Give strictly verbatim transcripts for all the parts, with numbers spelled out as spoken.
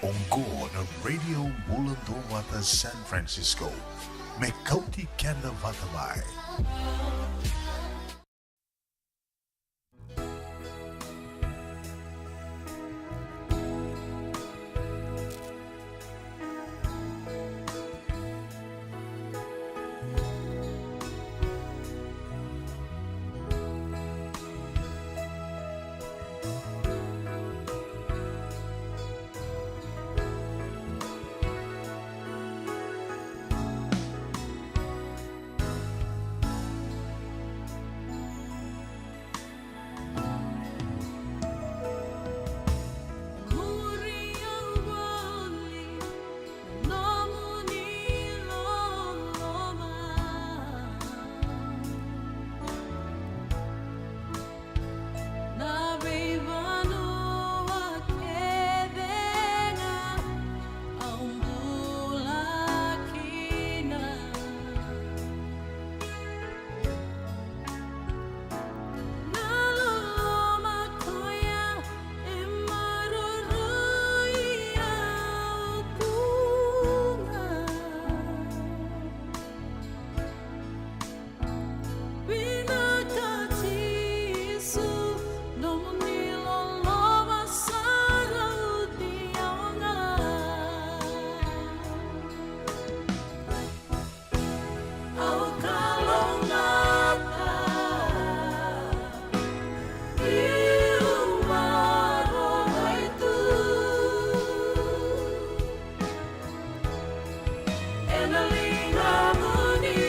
Oqo na Radio Bula Duavata San Francisco, me kauti keda vata mai. Na veivanua kece ga au bula kina. Na loloma koya e maroroi au tu ga. Vinaka Jisu, nomuni loloma sa rauti au ga. Au kalougata, niu maroroi tu. Ena ligamuni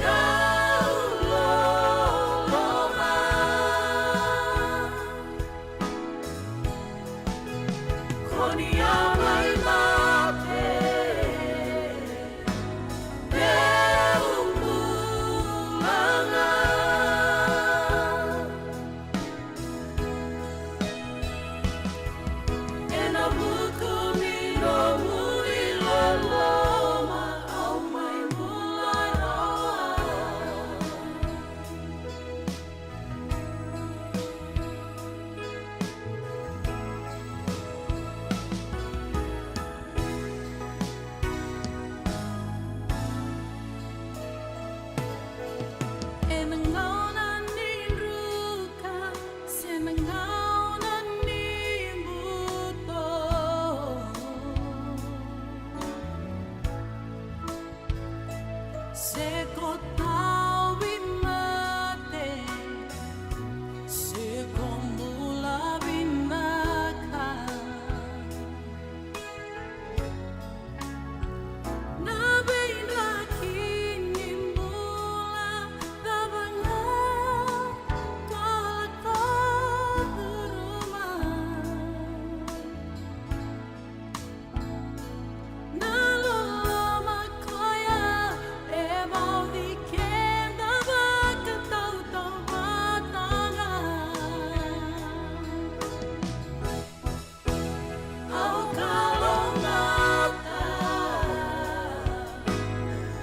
dau loloma. Ko ni a mai mate meu bula ga. Ena vuku ni nomuni loloma au mai bula rawa. Ena gauna ni druka se na gauna ni buto, se ko tauvimate se ko bula vinaka. Na veidraki ni bula cava ga ko lako curuma. Na loloma koya e vauci keda vakatautauvata ga. Au kalougata,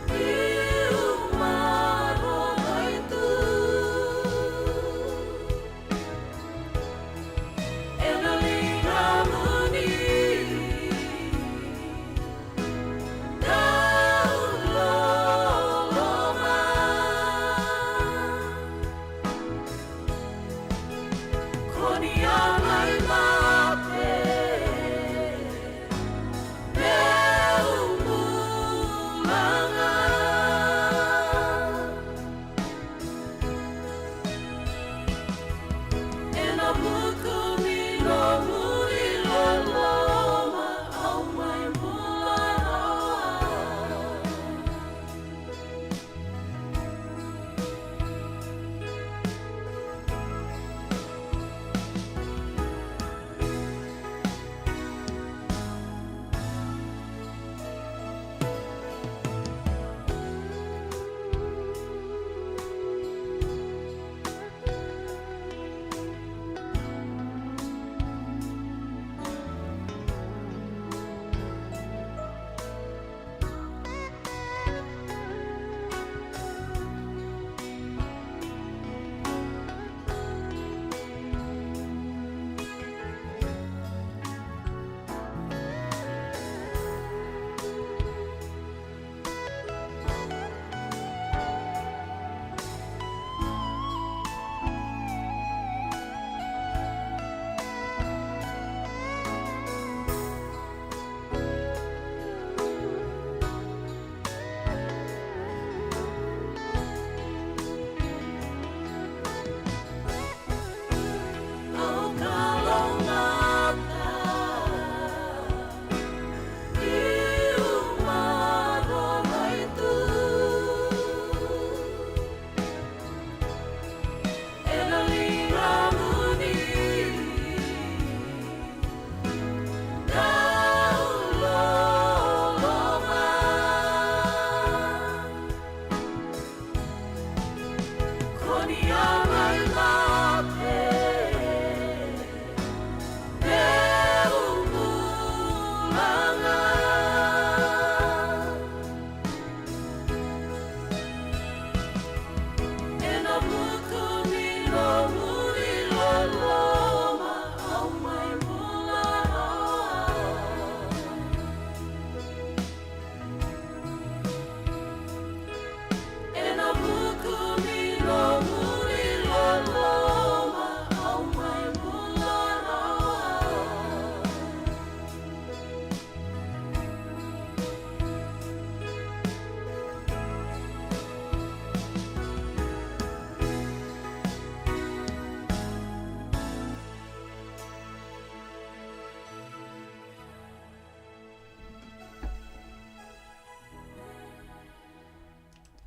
niu maroroi tu. Ena ligamuni dau loloma. Ko ni a mai mate meu bula ga. Ena vuku ni nomuni loloma au mai bula rawa.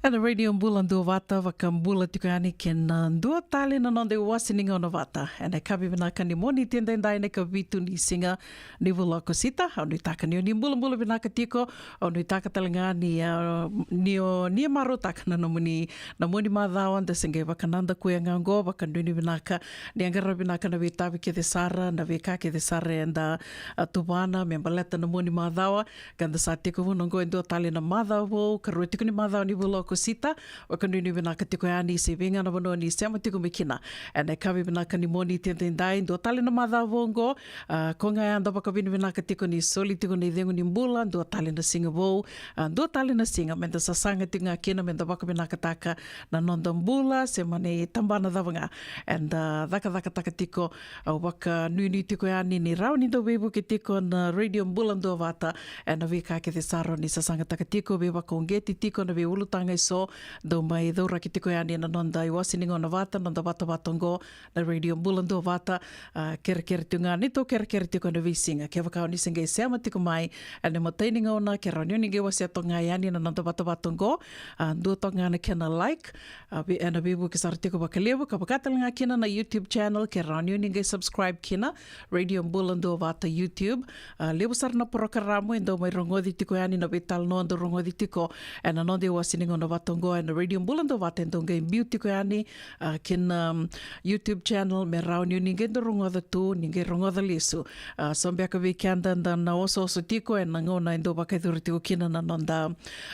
Ena Radio Bula Duavata, vakabula tiko yani kei na dua tale na noda iwase ni gauna vata. Ena yakavi vinaka ni Moniti edaidai, na ikavitu ni siga ni vula o Okosita. Au nuitaka ni o ni bulabula vinaka tiko. Au nuitaka tale ga ni, ah, ni o ni marautaka na nomuni, na moni macawa, da se qai vakanadakuya ga oqo, vakanuinui vinaka ni a qara vinaka na veitavi kece sara, na veika kece sara eda, ah, tuvana me baleta na moni macawa. Ka da sa tekivu oqo e dua tale na macawa vou, karua tiko ni macawa ni vula o Okosita. Vakanuinui vinaka tiko yani se vei ga na vanua ni sema tiko mai kina. Ena yakavi vinaka ni Moniti edaidai, dua tale na macawa vou oqo. Ah, ko ga ya da vakavinavinaka tiko ni soli tiko na icegu ni bula, dua tale na siga vou, ah, dua tale na siga meda sasaga tiko ga kina, meda vakavinakataka na noda bula, se mani tabana cava ga eda cakacakataka tiko. Au vakanuinui tiko yani ni rawa ni dau veivuke tiko na Radio Bula Duavata ena veika kece sara ni sasagataka tiko, veivakauqeti tiko na veiulutaga eso dau mai cauraki tiko yani ena noda iwase ni gauna vata, noda vatavata oqo na Radio Bula Duavata. Ah, kerekere tiko ga, ni tou kerekere tiko ena veisiga. Kevaka o ni se qai sema tiko mai ena imatai ni gauna, ke rawa ni o ni qai wasea toka ga yani na noda vatavata oqo. Ah, dua toka ga na kena like, ah, vei, ena veivuke sara tiko vakalevu, ka vaka tale ga kina na YouTube channel, ke rawa ni o ni qai subscribe kina, Radio Bula Duavata YouTube. Ah, levu sara na porokaramu e dau mai rogoci tiko yani, na veitalanoa dau rogoci tiko ena noda iwase ni gauna vata oqo ena Radio Bula Duavata e dau qai biu tiko yani, ah, kina, um, YouTube channel, me rawa ni o ni qai dau rogoca tu, ni qai rogoca lesu. Ah, so beka vei keda da na osooso tiko ena gauna e dau vakayacori tiko kina na noda,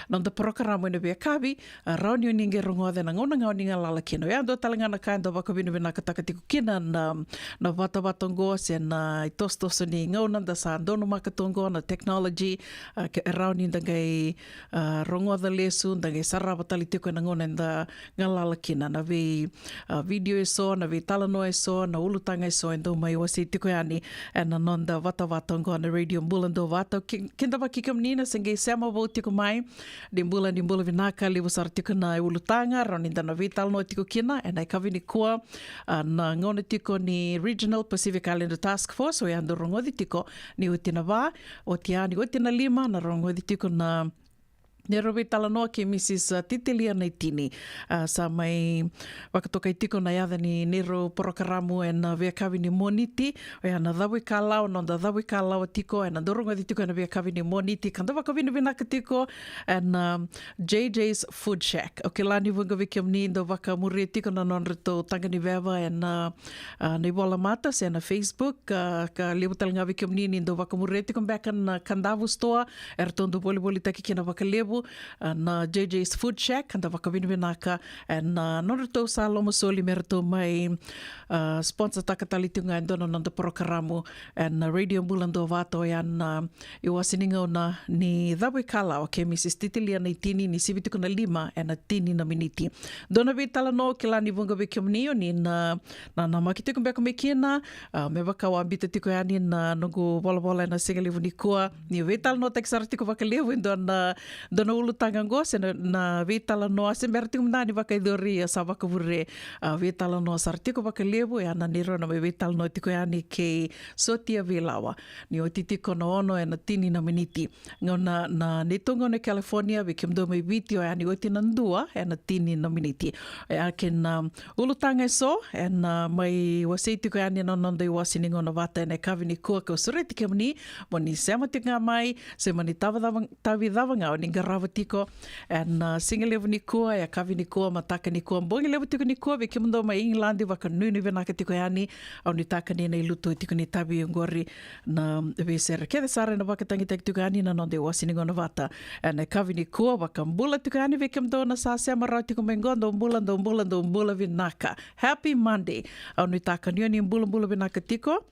noda porokaramu ena veiyakavi, ah, rawa ni o ni qai rogoca ena gauna ga o ni galala kina. Oya dua tale ga na ka e dau vakavinavinakataka tiko kina na, na vatavata oqo, se na itosotoso ni gauna da sa donumaka tu oqo, na technology, ah, ke rawa ni da qai, ah, rogoca lesu, da qai sarava tale tiko ena gauna eda galala kina, na vei, ah, video eso, na veitalanoa eso, na ulutaga eso e dau mai wasei tiko yani ena noda vatavata oqo na Radio Bula Duavata. Ki-, kidavaki kemuni na se qai sema vou tiko mai, ni bula, ni bula vinaka, levu sara tiko na ulutaga rawa ni da na veitalanoa tiko kina ena yakavi nikua. Ah, na gauna tiko ni Regional Pacific Islander Task Force, oya dau rogoci tiko ni oti na va, oti ya ni oti na lima, na rogoci tiko na neirau veitalanoa kei Mrs, ah, Titilia Naitini. Ah, sa mai vakatokai tiko na yaca ni neirau porokaramu ena veiyakavi ni Moniti, oya na Cavuikalawa, noda Cavuikalawa tiko, ena dau rogoci tiko ena veiyakavi ni Moniti, ka da vakavinavinaka tiko ena, um, J J's Food Shack. Au kila ni vuqa vei kemuni dau vakamuria tiko na nodratou taqa ni veva ena, ah, na ivolamata se na Facebook, ah, ka levu tale ga vei kemuni ni dau vakamuria tiko beka na Kadavu Store, eratou dau volivolitaki kina vakalevu, ah, na J J's Food Shack, ka da vakavinavinaka ena, ah, nodratou sa lomasoli me ratou mai, ah, sponsortaka tale tiko ga e dua na noda porokaramu ena Radio Bula Duavata, oya na iwase ni gauna ni Cavuikalawa kei Mrs Titilia Naitini, ni sivi tiko na lima ena tini na miniti. Dua na veitalanoa, au kila ni vuqa vei kemuni o ni na, na, namaki tiko beka mai kina, ah, me vaka au a biuta tiko yani na noqu volavola ena sigalevu nikua. Niu veitalanoataki sara tiko vakalevu e dua na, dua na ulutaga oqo, se na, na veitalanoa, se bera tiko mada ni vakayacori, a sa vakavure, ah, veitalanoa sara tiko vakalevu, oya na neirau na mai veitalanoa tiko yani kei Sotia Veilawa. Ni oti tiko na ono ena tini na miniti. Gauna, na neitou gauna e California, vei kemudou mai Viti, oya ni oti na dua ena tini na miniti. Oya kei na, um, ulutaga eso ena, ah, mai wasei tiko yani ena noda iwase ni gauna vata ena yakavi nikua, kau sureti kemuni mo ni sema tiko ga mai, se mani tava cava, tavi cava ga o ni qara tarava tiko ena, a, siga levu nikua, yakavi nikua, mataka nikua, bogi levu tiko nikua vei kemudou mai Igiladi, vakanuinui vinaka tiko yani. Au nuitaka ni na ilutu tiko ni tavi oqori na veisere kece sara ena vakatagitaki tiko yani na noda iwasi ni gauna vata ena yakavi nikua. Vakabula tiko yani vei kemudou na sa sema rawa tiko mai qo, dou bula, dou bula, dou bula vinaka. Happy Monday. Au nuitaka ni o ni bulabula vinaka tiko.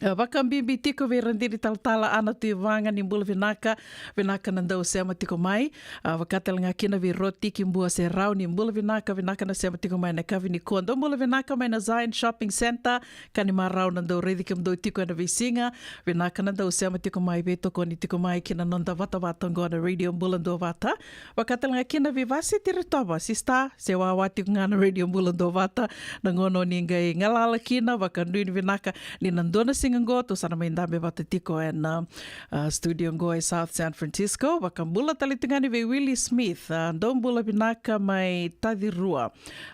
A, vakabibi tiko vei ira dina talatala, Ana Tuivaga, ni bula vinaka. Vinaka na dau sema tiko mai. A, vaka tale ga kina vei Rotiki Bua Serau, ni bula vinaka, vinaka na sema tiko mai na yakavi nikua. Dou bula vinaka mai na Zion Shopping Centre, ka ni marau na dau raici kemudou tiko ena veisiga. Vinaka na dau sema tiko mai, veitokoni tiko mai ki na noda vatavata oqo na Radio Bula Duavata. Vaka tale ga kina vei Vase Tiritova, sista, se wawa tiko ga na Radio Bula Duavata, na gauna o ni qai galala kina, vakanuinui vinaka ni na dua na siga oqo tou sa na mai dabe vata tiko ena, a, studio oqo e South San Francisco. Vakabula tale tiko ga yani vei Willie Smith, a, dou bula vinaka mai Tacirua,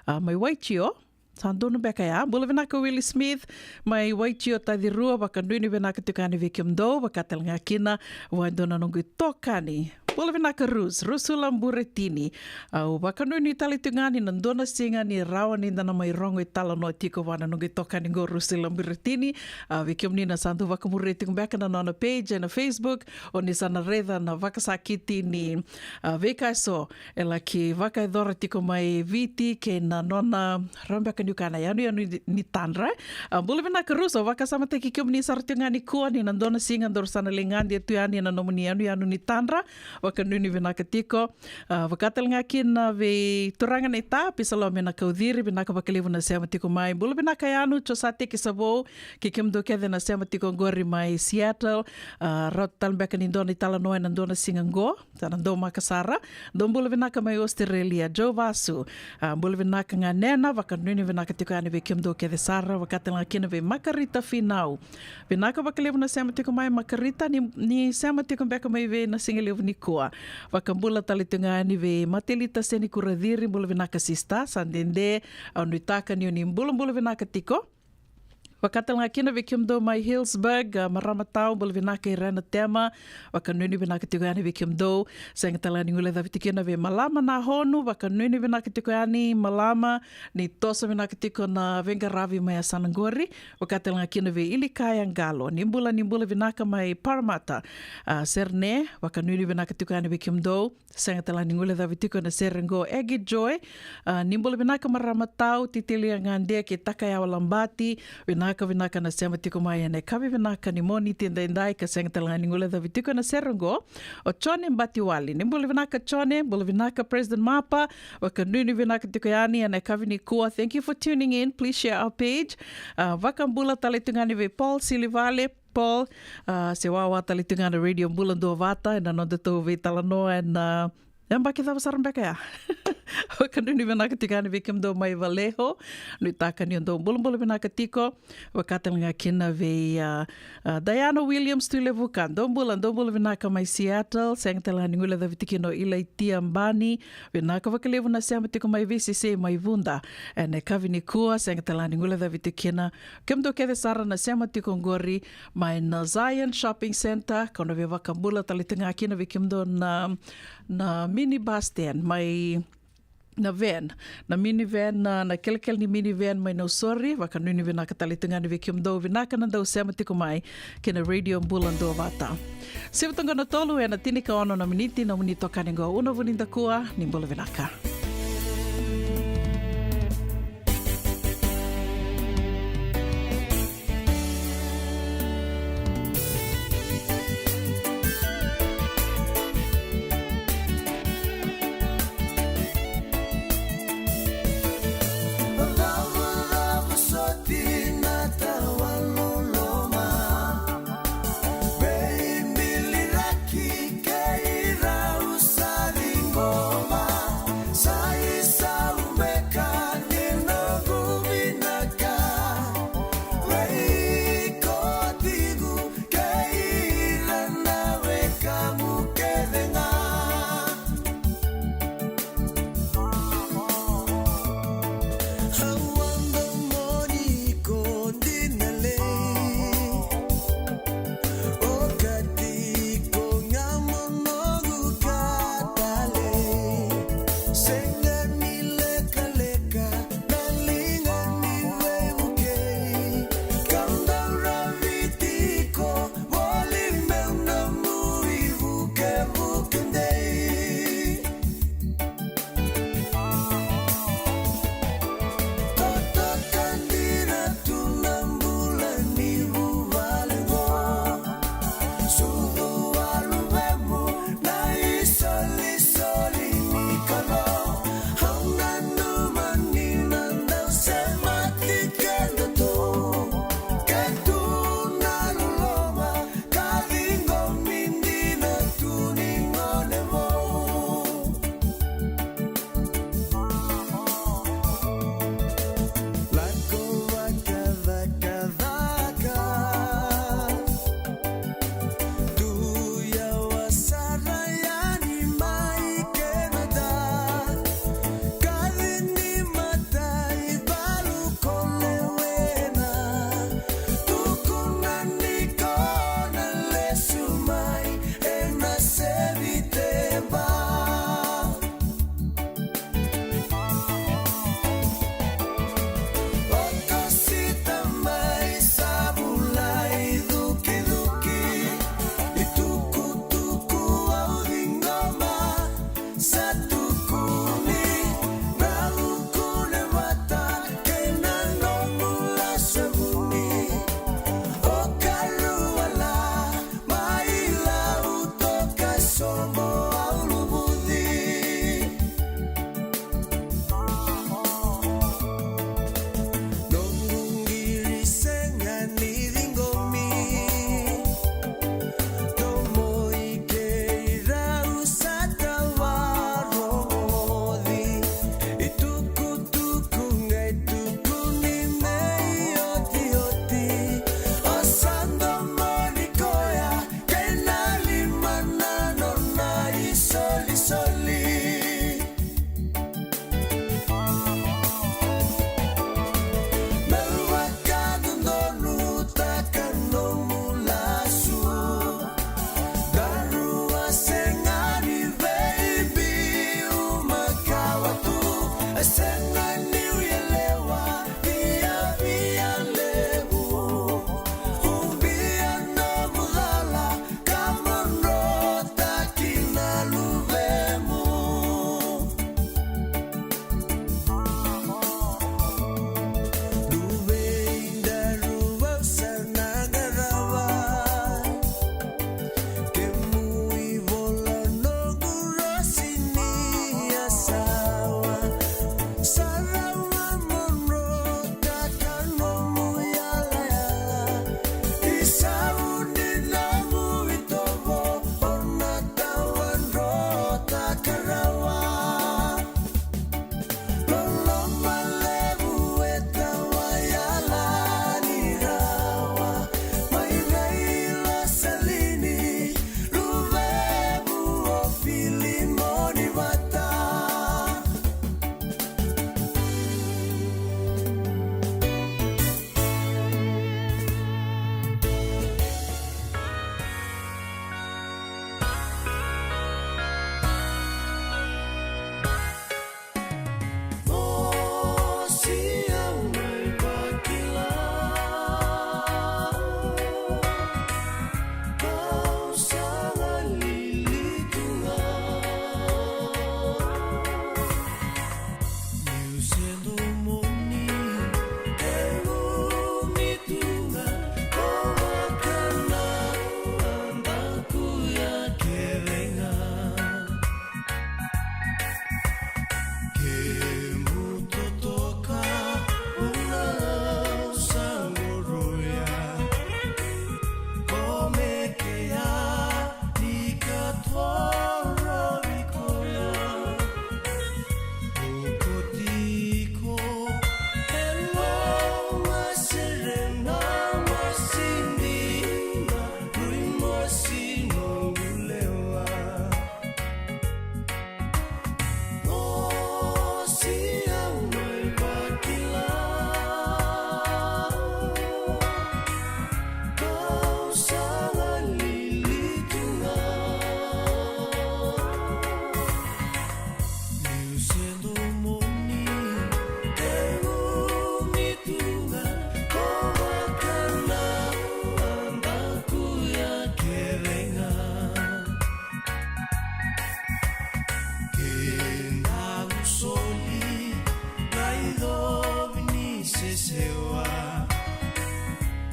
a, mai Waitio. Sa donu beka ya. Bula vinaka Willie Smith mai Waitio Tacirua, vakanuinui vinaka tiko yani vei kemudou, vaka tale ga kina vua e dua na noqu itokani. Bula vinaka Rus, Rusula Buretini. Au vakanuinui tale tiko ga ni na dua na siga ni rawa ni da na mai rogo italanoa tiko vua na noqu itokani qo Rusula Buretini. A, vei kemuni na sa dau vakamuria tiko beka na nona page ena Facebook, o ni sa na raica na vakasakiti ni, a, veika eso e laki vakayacora tiko mai Viti kei na nona rawa beka niu kaya na yanuyanu ni, ni tadra. A, bula vinaka Rusu, au vakasamataki kemuni sara tiko ga nikua ni na dua na siga daru sa na lai gade tu yani ena nomuni yanuyanu ni tadra. Vakanuinui vinaka tiko. A, vaka tale ga kina vei turaga na ita Pisalomi Nakauciri, vinaka vakalevu na sema tiko mai. Bula vinaka Yanu, Josate Kisavou, kei kemudou kece na sema tiko oqori mai Seattle. A, rauta tale beka ni dua na italanoa ena dua na siga oqo. Sa na dau maka sara. Dou bula vinaka mai Australia, Joe Vasu. A, bula vinaka ga Nena, vakanuinui vinaka tiko yani vei kemudou kece sara, vaka tale ga kina vei Makarita Finau. Vinaka vakalevu na sema tiko mai Makarita, ni, ni sema tiko beka mai vei na siga levu nikua. Vakabula tale tiko ga yani vei Matelita Senikura Ciri, bula vinaka sista, sa dede, au nuitaka ni o ni bulabula vinaka tiko. Vaka tale ga kina vei kemudou mai Hillsburg, a, marama tau, bula vinaka Irena Tema, vakanuinui vinaka tiko yani vei kemudou, sega tale ga ni guilecavi tiko kina vei Malama Nahonu, vakanuinui vinaka tiko yani Malama, ni toso vinaka tiko na veiqaravi mai yasana qori, vaka tale ga kina vei Ilikaya Qalo, ni bula, ni bula vinaka mai Parramatta, a, Sydney, vakanuinui vinaka tiko yani vei kemudou, sega tale ga ni guilecavi tiko ena sere qo Egi Joy. A, ni bula vinaka marama tau, Titilia Gade kei Takayawa Labati, vinaka vinaka na sema tiko mai ena yakavi vinaka ni Moniti edaidai ka sega tale ga ni guilecavi tiko ena sere qo. O Jone Batiwali, ni bula vinaka Jone, bula vinaka President Mapa, vakanuinui vinaka tiko yani ena yakavi nikua. Thank you for tuning in, please share our page. A, vakabula tale tiko ga yani vei Paul Silivale, Paul, a, se wawa tale tiko ga na Radio Bula Duavata, ena nodatou veitalanoa ena, a, yabaki cava sara beka ya. Vakanuinui vinaka tiko yani vei kemudou mai Vallejo, nuitaka ni o dou bulabula vinaka tiko, vaka tale ga kina vei, a, a, Diana Williams Tuilevuka, dou bula, dou bula vinaka mai Seattle, sega tale ga ni guilecavi tiko kina o Ilaitia Bani, vinaka vakalevu na sema tiko mai veisesei mai Vuda, ena yakavi nikua, sega tale ga ni guilecavi tiko kina, kemudou kece sara na sema tiko oqori, mai na Zion Shopping Centre, kau na via vakabula tale tiko ga kina vei kemudou na, na mini bus stand, mai na van, na mini van, na, na kelekele ni mini van mai Nausori, vakanuinui vinaka tale tiko ga yani vei kemudou, vinaka na dau sema tiko mai, kei na Radio Bula Duavata. Sivi toka na tolu ena tinikaono na miniti, nomuni tokani qo Una Vunidakua, ni bula vinaka.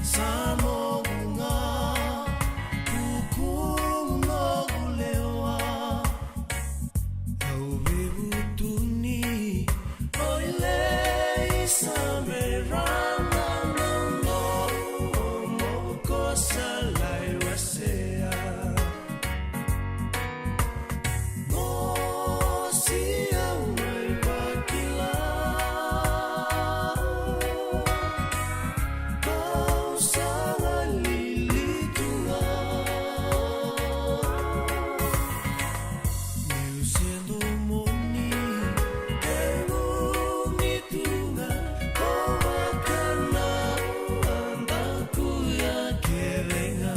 Sa noqu ga, kukumu noqu lewa. Au veivutuni, o ilei sa me rana na noqu, o moqu ko sa lai wasea. Mosi au mai vakila, kau sa galili tu ga. Niu se domoni, kemuni tu ga, ko vaka na daku ya kece ga.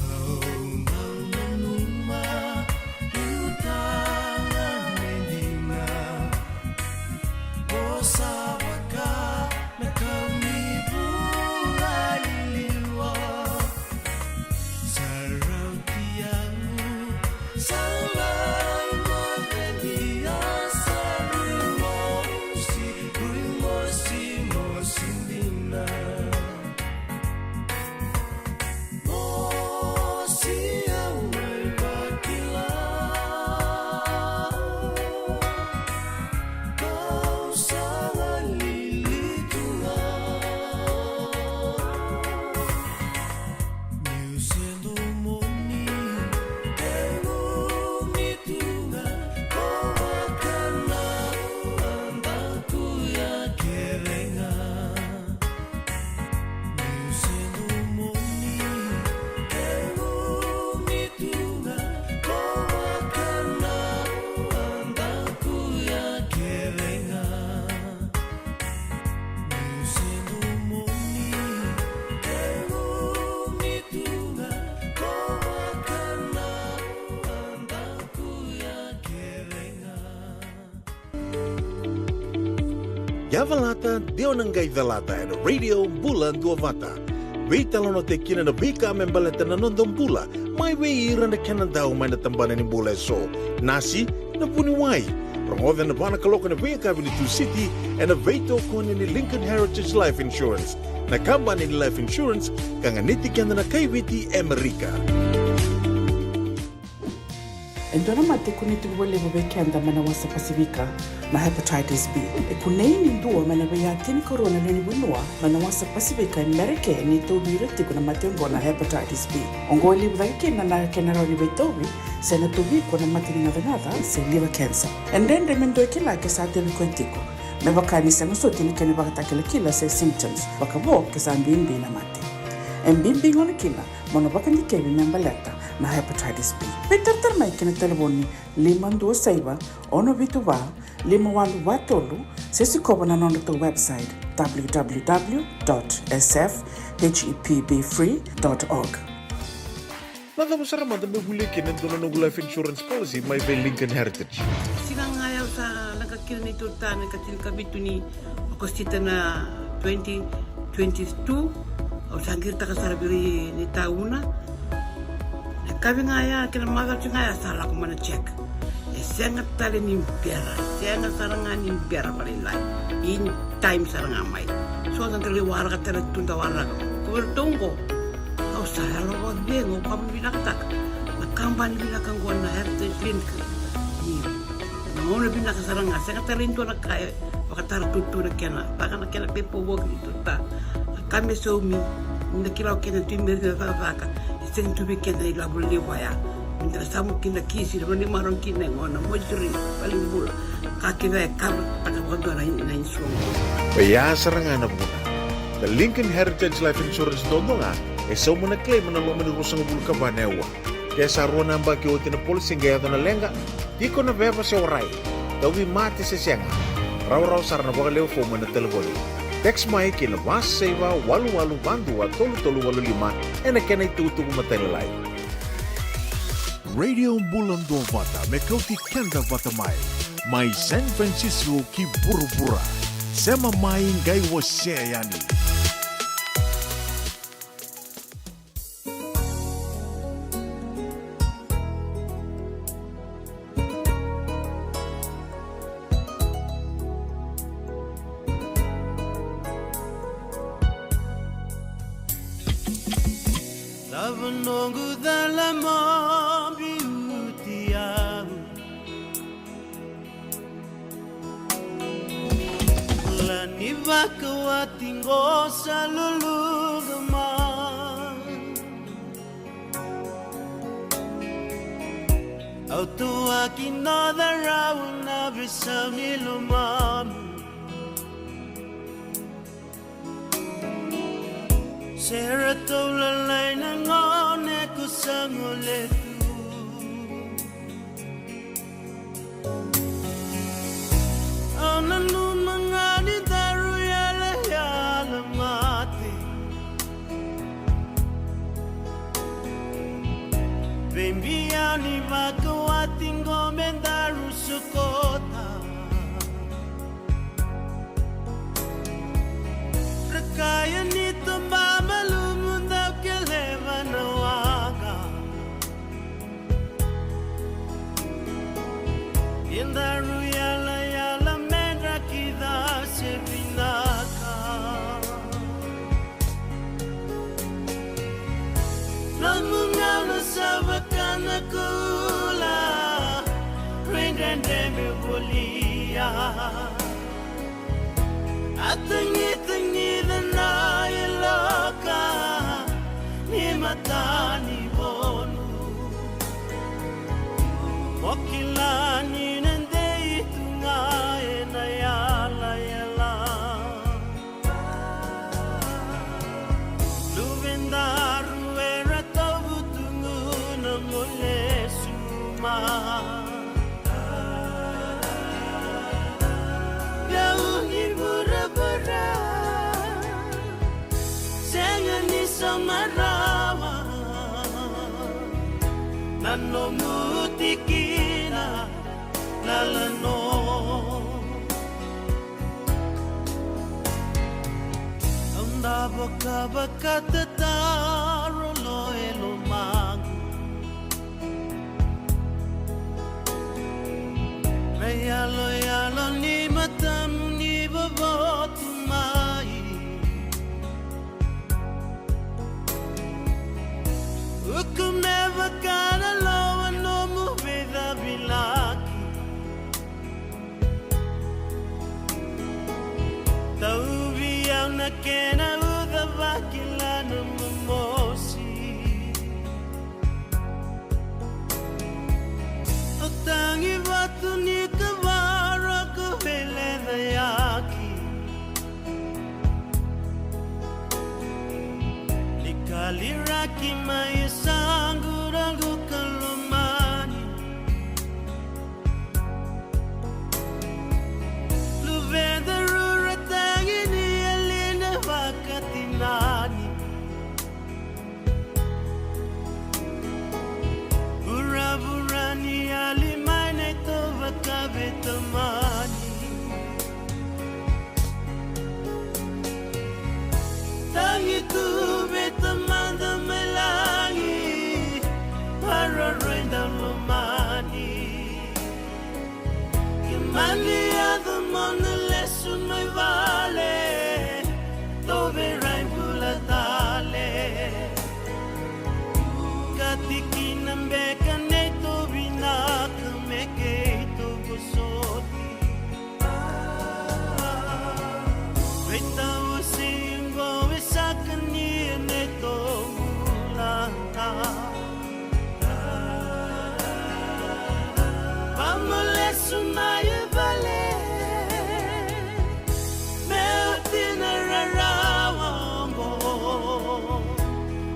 Au dau nanuma, niu tala me dina, o sa vaka na kau ni bula liliwa. Sa rauti au, sa lai moce ni a sa rui mosi, rui mosi, mosi dina. Mosi au mai vakila, kau sa galili tu ga. Niu se domoni, kemuni tu ga, ko vaka na daku ya kece ga. Niu se domoni, kemuni tu ga, ko vaka na daku ya kece ga. Niu se domoni, kemuni tu ga, ko vaka na daku ya kece ga. Yavalata, de o na qai calata ena Radio Bula Duavata. Veitalanoataki kina na veika me baleta na noda bula, mai vei ira na kena dau mai na tabana ni bula eso. Nasi, na vuniwai. Rogoca ena va na kaloko ena veiyakavi ni Tusiti, ena veitokoni ni Lincoln Heritage Life Insurance, na kabani ni life insurance ka ganiti keda na kaiviti Amerika. E dua na mate e kunei tiko vakalevu vei keda mai na wasa Pasifika na hepatitis B. E kunei ni dua mai na veiya tinikarua na lewe ni vanua mai na wasa Pasifika e Merika ni tauvi ira tiko na mate oqo na hepatitis B. Oqo e levu cake kina na kena rawa ni veitauvi se na tauvi iko na mate ni gacagaca se liver cancer. E dredre me dua e kila ke sa tauvi koya tiko, me vaka ni sega soti na kena ivakatakilakila se symptoms vakavo ke sa bibi na mate. E bibi gona kina mo na vakadikevi me baleta na hepatitis B. Veitaratara mai ki na talevoni lima dua saiva, ono vitu va, lima walu va tolu, se sikova na nodratou website, w w w dot s f h e p b free dot org. Na cava sara mada me volia kina e dua na noqu life insurance policy mai vei Lincoln Heritage? Siga ga ya au sa leqa kina neitou ta na ika tinikavitu ni Okosita na twenty twenty-two, au sa qiritaka sara vei ira na itauna. Na yakavi ga ya kei na macawa ga ya sa lako mai na check. E sega tale ni bera, sega sara ga ni bera vakalailai. In time sara ga mai. So da lai waraka tale tu da waraka. Ko vei iratou oqo, au sa yalo vakacegu, au vakavinavinakataka na kabani vinaka oqo na Heritage Link. Ni na gauna vinaka sara ga, sega tale e dua na ka e vakatara tutu na kena, vaka na kena paperwork ni tuta. Na ka me saumi, ni da kila o keda tu i Merika na cakacaka, e sega tu vei keda na ilavo levu vaya. Ni da na samu kina kisi, na vanua ni marau kina e gona, moituri, valenibula. Ka kece e cover taka vakadua na, na insurance. Oya sara ga na vuna. Na Lincoln Heritage Life Insurance duadua ga e sauma na claim ena loma ni ruasagavulu ka va na aua. Ke sa rua na yabaki oti na policy qai yaco na leqa, tiko na veva se warai, tauvimate se sega, rawarawa sara na vakalewe fomu ena talevoni. Text mai ki na va saiva walu walu va dua tolu tolu walu lima ena kena itukutuku matailalai. Radio Bula Duavata me kauti keda vata mai, mai San Francisco ki vuravura. Sema mai qai wasea yani. Noqu cala mo biuti au. Bula ni vakawati qo sa luluqa mai. Au tuaki noda rau na veisau ni lomamu. Se ratou lalai na gone ko sa gole tu. Au nanuma ga ni daru yalayala mate. Veibiau ni vakawati qo me daru sokota. Ra kaya ni toba malumu dau keleva na waqa. Ni daru yalayala me dra kida se vinaka. Nomu gauna sa vaka na kula, rui dredre me volia. A tagitagica na yaloka ni mata ni vonu. Mo kila ni na dei tu ga e na yalayala. Luvedaru era tauvutugu na mo lesu mai. Yau ni vuravura, sega ni sauma rawa na nomu tikina lala no. Au na vakavakatataro lo e lomaqu. Na yaloyalo ni matamu ni vovotu mai. Uku me vaka na lowa nomu veicavilaki. Tauvi au na kena uca vakila na momosi. O tagi vatu ni kavara ko veleca yaki. Ni kaliraki mai e saqu raqu ka lomani. Luvedaru ra tagi ni yali na vakatinani. Vuravura ni yali mai na ito vakaveitamani. Tagi tu vei Tamada mai lagi, maroroi dau lomani. Ke mani yaco mo na lesu mai vale, tou veirai bula tale. Ka tikina beka neitou vinaka me keitou vosoti. Veitau siqo e saka ni neitou bula. Vamo lesu mai e vale, me oti na rarawa oqo.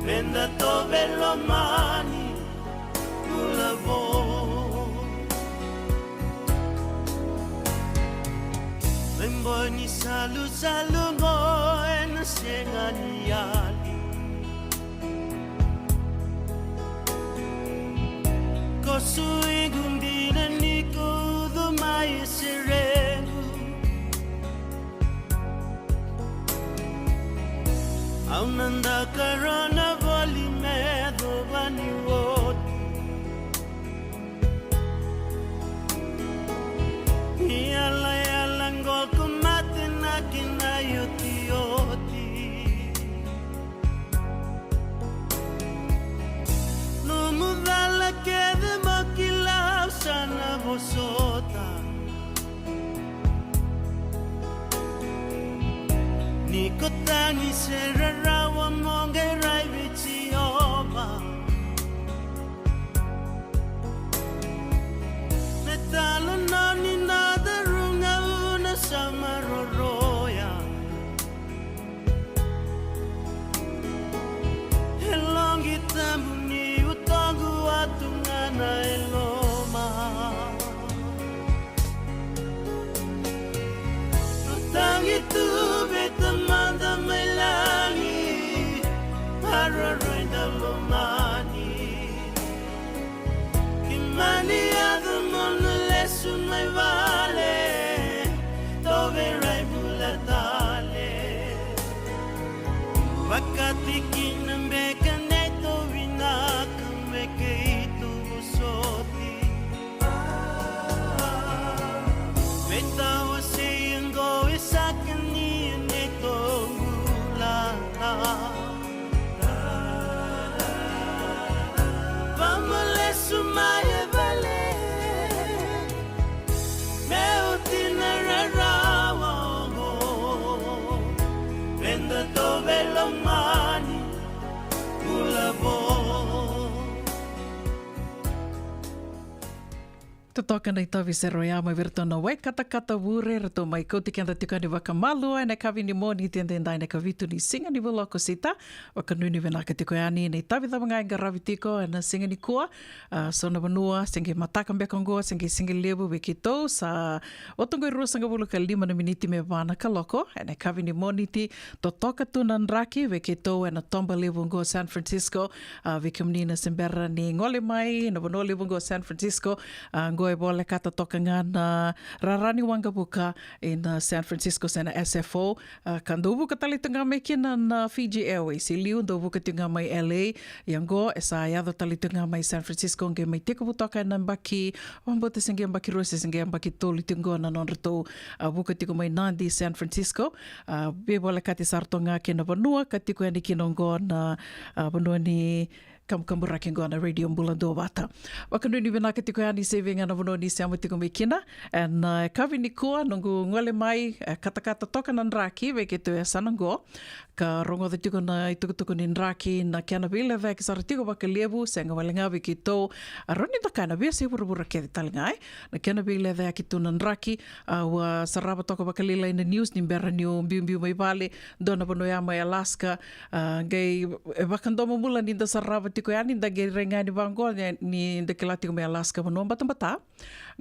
Me da tou veilomani, bula vou. Me boi ni salusalu oqo ena sega ni yali. Ko suiqu dina ni ko ucu mai e serequ. Au na dakarona voli me yacova ni oti. Ni yalayala qo ko mate na kena iotioti. Ni se rarawa mo qai rai vei Jiova. Me talanoa na daru gauna sa maroroya. E loqi tabu ni utoqu a tu ga na yaloma. Tagi tu vei Tamada mai lagi, maroroi da lomani. Keimami yaco mo na lesu mai vale, tou veirai bula tale. Vakatikina beka neitou vinaka me keitou vosoti. Veitawasei oqo e saka ni neitou bula. Vamalesu mai e vale, me oti na rarawa oqo. Veda tou veilomani, bula vo. Totoka na itavi sere oya mai vei iratou na Wai Katakata Vure, ratou mai kauti keda tiko yani vakamalua ena yakavi ni Moniti edaidai na ikavitu ni siga ni vula o Okosita. Vakanuinui vinaka tiko yani na itavi cava ga e qaravi tiko ena siga nikua. A, so na vanua se qai mataka beka oqo, se qai siga levu vei keitou, sa oti oqo e ruasagavulu ka lima na miniti me va na kaloko ena yakavi ni Moniti. Totoka tu na draki vei keitou ena toba levu oqo San Francisco. A, vei kemuni na se bera ni gole mai na vanua levu oqo San Francisco, a, oqo e volekata toka ga na rara ni waqavuka ina San Francisco se na S F O. A, ka dau vuka tale tu ga mai kina na Fiji Airways, i liu dau vuka tu ga mai L A. Ia oqo e sa yaco tale tu ga mai San Francisco, qai mai tekivu toka ena yabaki, vabauta se qai yabaki rua se qai yabaki tolu tiko oqo na nodratou, a, vuka tiko mai Nadi, San Francisco. A, veivolekati sara toka ga kei na vanua ka tiko yani kina oqo na, a, vanua ni kabukaburaki oqo na Radio Bula Duavata. Vakanuinui vinaka tiko yani se vei ga na vanua ni sema tiko mai kina. Ena, a, yakavi nikua noqu gole mai, e, katakata toka na draki vei keitou e yasana oqo. Ka rogoca tiko na itukutuku ni draki, na kena veilecayaki sara tiko vakalevu, sega wale ga vei keitou. A, rawa ni da kaya na veiyasai vuravura kece tale ga, e. Na kena veilecayaki tu na draki, a, au a sarava toka vakalailai na news ni bera niu biubiu mai vale, dua na vanua ya mai Alaska, a, qai, e, vakadomobula ni da sarava tiko yani, da qai rai ga ni vaqo, ni, ni da kila tiko mai Alaska vanua batabata.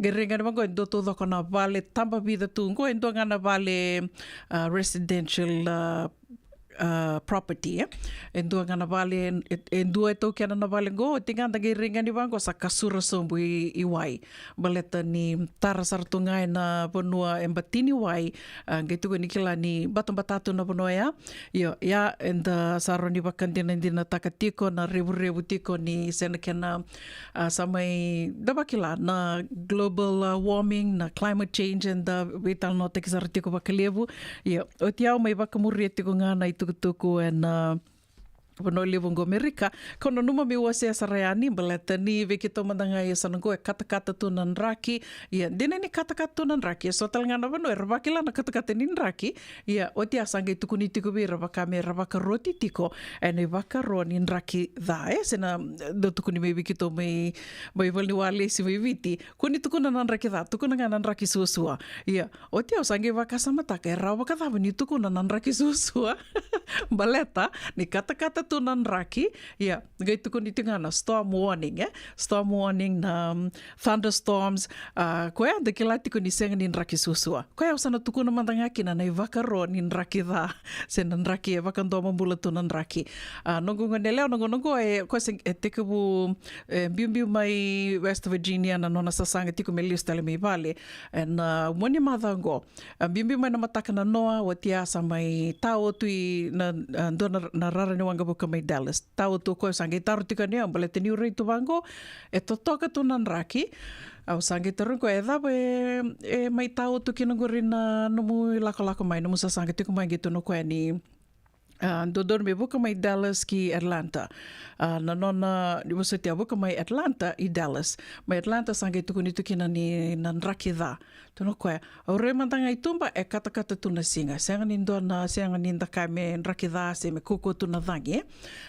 Qai rai ga ni vaqo, e dua taucoko na vale taba vica tu, qo e dua ga na vale, a, residential, a, a, property, e. E dua ga na vale, e, e dua e taukena na vale qo, oti ga da qai rai ga ni vaqo sa kasura sobu i, i wai. Baleta ni tara sara tu ga ena vanua e batini wai, a, qai tukuni kila ni batabata tu na vanua ya. Io, ia, eda sa rawa ni vakadinadinataka tiko na revurevu tiko ni se na kena, a, sa mai da vakila na global, a, warming, na climate change, eda veitalanoataki sara tiko vakalevu. Io, oti au mai vakamuria tiko ga na itukutuku ena, a, vanua levu qo Amerika. Kau nanuma meu wasea sara yani, baleta ni vei keitou mada ga e yasana qo e katakata tu na draki. Ia, dina ni katakata tu na draki, e so tale ga na vanua era vakila na katakata ni draki. Ia, oti a sa qai tukuni tiko vei ira vaka me ra vakaroti tiko ena ivakaro ni draki ca, e, se na, dau tukuni mai vei keitou mai, mai valeniwalesi mai Viti. Kua ni tukuna na draki ca, tukuna ga na draki suasua. Ia, oti au sa qai vakasamataka, e rawa vakacava ni tukuna na draki suasua? Baleta ni katakata tu na draki, ia, qai tukuni tiko ga na storm warning, e? Storm warning, na, um, thunderstorms, a, koya da kila tiko ni sega ni draki suasua. Koya au sa na tukuna mada ga kina na ivakaro ni draki ca, se na draki e vakadomobula tu na draki. A, noqu goneyalewa, noqu, noqu, e, koya se, e tekivu, e, biubiu mai West Virginia na nona sasaga tiko me lesu tale mai vale. Ena, a, mua ni macawa qo. A, biubiu mai na mataka nanoa, oti a sa mai taotu i na, a, dua na, na rara ni waqavuka mai Dallas. Taotu o koya, au sa qai taro tiko yani, baleta niu rai tu vaqo, e totoka tu na draki. Au sa qai taro o koya, e cava e, e mai taotu kina qori na nomu ilakolako mai, nomu sasaga tiko mai, qai tukuna o koya ni A, dodonu me vuka mai Dallas ki Atlanta. A, na nona, ni vosoti a vuka mai Atlanta i Dallas. Mai Atlanta sa qai tukuni tu kina ni na draki ca. Tukuna o koya, au rai mada ga i tuba e katakata tu na siga. Sega ni dua na, sega ni da kaya me draki ca se me kaukaua tu na cagi, e.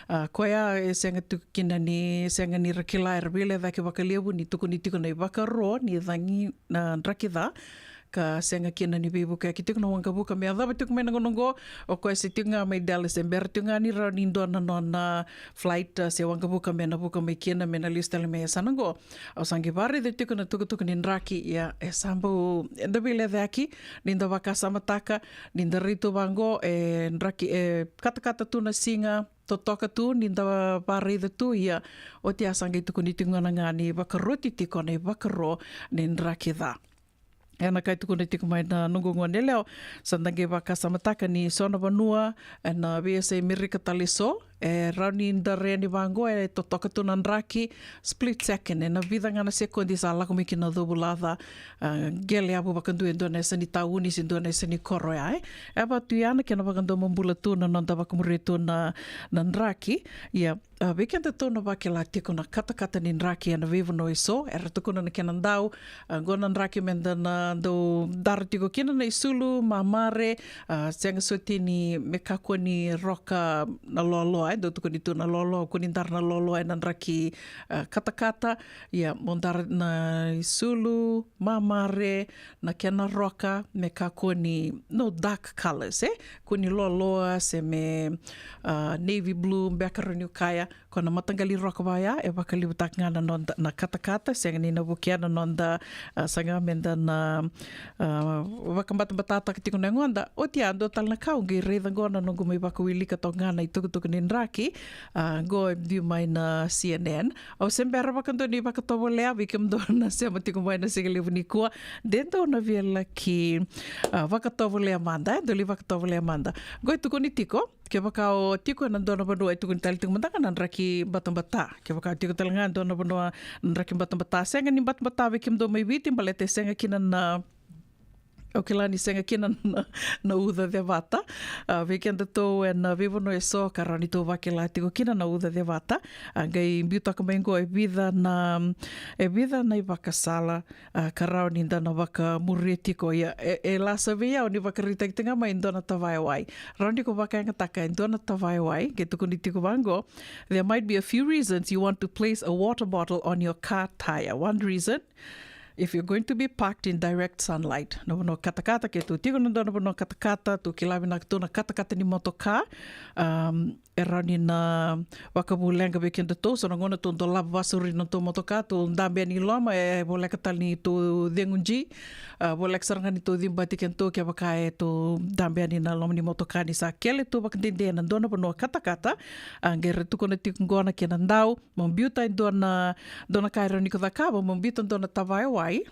A, koya e sega tu kina ni, sega ni ra kila, era veilecayaki vakalevu ni tukuni tiko na ivakaro ni cagi na draki ca. Ka sega kina ni veivukayaki tiko na waqavuka me yacova tiko mai na gauna oqo. O koya se tiko ga mai Dallas, e bera tiko ga ni rawa ni dua na nona flight, a, se waqavuka me na vuka mai kina me na lesu tale mai yasana oqo. Au sa qai varaica tiko na tukutuku ni draki, ia e sa bau, eda veilecayaki ni da vakasamataka, ni da rai tu vaqo, e draki, e katakata tu na siga, totoka tu ni da varaica tu, ia oti a sa qai tukuni tiko gona ga ni vakaroti tiko na ivakaro ni draki ca. Ena ka e tukuna tiko mai na noqu gone yalewa, sa da qai vakasamataka ni so na vanua ena veiyasai Merika tale so, e rawa ni da rai yani vaqo, e totoka tu na draki, split second, ena vica ga na sekodi sa lako mai kina na covulaca, a, qele yavu vakadua e dua na yasa ni tauni se dua na yasa ni koro ya, e. E vaka tu ya na kena vakadomobula tu na noda vakamuria tu na, na draki, ia. A, vei kedatou na vakila tiko na katakata ni draki ena veivanua eso, era tukuna na kena dau, a, qo na draki meda na dau dara tiko kina na isulu, mamare, a, sega soti ni me kakua ni roka na loaloa, e dau tukuni tu na loaloa, kua ni dara na loaloa ena draki, a, katakata, ia mo dara na isulu, mamare, na kena roka me kakua ni, no dark colors, e? Kua ni loaloa se me, a, navy blue, beka rawa niu kaya, ko na mataqali roka vaya, e vakalevutaka ga na noda, na katakata, sega ni na vukea na noda, a, saga meda na, a, vakabatabata tiko na yagoda. Oti ya, dua tale na ka au qai raica qo na noqu mai vakawilika toka ga na itukutuku ni draki, a, qo e biu mai na C N N. Au se bera vakadua ni vakatovolea vei kemudou na sema tiko mai na siga levu nikua. De dou na via laki, a, vakatovolea mada, e dou lai vakatovolea mada. Qo e tukuni tiko, kevaka o tiko ena dua na vanua e tukuni tale tiko mada ga na draki batabata. Kevaka o tiko tale ga ena dua na vanua na draki batabata. Sega ni batabata vei kemudou mai Viti, baleta e sega kina na, au kila ni sega kina na, na uca cevata. A, vei kedatou ena veivanua eso ka rawa ni tou vakila tiko kina na uca cevata. A, qai biutaka mai qo e vica na, e vica na ivakasala, a, ka rawa ni da na vakamuria tiko. Ia, e, e lasa vei au ni vakaraitaki tiko ga mai e dua na tavaya wai. Rawa ni ko vakayagataka e dua na tavaya wai, qai tukuni tiko vaqo. There might be a few reasons you want to place a water bottle on your car tire. One reason, if you're going to be parked in direct sunlight. Na vanua katakata, ke tou tiko na dua na vanua katakata, tou kila vinaka tu na katakata ni motoka. Um, e rawa ni na vakavuleqa vei kedatou, so na gauna tou dolava vasauri na tou motoka, tou dabe yani i loma, e voleka tale ni tou cegu ji, a, voleka sara ga ni tou cibati kedatou kevaka e tou dabe yani na loma ni motoka ni sa kele tu vakadede ena dua na vanua katakata. A, qai ra tukuna tiko qo na kena dau, mo biuta e dua na, dua na ka e rawa ni ko cakava, mo biuta dua na tavaya wai.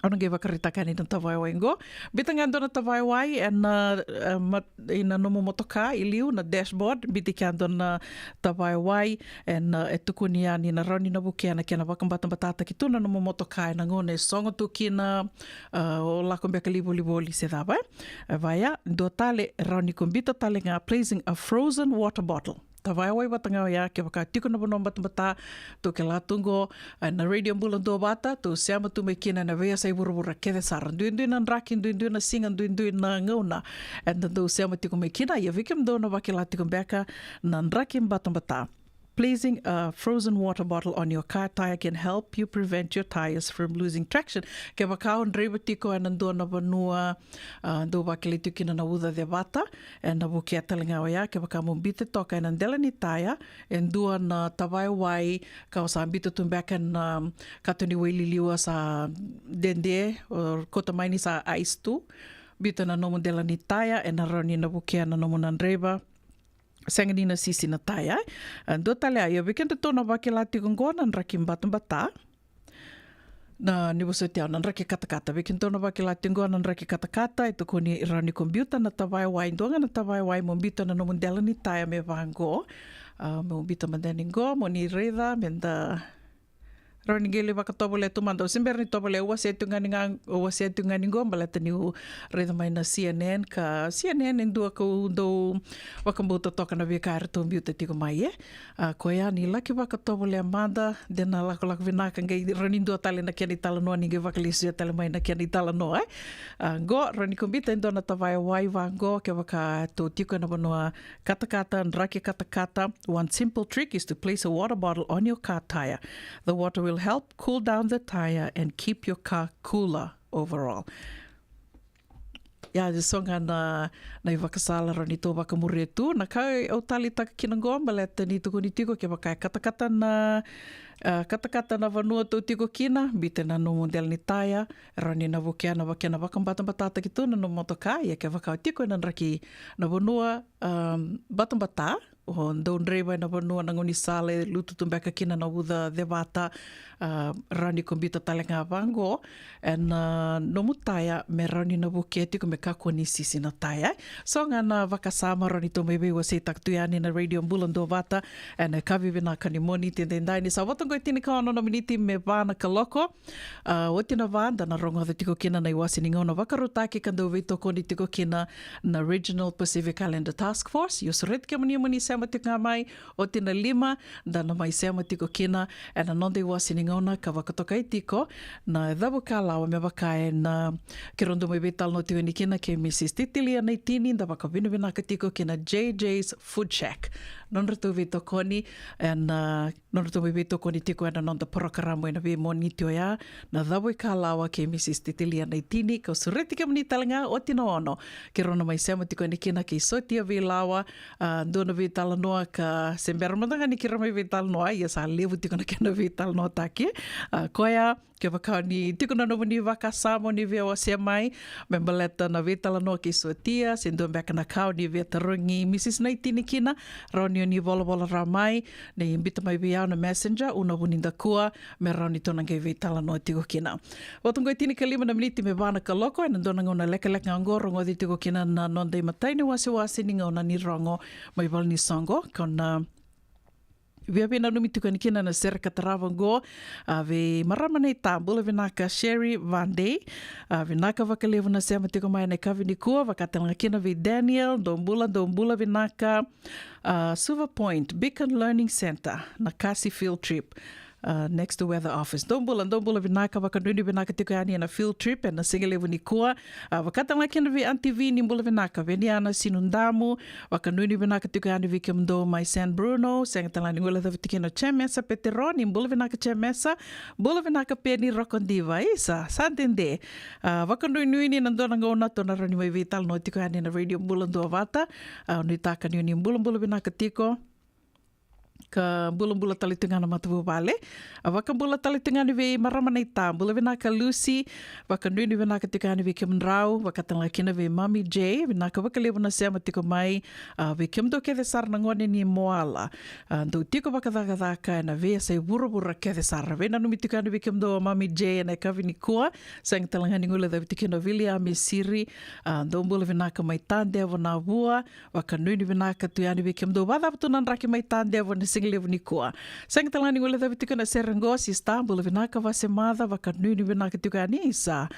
Au na qai vakaraitaka yani na tavaya wai qo. Biuta ga e dua na tavaya wai ena, e, mat-, ina nomu motoka i liu na dashboard, biuta kea dua na tavaya wai, ena, e tukuni yani na rawa ni na vukea na kena vakabatabatataki tu na nomu motoka ena gauna e sogo tu kina, e, o lako beka lai volivoli se cava, e. E vaya, dua tale, rawa ni ko biuta tale ga placing a frozen water bottle. Tavaya wai vata ga oya, kevaka tiko na vanua batabata, tou kila tu qo, e, na Radio Bula Duavata, tou sema tu mai kina ena veiyasai vuravura kece sara. Duidui na draki, duidui na siga, duidui na gauna. Eda dau sema tiko mai kina, ia vei kemudou na vakila tiko beka na draki batabata. Placing a frozen water bottle on your car tire can help you prevent your tires from losing traction. Kevaka o draiva tiko ena dua na vanua, a, dau vakilai tiko kina na uca cevata, ena vukea tale ga oya, kevaka mo biuta toka ena dela ni taya e dua na tavaya wai, ka o sa biuta tu beka ena, um, kato ni wai liliwa sa dede, o kauta mai ni sa ice tu. Biuta na nomu dela ni taya, ena rawa ni na vukea na nomu na draiva. Sega ni na sisi na taya, e. A, dua tale a, ia vei kedatou na vakila tiko qo na draki batabata. Na, ni vosoti au na draki katakata. Vei kedatou na vakila tiko qo na draki katakata, e tukuni rawa ni ko biuta na tavaya wai, dua ga na tavaya wai, mo biuta na nomu dela ni taya me vaqo. A, mo biuta mada yani qo, mo ni raica, meda Rawa ni qai lai vakatovolea tu mada. Au se bera ni tovolea, au wasea tu ga ni ga, au wasea tu ga ni qo baleta niu raica mai na C N N, ka C N N e dua kau dau vakabauta toka na veika eratou biuta tiko mai, e. A, koya ni laki vakatovolea mada, de na lakolako vinaka qai rawa ni dua tale na kena italanoa ni qai vakalesuya tale mai na kena italanoa, e. A, qo, rawa ni kau biuta e dua na tavaya wai vaqo, kevaka tou tiko ena vanua katakata, draki katakata. One simple trick is to place a water bottle on your car tire. The water will help cool down the tire and keep your car cooler overall. Ia, e so ga na, na ivakasala rawa ni tou vakamuria tu. Na ka au taleitaka kina qo, baleta ni tukuni tiko kevaka e katakata na, a, katakata na vanua tou tiko kina, biuta na nomu dela ni taya, rawa ni na vukea na vaka, na vakabatabatataki tu na nomu motoka. Ia kevaka o tiko ena draki na vanua, a, batabata, o dau draiva ena vanua na gaunisala e lutu tu beka kina na uca cevata, a, rawa ni kau biuta tale ga vaqo ena, a, nomu taya me rawa ni na vukea tiko me kakua ni sisi na taya. So ga na vakasama rawa ni tou mai veiwaseitaka tu yani na Radio Bula Duavata ena yakavi vinaka ni Moniti edaidai. Ni sa vo tu qo e tinikaono na miniti me va na kaloko. A, oti na va da na rogoca tiko kina na iwase ni gauna vakarautaki ka dau veitokoni tiko kina na Regional Pacific Islander Task Force. Io, sureti kemuni mo ni sema tiko ga mai, oti na lima da na mai sema tiko kina ena noda iwase ni gauna ka vakatokai tiko na cavu kalawa me vaka ena keirau dau mai veitalanoa tiko yani kina kei Mrs Titilia Naitini, da vakavinavinaka tiko kina J J's Food Shack. Nodratou veitokoni ena nodratou mai veitokoni tiko ena noda porokaramu ena veimoniti oya, na cavu ikalawa kei Mrs Titilia Naitini. Kau sureti kemuni tale ga oti na ono keirau na mai sema tiko yani kina kei Sotia Veilawa, a, dua na veitalanoa ka se bera mada ga ni keirau mai veitalanoa, ia sa levu tiko na kena veitalanoataki. A, koya, kevaka ni tiko na nomuni vakasama ni via wasea mai me baleta na veitalanoa kei Sotia, se dua beka na ka o ni via tarogi Mrs Naitini kina, rawa ni o ni volavola rawa mai, ni biuta mai vei au na messenger, Una Vunidakua, me rawa ni tou na qai veitalanoa tiko kina. Vo tu qo e tinikalima na miniti me va na kaloko, ena dua na gauna lekaleka ga oqo rogoci tiko kina na noda imatai ni wasewase ni gauna ni rogo mai valenisoqo, kau na via veinanumi tiko yani kina na sere ka tarava oqo, a, vei marama naita. Bula vinaka Sherry Vande, a, vinaka vakalevu na sema tiko mai ena yakavi nikua, vaka tale ga kina vei Daniel, dou bula, dou bula vinaka, a, Suva Point Beacon Learning Centre, na Kasi Field Trip, a, next to Weather Office. Dou bula, dou bula vinaka, vakanuinui vinaka tiko yani ena field trip ena sigalevu nikua. A, vaka tale ga kina vei Aunty V, ni bula vinaka. Vei Niana Sinudamu, vakanuinui vinaka tiko yani vei kemudou mai San Bruno, sega tale ga ni guilecavi tiko kina o Jemesa Peteroni, bula vinaka Jemesa, bula vinaka Peni Rokodiva, isa, sa dede. A, vakanuinui ni na dua na gauna tou na rawa ni mai veitalanoa tiko yani na Radio Bula Duavata. A, nuitaka ni o ni bulabula vinaka tiko. Ka bulabula tale tu ga na matavuvale. A, vakabula tale tu ga yani vei marama naita, bula vinaka Lucy, vakanuinui vinaka tiko yani vei kemudrau, vaka tale ga kina vei Mami J, vinaka vakalevu na sema tiko mai, a, vei kemudou kece sara na gone ni Moala, a, dou tiko vakacakacaka ena veiyasai vuravura kece sara. Veinanumi tiko yani vei kemudou o Mami J ena yakavi nikua, sega tale ga ni guilecavi tiko kina o Viliami Siri, a, dou bula vinaka mai Tadevo Navua, vakanuinui vinaka tu yani vei kemudou vakacava tu na draki mai Tadevo ena sigalevu nikua. Sega tale ga ni guilecavi tiko na sere qo, sista, bula vinaka Vasemaca, vakanuinui vinaka tiko yani, isa.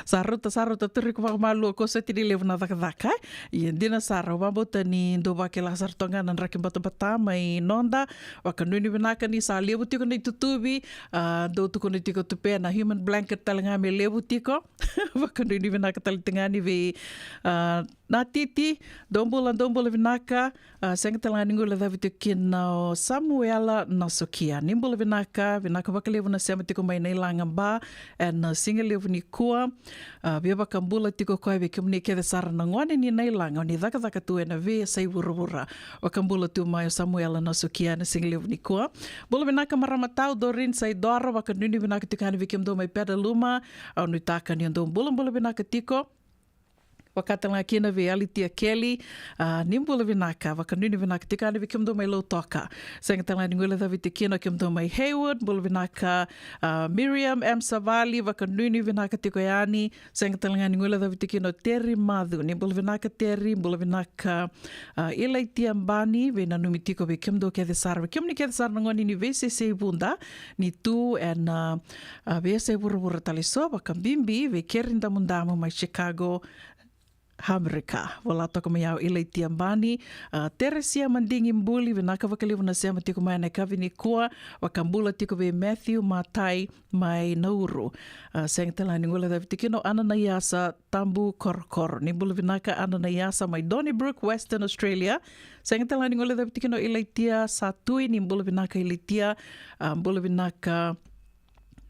Sa rauta, sa rauta, turi iko vakamalua, ko soti ni levu na cakacaka, e? Ia dina sara, au vakabauta ni dou vakila sara toka ga na draki batabata mai noda, vakanuinui vinaka ni sa levu tiko na itutuvi, a, dou tukuna tiko tu pe na human blanket tale ga me levu tiko. Vakanuinui vinaka tale tu ga yani vei, a, Natiti, dou bula, dou bula vinaka, a, sega tale ga ni guilecavi tiko kina o Samuela Nasokia. Ni bula vinaka, vinaka vakalevu na sema tiko mai Nailaga Bar ena sigalevu nikua. A, via vakabula tiko koya vei kemuni kece sara na gone ni Nailaga, o ni cakacaka tu ena veiyasai vuravura. Vakabula tu mai o Samuela Nasokia ena sigalevu nikua. Bula vinaka marama tau, Dorin Saidoro, vakanuinui vinaka tiko yani vei kemudou mai Pedaluma. Au nuitaka ni o dou bulabula vinaka tiko. Vakatalega kina vei Alitia Kelly, a, ni bula vinaka, vakanuinui vinaka tiko yani vei kemudou mai Lautoka. Sega talega ni guilecavi tiko kina o kemudou mai Haywood, bula vinaka, a, Miriam M Savali, vakanuinui vinaka tiko yani. Sega talega ni guilecavi tiko kina o Terry Macu, ni bula vinaka Terry, bula vinaka, a, Ilaitia Bani, veinanumi tiko vei kemudou kece sara, vei kemuni kece sara na gone ni veisesei vuda, ni tu ena, a, veiyasai vuravura tale so, vakabibi vei Keri Damudamu mai Chicago, Amerika. Vola toka mai au Ilaitia Bani, a, Teresia Madigi Buli, vinaka vakalevu na sema tiko mai ena yakavi nikua, vakabula tiko vei Matthew Matai mai Nauru. A, sega talega ni guilecavi tiko kina o Ananaiasa Tabu Korokoro. Ni bula vinaka Ananaiasa mai Donnybrook, Western Australia. Sega talega ni guilecavi tiko kina o Ilaitia Satui, ni bula vinaka Ilaitia, a, bula vinaka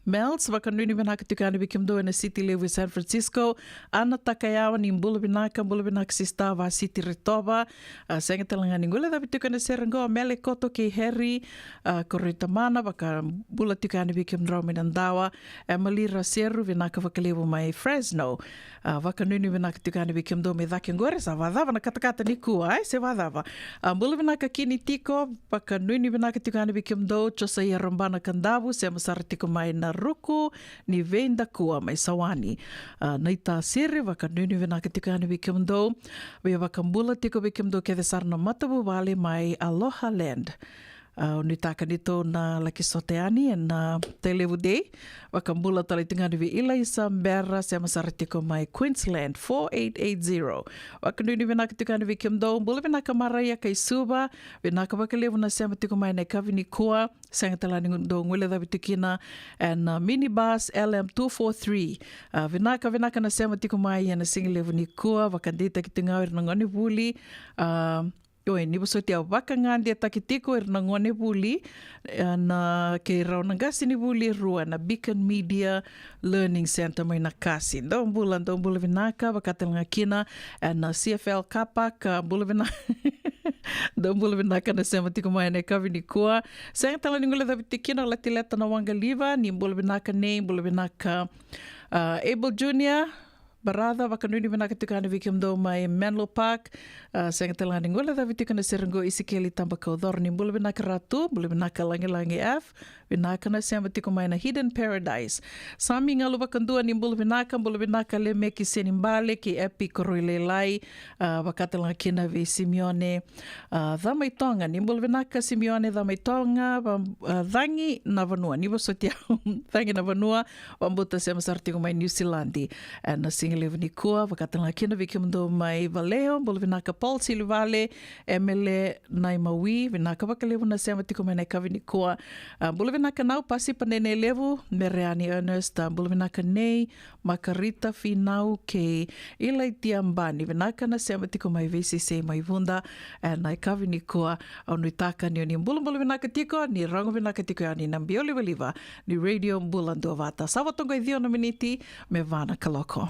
Mels, vakanuinui vinaka tiko yani vei kemudou ena siti levu e San Francisco. Ana Takayawa, ni bula vinaka, bula vinaka sista, va siti Retova. A, sega talega ni guilecavi tiko ena sere qo, Mele Koto kei Harry, a, Koroi Tamana, vakabula tiko yani vei kemudrau mai na dawa. Emily Raseru, vinaka vakalevu mai Fresno. A, vakanuinui vinaka tiko yani vei kemudou mai cake qori, sa vacava na katakata nikua, e, se vacava. A, bula vinaka Kini Tiko, vakanuinui vinaka tiko yani vei kemudou, Josaia Rabana Kadavu, sema sara tiko mai na ruku ni veidakua mai Sawani. A, Naita Siri, vakanuinui vinaka tiko yani vei kemudou, via vakabula tiko vei kemudou kece sara na matavuvale mai Aloha Land. A, au nuitaka ni tou na laki sota yani ena, a, Tailevu Day. Vakabula tale tiko yani vei Ilaisa Bera, sema sara tiko mai Queensland, four eight eight zero. Vakanuinui vinaka tiko yani vei kemudou, bula vinaka Maraia kai Suva, vinaka vakalevu na sema tiko mai ena yakavi nikua, sega talega ni dou guilecavi tiko kina ena, a, minibus L M two four three. A, vinaka, vinaka na sema tiko mai ena siga levu nikua, vakadeitaki tiko ga o ira na gone vuli, a, Oi, ni vosoti au, vakagadetaki tiko ira na gone vuli, e, na kei rau na qase ni vuli e rua na Beacon Media Learning Centre mai na kasi. Dou bula, dou bula vinaka, vakatalega kina, e, na C F L Car Park, a, bula vinaka. Dou bula vinaka na sema tiko mai ena yakavi nikua. Sega talega ni guilecavi tiko kina o Latileta na Waqaliva, ni bula vinaka nei, bula vinaka, a, Abel Junior, Baraca, vakanuinui vinaka tiko yani vei kemudou mai Menlo Park. A, sega talega ni guilecavi tiko ena sere qo, Isikeli Tabakaucoro, ni bula vinaka Ratu, bula vinaka Lagilagi F, vinaka na sema tiko mai na Hidden Paradise. Sami Galu Vakadua, ni bula vinaka, bula vinaka Lemeki Senibale kei Epi Koroi Lailai, a, vakatalega kina vei Simione, a, Camaitoga, ni bula vinaka Simione Camaitoga, va-, a, Cagi na Vanua, ni vosoti au, Cagi na Vanua, Vabuta sema sara tiko mai Niusiladi. Ena siga levu nikua, vakatalega kina vei kemudou mai Vallejo, bula vinaka Paul Silivale, Emele Naimawi, vinaka vakalevu na sema tiko mai ena yakavi nikua. A, bula vinaka Nau Pasipa Nene Levu, Mereani Ernest, a, bula vinaka nei, Makarita Finau kei Ilaitia Bani, vinaka na sema tiko mai veisesei mai Vuda, ena yakavi nikua. Au nuitaka ni o ni bulabula vinaka tiko, ni rogo vinaka tiko yani na biau livaliva ni Radio Bula Duavata. Sa vo toka e ciwa na miniti me va na kaloko.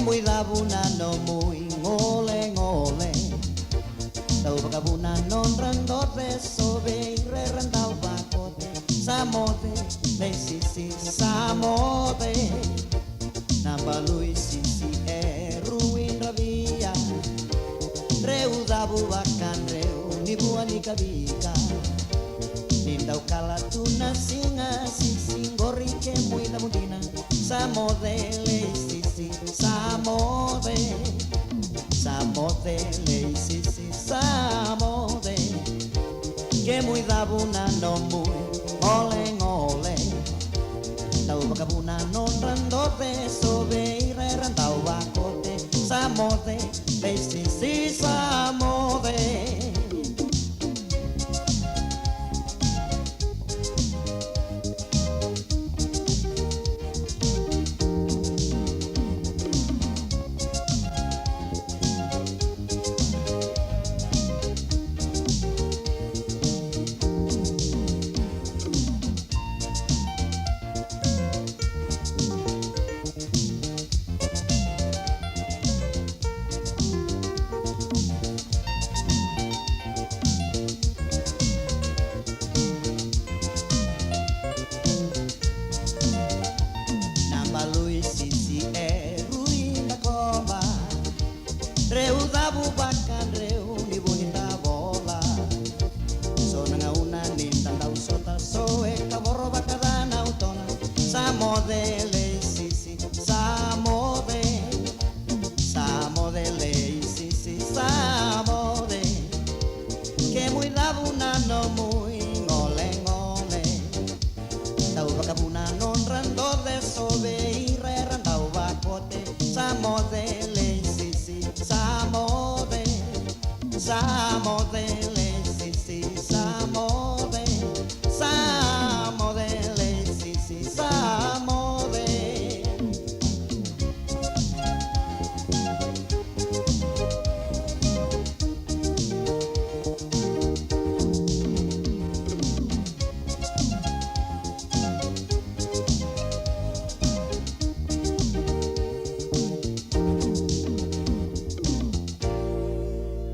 Muicavu na nomu igolegole. Dau vakavuna nodra doce, sovei rera dau vakote. Sa moce, leisisi, sa moce. Na balu i sisi e rui dravia. Dreu cavu vakadreu ni vua ni kavika. Ni dau kala tu na siga, sisi qori kemu icavu dina. Sa moce, leisisi, sa moce. Sa moce, leisisi, sa moce. Kemu icavu na nomu igolegole. Dau vakavuna nodra doce, sovei rera dau vakote. Sa moce, leisisi, sa moce. Na balu i sisi e rui na kova. Dreu cavu vakadreu ni vua ni tavola. So na gauna ni da dau sota, so e kavoro vakaca na utona. Sa moce, leisisi, sa moce. Sa moce, leisisi, sa moce. Kemu icavu na nomu igolegole. Dau vakavuna nodra doce, sovei rera dau vakote. Sa moce, leisisi, sa moce. Sa moce, leisisi, sa moce. Sa moce, leisisi, sa moce.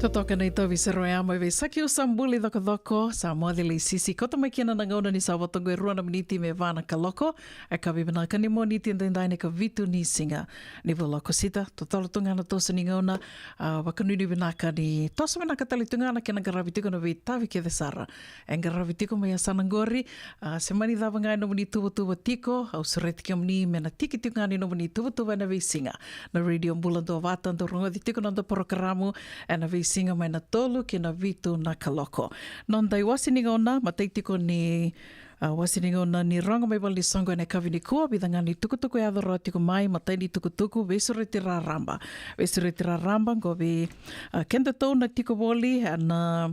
Totoka na itovi sero ya mai vei Sakiu Sabuli Cokocoko, sa moce, leisisi. Koto mai kina na gauna ni sa vo toqo e rua na miniti me va na kaloko. E ka vivinaka ni Moniti edaidai na ika vitu ni siga ni vula o Okosita. Totolo tu ga na toso ni gauna, a, vakanuinui vinaka ni toso vinaka tale tu ga na kena qaravi tiko na veitavi kece sara e qaravi tiko mai yasana qori. A, se mani cava ga e nomuni tuvatuva tiko, au sureti kemuni me na tiki tiko ga ni nomuni tuvatuva ena veisiga. Na Radio Bula Duavata, dau rogoci tiko na noda porokaramu ena veisiga mai na tolu ki na vitu na kaloko. Noda iwasi ni gauna, matai tiko ni, a, wasi ni gauna ni rogo mai vale ni soqo ena yakavi nikua, vica ga ni tukutuku e yaco rawa tiko mai, matai ni tukutuku, veisureti raraba. Veisureti raraba, qo vei, a, kedatou na tiko voli ena,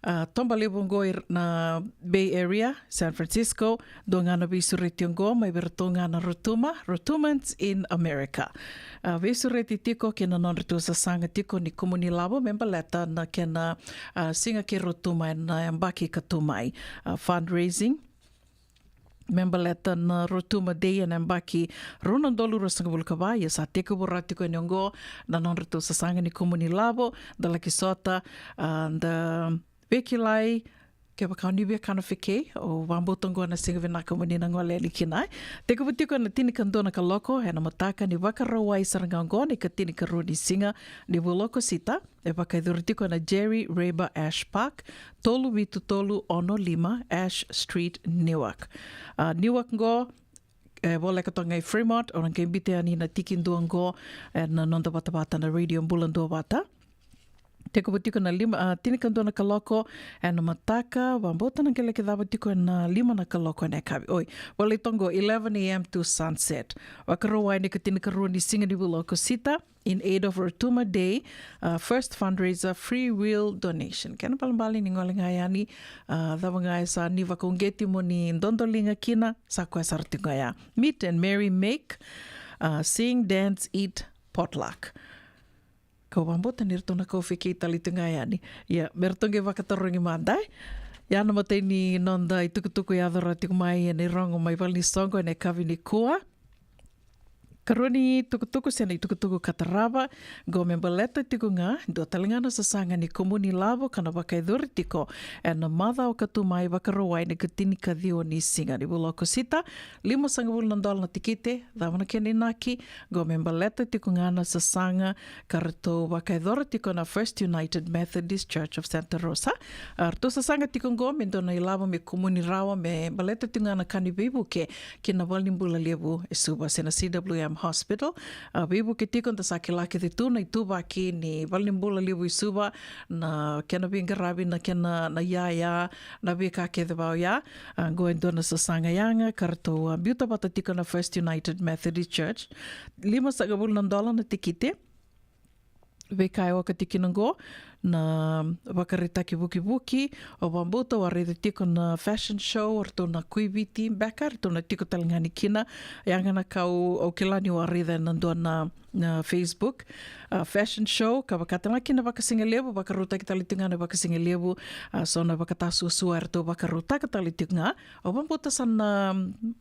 a, toba levu oqo i r-, na Bay Area, San Francisco, dua ga na veisureti oqo mai vei iratou ga na Rotuma, Rotumans in America. A, veisureti tiko kei na nodratou sasaga tiko ni kumuni lavo me baleta na kena, a, siga kei Rotuma ena yabaki ka tu mai. A, fundraising me baleta na Rotuma Day ena yabaki rua na udolu ruasagavulu ka va, ia sa tekivu rawa tiko yani oqo na nodratou sasaga ni kumuni lavo, da laki sota, a, da veikilai, kevaka o ni via kana fekei, au vakabauta oqo na siga vinaka mo ni na gole yani kina. Tekivu tiko ena tinikadua na kaloko ena mataka ni Vakarauwai sara ga oqo, na ikatinikarua ni siga ni vula o Okosita. E vakayacori tiko ena Jerry Rayburn Ash Park, tolu vitu tolu ono lima Ash Street, Newark. A, Newark qo, e voleka toka ga i Fremont, o na qai biuta yani na tikidua oqo ena noda vatavata na Radio Bula Duavata. Tekivu tiko na lima, a, tinikadua na kaloko ena mataka, vakabauta na qai laki cava tiko ena lima na kaloko ena yakavi. Oi, volai toka qo, eleven a.m. to sunset. Vakarauwai na ikatinikarua ni siga ni vula o Okosita, in aid of Rotuma Day, a, first fundraiser, free will donation. Kena balebale ni gole ga yani, a, cava ga e sa ni vakauqeti mo ni dodoliga kina, sa koya sara tiko ga ya. Meet and Mary Make, a, sing, dance, eat, potluck. Kau vakabauta ni ratou na kau fekei tale tu ga yani. Ia, me ratou qai vakatarogi mada, e? Ia na matai ni noda itukutuku e yaco rawa tiko mai ena irogo mai vale ni soqo ena yakavi nikua. Karua ni tukutuku se na itukutuku ka tarava, qo me baleta tiko ga dua tale ga na sasaga ni kumuni lavo ka na vakayacori tiko ena macawa ka tu mai, Vakarauwai na ikatini ka ciwa ni siga ni vula o Okosita. Limasagavulu na dola na tikite, cava na kena inaki? Qo me baleta tiko ga na sasaga ka ratou vakayacora tiko na First United Methodist Church of Santa Rosa. A, ratou sasaga tiko qo me dua na ilavo me kumuni rawa me baleta tiko ga na ka ni veivuke ki na valenibula levu e Suva se na C W M Hospital. A, veivuke tiko, da sa kila kece tu na ituvaki ni valenibula levu i Suva, na kena veiqaravi, na kena na iyaya, na veika kece vaka oya. A, qo e dua na sasaga yaga ka ratou, a, biuta vata tiko na First United Methodist Church. Limasagavulu na dola na tikite. Veika e oka tiko kina qo na vakaraitaki vukivuki. Au vakabauta au a raica tiko na fashion show, o ratou na Kuiviti beka, ratou na tiko tale ga ni kina. Yaga na ka au, au kila niu a raica ena dua na, na Facebook, a, fashion show, ka vaka tale ga kina vakasigalevu, vakarautaki tale tiko ga na vakasigalevu. A, so na vakatasuasua eratou vakarautaka tale tiko ga. Au vakabauta sa na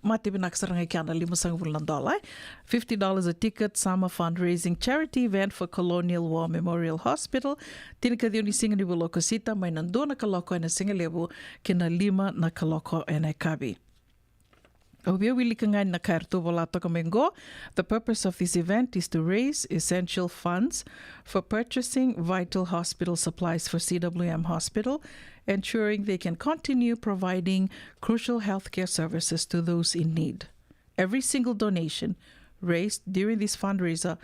mate vinaka sara ga i kea na limasagavulu na dola, e. Fifty dollars a ticket, summer fundraising charity event for Colonial War Memorial Hospital. Tinikaciwa ni siga ni vula o Okosita, mai na dua na kaloko ena sigalevu ki na lima na kaloko ena yakavi. Au via wilika ga na ka eratou vola toka mai qo. The purpose of this event is to raise essential funds for purchasing vital hospital supplies for C W M Hospital, ensuring they can continue providing crucial healthcare services to those in need. Every single donation raised during this fundraiser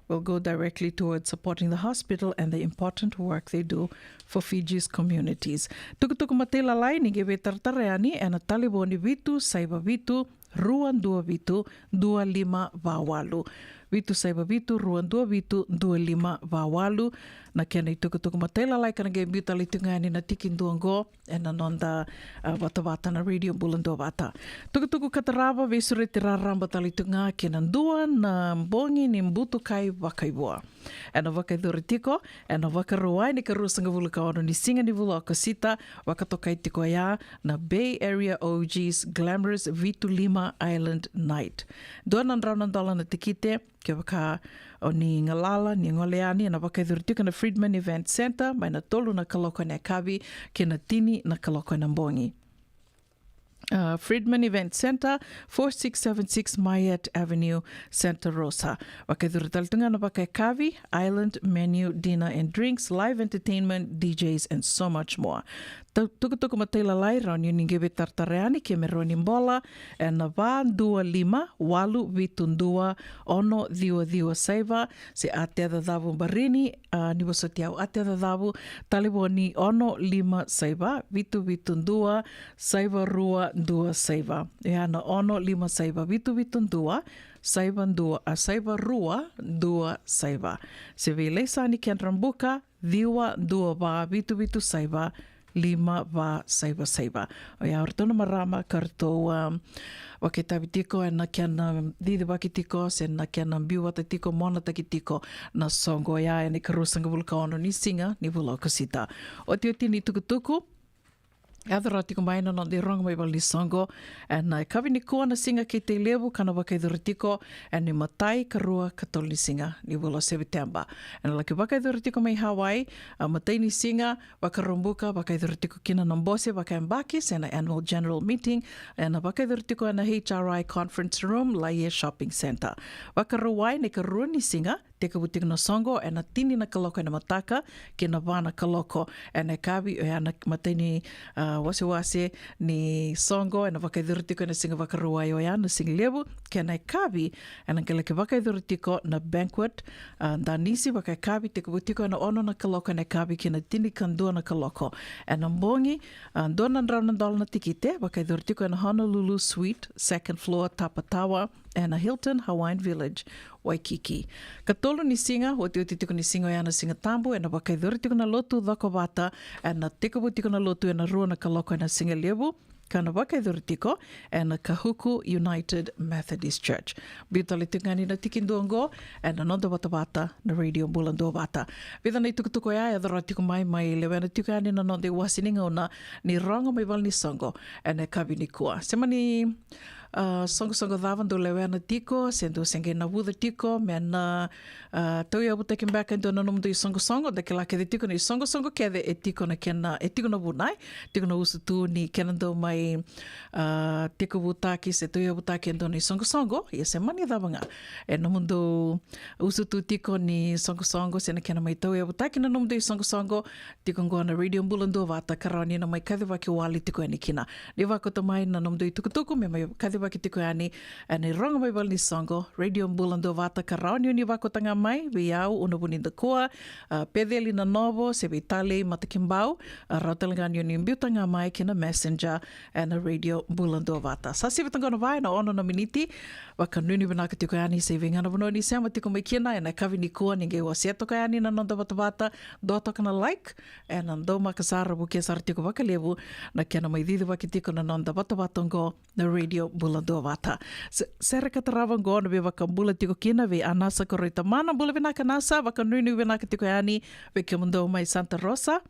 will go directly towards supporting the hospital and the important work they do for Fiji's communities. Tukutuku matailalai ni qai veitaratara yani ena talevoni vitu saiva vitu, rua dua vitu, dua lima va walu. Vitu saiva vitu, rua dua vitu, dua lima va walu. Na kena itukutuku matailalai ka na qai biu tale tiko ga yani na tikidua qo ena noda, a, vatavata na Radio Bula Duavata. Tukutuku ka tarava, veisureti raraba tale tiko ga kei na dua na bogi ni butukai vakaivua. Ena vakayacori tiko ena Vakarauwai na ikaruasagavulu ka ono ni siga ni vula o Okosita, vakatokai tiko oya na Bay Area O Gs Glamorous Vitu Lima Island Night. Dua na drau na dola na tikite, kevaka o ni galala ni gole yani, ena vakayacori tiko ena Freedman Event Centre mai na tolu na kaloko ena yakavi ki na tini na kaloko ena bogi. A, Freedman Event Centre, four six seven six Myatt Avenue, Santa Rosa. Vakayacori tale tu ga na vakayakavi, island menu, dinner and drinks, live entertainment, D Js and so much more. Tu-, tukutuku matailalai, rawa ni o ni qai veitaratara yani ke me rawa ni bola ena va dua lima, walu vitu dua, ono ciwa ciwa saiva, se Atea Cacavu Barini, a, ni vosoti au, Atea Cacavu, talevoni ono lima saiva, vitu vitu dua, saiva rua dua saiva. Ia na ono lima saiva, vitu vitu dua, saiva dua, a, saiva rua dua saiva. Se vei Laisani Kendrabuka, ciwa dua va, vitu vitu saiva, lima va saiva saiva. Oya o ratou na marama ka ratou, um, vakaitavi tiko ena kena cicivaki tiko se na kena biu vata tiko, monataki tiko na soqo oya ena ikaruasagavulu ka ono ni siga ni vula o Okosita. Otioti ni tukutuku, yaco rawa tiko mai na noda irogo mai valenisuqo ena yakavi nikua na Siga Kei Tailevu, ka na vakayacori tiko ena imatai, karua, katolu ni siga ni vula o Sepiteba. Ena laki vakayacori tiko mai Hawaii, a, matai ni siga, Vakaraubuka, vakayacori tiko kina na bose vakayabaki se na annual general meeting, ena vakayacori tiko ena H R I conference room, Laie Shopping Centre. Vakarauwai na ikarua ni siga, tekivu tiko na soqo ena tini na kaloko ena mataka ki na va na kaloko ena yakavi, oya na imatai ni, a, wasewase ni soqo ena vakayacori tiko ena siga Vakarauwai oya na sigalevu, kei na yakavi ena qai laki vakayacori tiko na banquet, a, danisi vakayakavi, tekivu tiko ena ono na kaloko ena yakavi ki na tinikadua na kaloko ena bogi. A, dua na drau na dola na tikite, vakayacori tiko ena Honolulu Suite, second floor, Tapa Tower, ena Hilton Hawaiian Village, Waikiki. Katolu ni siga, otioti tiko ni siga oya na Siga Tabu, ena vakayacori tiko na lotu cokovata, ena tekivu tiko na lotu ena rua na kaloko ena sigalevu, ka na vakayacori tiko ena Kahuku United Methodist Church. Biu tale tiko ga yani na tikidua oqo ena noda vatavata na Radio Bula Duavata. Vica na itukutuku oya e yaco rawa tiko mai, mai lewena tiko yani na noda iwase ni gauna ni rogo mai valenisuqo ena yakavi nikua. Se mani A, soqosoqo cava dou lewena tiko se dou se qai navuca tiko me na, a, tauyavutaki beka e dua na nomudou isoqosoqo? Da kila kece tiko na isoqosoqo kece e tiko na kena, e tiko na vuna, e tiko na usutu ni kena dau mai, a, tekivutaki se tauyavutaki e dua na isoqosoqo. Ia se mani cava ga e nomudou usutu tiko ni soqosoqo se na kena mai tauyavutaki na nomudou isoqosoqo, tiko qo na Radio Bula Duavata ka rawa ni na mai kacivaki wale tiko yani kina. Ni vakauta mai na nomudou itukutuku me mai kacivaki tiko yani ena irogo mai vale ni soqo. Radio Bula Duavata ka rawa ni o ni vakauta ga mai vei au, Una Vunidakua, a, Peceli Nanovo, se vei Talei Matakibau, a, rawa tale ga ni o ni biuta ga mai kina Messenger ena Radio Bula Duavata. Sa sivi toka qo na va ena ono na miniti. Vakanuinui vinaka tiko yani se vei ga na vanua ni sema tiko mai kina ena yakavi nikua. Ni qai wasea toka yani na noda vatavata, dua toka na like, ena dau maka sara, vukea sara tiko vakalevu na kena mai cicivaki tiko na noda vatavata oqo na Radio Bula Duavata. Se-, sere ka tarava oqo na veivakabula tiko kina vei Anasa Koroi Tamana. Bula vinaka Anasa, vakanuinui vinaka tiko yani vei kemudou mai Santa Rosa.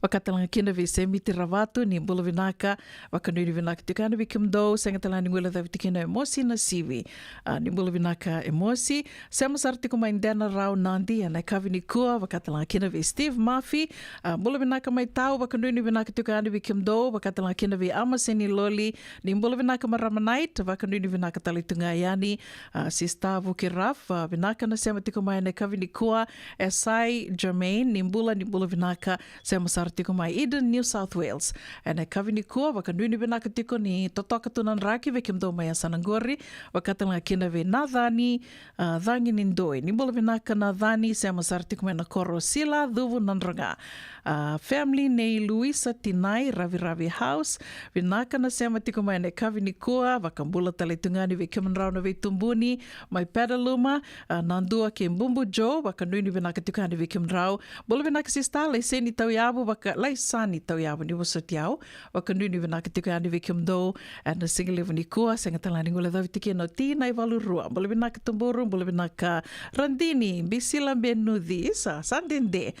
Vaka tale ga kina vei Semiti Ravatu, ni bula vinaka, vakanuinui vinaka tiko yani vei kemudou. Sega tale ga ni guilecavi tiko kina o Emosi Nasivi, a, ni bula vinaka Emosi. Sema sara tiko mai Denarau, Nadi, ena yakavi nikua. Vaka tale ga kina vei Steve Murphy, a, bula vinaka mai Tau, vakanuinui vinaka tiko yani vei kemudou. Vaka tale ga kina vei Amaseni Loli, ni bula vinaka marama Night, vakanuinui vinaka tale tu ga yani. A, Sista Vuke Raf, a, vinaka na sema tiko mai ena yakavi nikua. Esai Germain, ni bula, ni bula vinaka, sema sara tiko mai Eden, New South Wales ena yakavi nikua. Vakanuinui vinaka tiko ni totoka tu na draki vei kemudou mai yasana qori. Vaka tale ga kina vei Nacani, a, Cagi ni Doi, ni bula vinaka Nacani, sema sara tiko mai na koro Sila, Cuvu, Nadroga. A, family nei Luisa Tinai, Raviravi House, vinaka na sema tiko mai ena yakavi nikua. Vakabula tale tu ga yani vei kemudrau na veitubuni mai Pedaluma, a, Nadua kei Bubu Joe, vakanuinui vinaka tiko yani vei kemudrau. Bula vinaka Sista Laiseni Tauyavu, vaka Laisani Tauyavu, ni vosoti au. Vakanuinui vinaka tiko yani vei kemudou ena sigalevu nikua. Sega tale ga ni guilecavi tiko kina o Tinai Valurua, bula vinaka Tuburu, bula vinaka Radini, Bisila Benuci, sa, sa dede.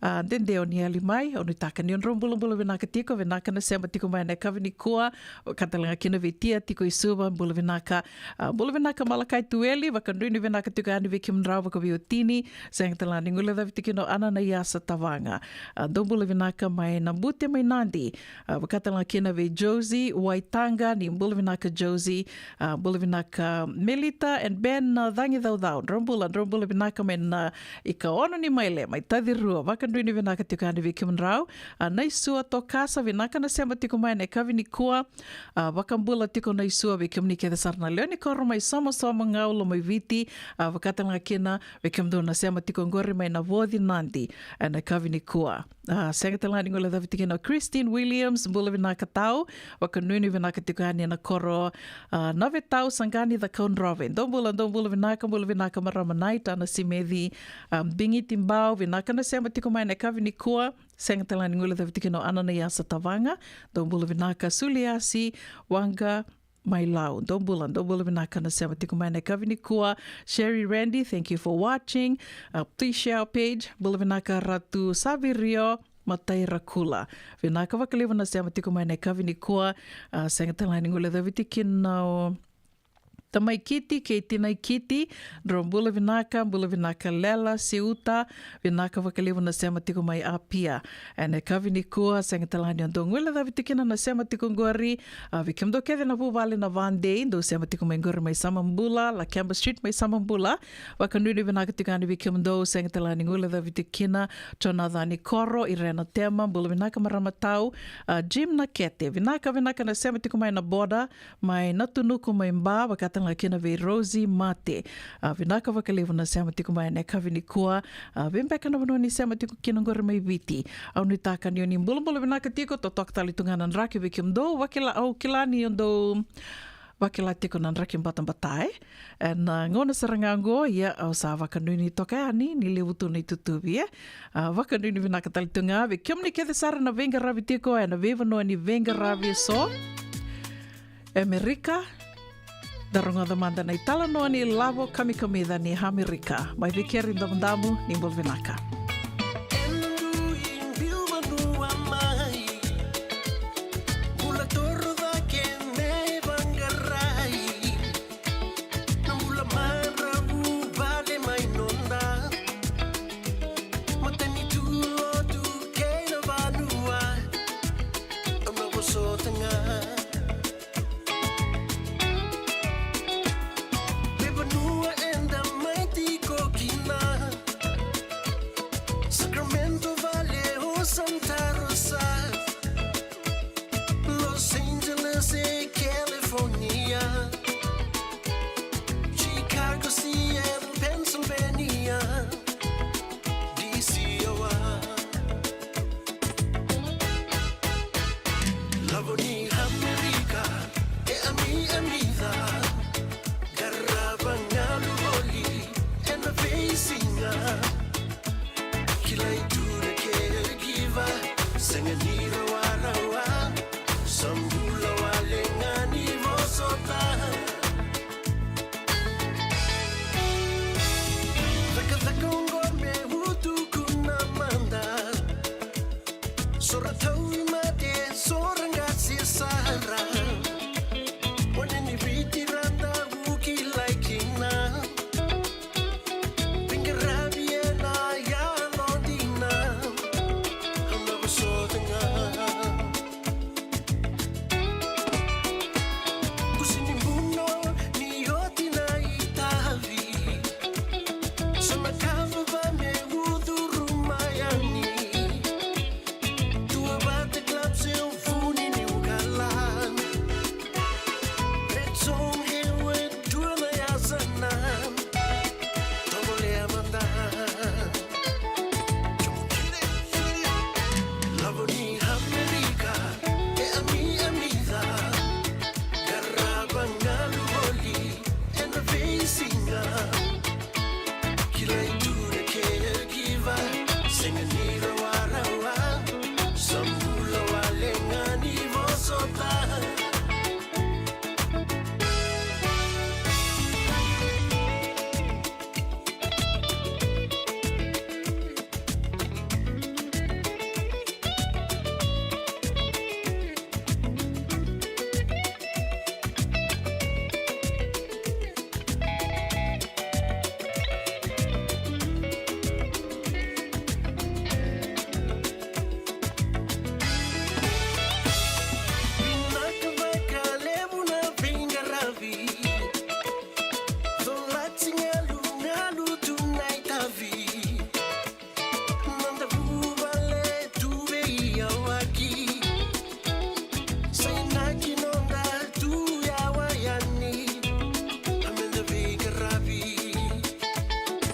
A, dede o ni yali mai, au nuitaka ni o drau bulabula vinaka tiko. Vinaka na sema tiko mai ena yakavi nikua. Vaka tale ga kina vei Tia tiko i Suva, bula vinaka. A, bula vinaka Malakai Tueli, vakanuinui vinaka tiko yani vei kemudrau vakaveiwatini. Sega tale ga ni guilecavi tiko kina o Ananaiasa Tavaga. A, dou bula vinaka mai Nabute mai Nadi. A, vaka tale ga kina vei Josie Waitaga, ni bula vinaka Josie. A, bula vinaka Melita and Ben, a, Cagicaucau. Drau bula, drau bula vinaka mai na ikaono ni maile mai Tacirua. Vakanuinui vinaka tiko yani vei kemudrau. A, Naisua Tokasa, vinaka na sema tiko mai ena yakavi nikua. A, vakabula tiko Naisua vei kemuni kece sara na lewe ni koro mai Somosomo, Gau, Lomaiviti. A, vaka tale ga kina vei kemudou na sema tiko qori mai Navoci, Nadi ena yakavi nikua. A, sega tale ga ni guilecavi tiko kina o Christine Williams, bula vinaka Tau, vakanuinui vinaka tiko yani ena koro, a, Navetau, Saqani, Cakaudrove. Dou bula, dou bula vinaka, bula vinaka marama Night, Ana Simeci, a, Bigiti Bau, vinaka na sema tiko mai ena yakavi nikua. Sega tale ga ni guilecavi tiko kina o Ananaiasa Tavaga. Dou bula vinaka Suliasi Waqa mai Lau. Dou bula, dou bula vinaka na sema tiko mai ena yakavi nikua. Sherry Randy, thank you for watching. Uh, please share our page. Bula vinaka Ratu Savirio Matairakula. Vinaka vakalevu na sema tiko mai ena yakavi nikua. Uh, sega tale ga ni guilecavi tiko kina o Tamai Kiti kei Tinai Kiti. Drau bula vinaka, bula vinaka Lela Siuta. Vinaka vakalevu na sema tiko mai Apia ena yakavi nikua. Sega tale ga ni o dou guilecavi tiko kina na sema tiko qori. A, vei kemudou kece na vuvale na vadei, dou sema tiko mai qori mai Samabula, Lakeba Street mai Samabula. Vakanuinui vinaka tiko yani vei kemudou. Sega tale ga ni guilecavi tiko kina Jonathan Ikoro, Irena Tema, bula vinaka marama Tau. A, Jim Nakete, vinaka, vinaka na sema tiko mai na boda mai Natunuku mai Ba, vaka tale ga kina vei Rosie Mate. A, vinaka vakalevu na sema tiko mai ena yakavi nikua. A, vei beka na vanua ni sema tiko kina qori mai Viti. Au nuitaka ni o ni bulabula vinaka tiko, totoka tale tu ga na draki vei kemudou. Vakila, au kila ni o dou vakila tiko na draki batabata, e. Ena, a, gauna sara ga oqo, ia, au sa vakanuinui toka yani ni levu tu na itutuvi, e. A, vakanuinui vinaka tale tu ga vei kemuni kece sara na veiqaravi tiko ena veivanua ni veiqaravi eso. Amerika, da rogoca mada na italanoa ni lavo kamikamica ni Amerika. Mai vei keri Damudamu, ni bula vinaka. Sini muno ni oti na itavi. Sa na kava me ucuru mai yani. Dua vata club se vuni ni ukalan. Red zone e we dua na yasanan. Tovolea mada. Lavo ni Amerika, e ami ami ca. Qarava galu voli ena veisiga. Kilai tu na caregiver, sega ni rawarawa. Sa bula wale ga ni vosota. Vinaka vakalevu na veiqaravi. Colati galugalu tu na itavi. Noda vuvale tu veiyawaki. Sa inaki noda tu yawa yani. A meda veiqaravi.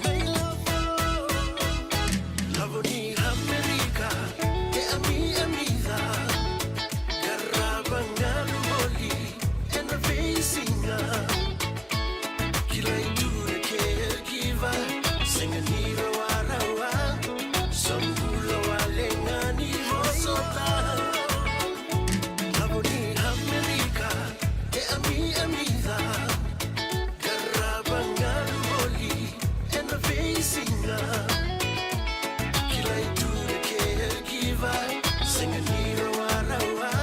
Mai lavo, lavo ni Amerika, e ami ami ca. Qarava galu voli ena veisiga. Kilai tu na caregiver, sega ni rawarawa. Sa bula wale ga ni vosota. Lavo ni Amerika, e ami ami ca. Qarava galu voli ena veisiga. Kilai tu na caregiver, sega ni rawarawa.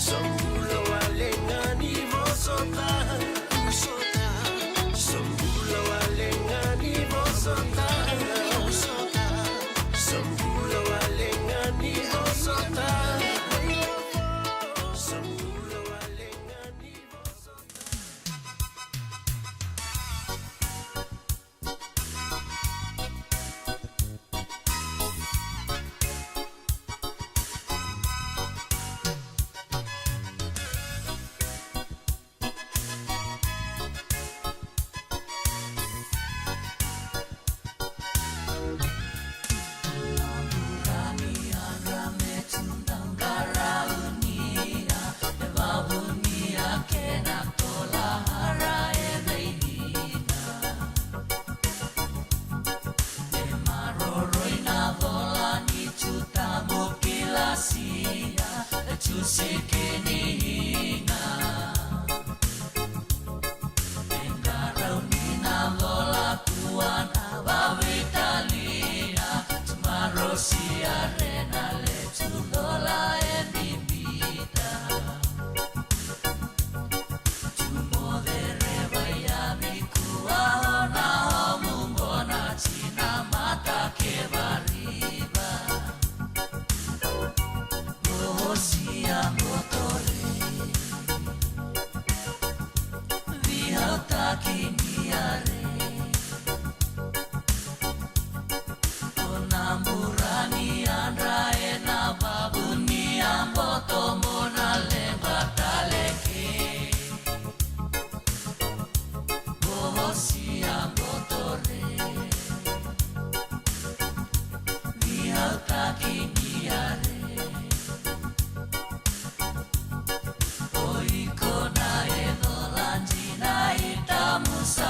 Sa bula wale ga ni vosota. Sa bula wale ga ni vosota. Sa bula wale ga ni vosota. Sa bula wale ga ni vosota. E maroroi na cola ni Juta mo kilasia, e jusi ki ni higa. E qarauni na cola kua na vavitalia, tu marosia re na letu cola e bibita. Tu moce re vaiyavi kua o na homu qona tina mata ke variva. Bohosia botore. Vihautaki ni are. Ko na burani yadra e na vavuni a boto mo na leqa tale ke. Bohosia botore. Vihautaki ni are. O iko na e cola dina i tamusa.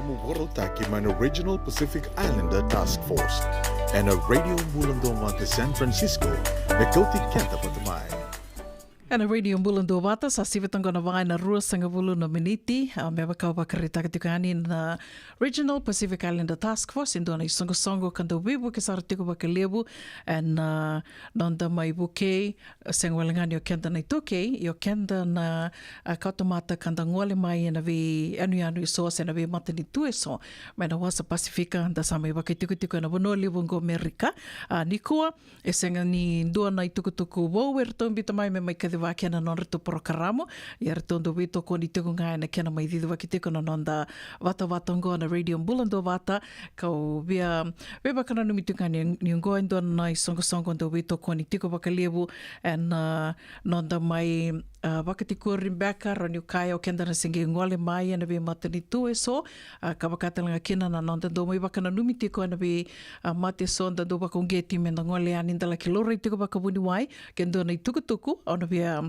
Vakarautaki mai na Regional Pacific Islander Task Force ena Radio Bula Duavata San Francisco, me kauti keda vata mai. Ena Radio Bula Duavata, sa sivi toka na va ena ruasagavulu na miniti, a, me vaka au vakaraitaka tiko yani, na Regional Pacific Islander Task Force e dua na isoqosoqo ka dau veivuke sara tiko vakalevu ena, a, noda mai vukei, sega wale ga ni o keda na iTaukei, ia o keda na, a, kawatamata ka da gole mai ena veiyanuyanu eso se na veimatanitu eso mai na wasa Pasifika, da sa mai vakaitikotiko ena vanua levu oqo Merika. A, nikua, e sega ni dua na itukutuku vou eratou biuta mai me mai kacivaki ena nodratou porokaramu, ia eratou dau veitokoni tiko ga ena kena mai cicivaki tiko na noda vatavata oqo na Radio Bula Duavata. Kau via veivakananumi tiko ga ni, ni oqo e dua na isoqosoqo dau veitokoni tiko vakalevu ena, a, noda mai, a, vakatikori beka, rawa niu kaya, o keda na se qai gole mai ena veimatanitu eso, a, ka vaka tale ga kina na noda dau mai vakananumi tiko ena vei, a, mate eso da dau vakauqeti me da gole yani, da laki laurai tiko vakavuniwai. Ke dua na itukutuku, au na via,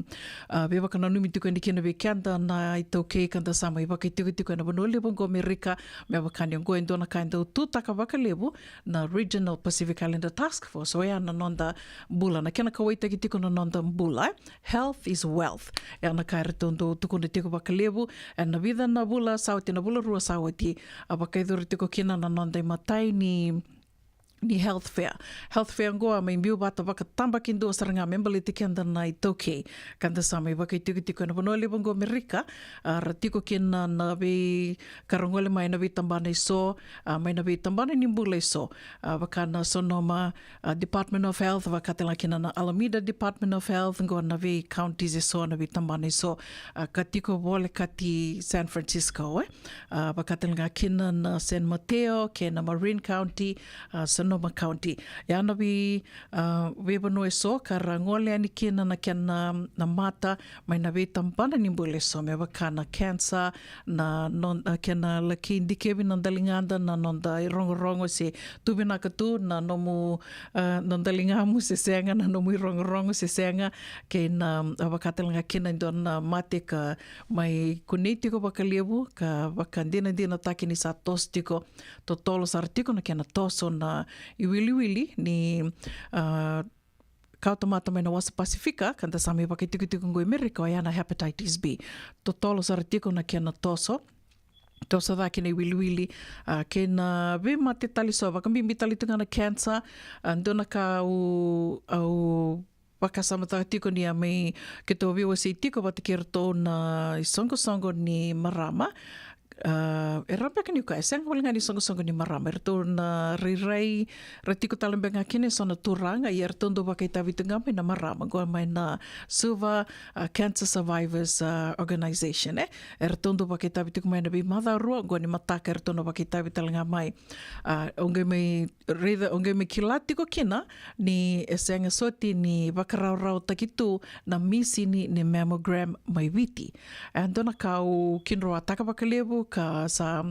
a, veivakananumi tiko yani kina vei keda na iTaukei ka da sa mai vakaitikotiko ena vanua levu oqo Merika, me vaka ni oqo e dua na ka e dau tutaka vakalevu na Regional Pacific Islander Task Force, oya na noda bula, na kena kauwaitaki tiko na noda bula, e? Health is wealth. Ia na ka eratou dau tukuna tiko vakalevu ena vica na vula sa oti, na vula rua sa oti, a, vakayacori tiko kina na noda imatai ni, ni health fair. Health fair oqo a mai biu vata vakatabakidua sara ga me baleti keda na iTaukei ka da sa mai vakaitikotiko ena vanua levu oqo Merika, a, ra tiko kina na vei ka ra gole mai na veitabana eso, a, mai na veitabana ni bula eso, a, vaka na Sonoma, a, Department of Health, vaka tale ga kina na Alameda Department of Health, oqo na vei counties eso, na veitabana eso, a, ka tiko volekati San Francisco, e? A, vaka tale ga kina na San Mateo kei na Marin County, a, Sonoma County. Ia na vei, a, veivanua eso ka ra gole yani kina na kena, na mata mai na veitabana ni bula eso, me vaka na cancer, na, no, a, kena laki dikevi na daligada, na noda irogorogo se tu vinaka tu na nomu, a, na daligamu se sega, na nomu irogorogo se sega, kei na, a, vaka tale ga kina e dua na mate ka mai kunei tiko vakalevu, ka vakadinadinataki ni sa toso tiko, totolo sara tiko na kena toso na iwiliwili ni, a, kawatamata mai na wasa Pasifika ka da sa mai vakaitikotiko oqo i Merika, oya na hepatitis B. Totolo sara tiko na kena toso, toso cake na iwiliwili, a, kei na veimate tale eso, vakabibi tale tu ga na cancer, a, dua na ka au, au vakasamataka tiko ni a mai keitou veiwasei tiko vata kei iratou na isoqosoqo ni marama. A, e rawa beka niu kaya, e sega wale ga ni isoqosoqo ni marama, eratou na rairai, ra tiko tale beka ga kina eso na turaga, ia eratou dau vakaitavi tu ga mai na marama, oqo mai na Suva, a, Cancer Survivors, a, Organization, e. Eratou dau vakaitavi tiko mai na veimacawa rua, oqo ni mataka eratou na vakaitavi tale ga mai. A, oqo mai raica, oqo me kila tiko kina ni e sega soti ni vakarawarawataki tu na misini ni mammogram mai Viti. E dua na ka au kidroataka vakalevu ka sa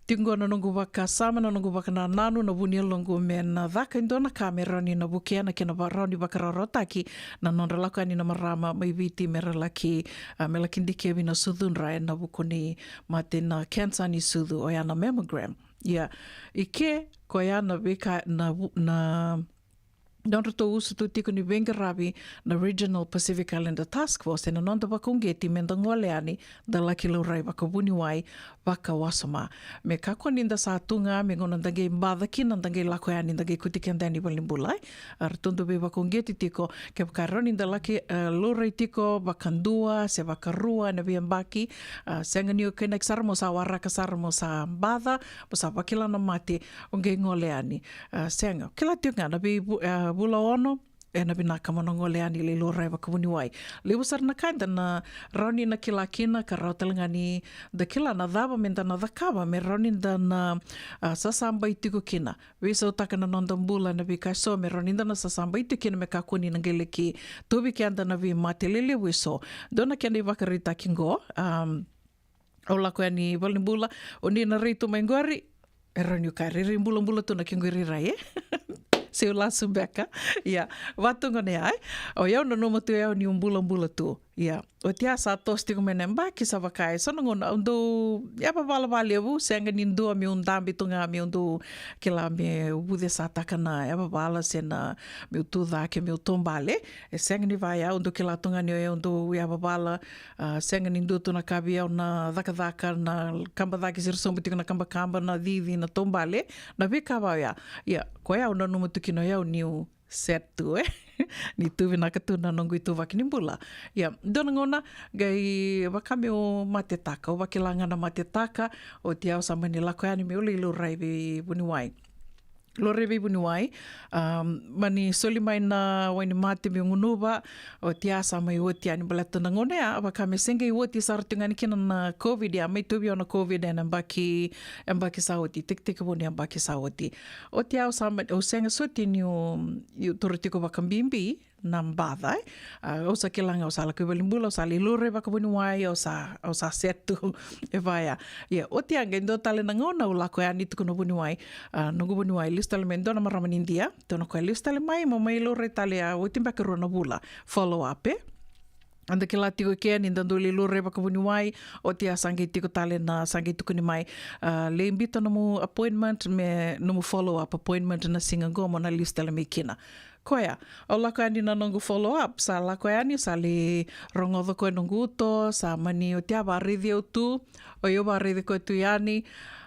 tiko oqo na noqu vakasama, na noqu vakanananu, na vu ni yaloqu me na caka e dua na ka me rawa ni na vukea na kena va-, rawa ni vakarawarawataki na nodra lako yani na marama mai Viti me ra laki, a, me laki dikevi na sucudra ena vuku ni mate na cancer ni sucu, oya na mammogram. Ia, i ke, koya na veika, na vu-, na nodratou usutu tiko ni veiqaravi na Regional Pacific Islander Task Force ena noda vakauqeti me da gole yani, da laki laurai vakavuniwai, vakawasoma. Me kakua ni da sa tu ga me gauna da qai baca kina, da qai lako yani, da qai kuti keda yani valenibula, e. A, ratou dau veivakauqeti tiko, kevaka e rawa ni da laki, e, laurai tiko vakadua se vakarua ena veiyabaki, a, sega ni o kainaki sara mo sa waraka sara mo sa baca, mo sa vakila na mate, o qai gole yani. A, sega. Kila tiko ga na vei vu-, a, vula ono, ena vinaka mo na gole yani lai laurai vakavuniwai. Levu sara na ka eda na rawa ni na kila kina, ka rawa tale ga ni da kila na cava me da na cakava me rawa ni da na, a, sasabai tiko kina. Veisautaka na noda bula ena veika eso me rawa ni da na sasabai tiko kina me kakua ni na qai laki tauvi keda na veimate lelevu eso. Dua na kena ivakaraitaki oqo, am, au lako yani valenibula, o ni na rai tu mai qori, e rawa niu kaya, rairai bulabula tu na kequ irairai, e? Seu lasu beka. Ia, vatu gona ya, e? O yau nanuma tu yau niu bulabula tu. Ia, oti ya sa toso tiko mai na yabaki, sa vaka e so na gauna au dau yavavala vakalevu, sega ni dua meu dabe tu ga meu dau kila meu vucesataka na yavavala se na meu tu cake, meu taubale. E sega ni vaya, au dau kila tu ga ni o yau dau yavavala. A, sega ni dua tu na ka vei au na cakacaka, na kaba cake, se ra sobu tiko na kabakaba, na cici, na taubale, na veika vaya. Ia, koya au nanuma tu kina o yau niu set tu, e. Ni tu vinaka tu na noqu ituvaki ni bula. Ia, dua na gauna qai vaka meu matetaka, au vakila ga na matetaka, oti ya au sa mani lako yani meu lai laurai vei vuniwai. Laurai vei vuniwai, um, mani soli mai na wainimate meu gunuva, oti ya sa mai oti yani baleta na gauna ya, vaka me se qai oti sara tu ga yani kina na COVID, ya mai tauvi au na COVID ena yabaki, yabaki sa oti, tekitekivu ni yabaki sa oti. Oti ya au sa ma-, au sega soti niu, iu toro tiko vakabibi na baca, e. A, au sa kila ga au sa lako i valenibula, au sa lai laurai vakavuniwai, au sa, au sa set tu e vaya. Ia, oti ya qai dua tale na gauna au lako yani, tukuna o vuniwai, a, noqu vuniwai, lesu tale mai dua na marama ni Idia, tukuna o koya, lesu tale mai, mo mai laurai tale, a, oti beka rua na vula, follow up, e. Eda kila tiko ke ni da dau lai laurai vakavuniwai, oti ya sa qai tiko tale na, sa qai tukuni mai, a, lai biuta nomu appointment, me nomu follow up appointment na siga qo mo na lesu tale mai kina. Koya, au lako yani na noqu follow up, sa lako yani, sa lai rogoca o koya noqu uto, sa mani oti ya vakaraici au tu, o yau vakaraici koya tu yani,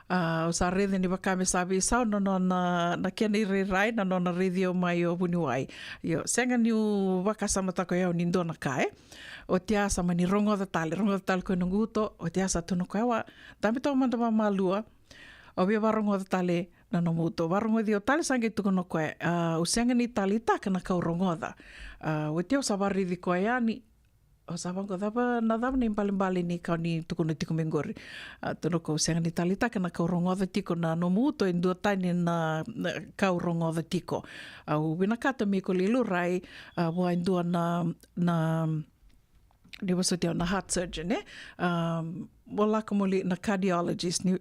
a, au sa raica ni vaka me sa veisau na nona, na kena irairai, na nona raici au mai o vuniwai. Io, sega niu vakasamataka o yau ni dua na ka, e. Oti ya sa mani rogoca tale, rogoca tale o koya noqu uto, oti ya sa tukuna o koya, wa, dabe toka mada vakamalua, au via vakarogoca tale na nomu uto. Vakarogoci au tale, sa qai tukuna o koya, a, au sega ni taleitaka na ka au rogoca. A, oti au sa vakaraici koya yani, au sa vaqo, cava, na cava na ibalebale ni ka o ni tukuna tiko mai qori. A, tukuna o koya, au sega ni taleitaka na ka au rogoca tiko na nomu uto, e duatani na, na ka au rogoca tiko. Au vinakata me iko lai laurai, a, vua e dua na, na, ni vosoti au na heart surgeon, e? Um, mo lako mo lai na cardiologist, ni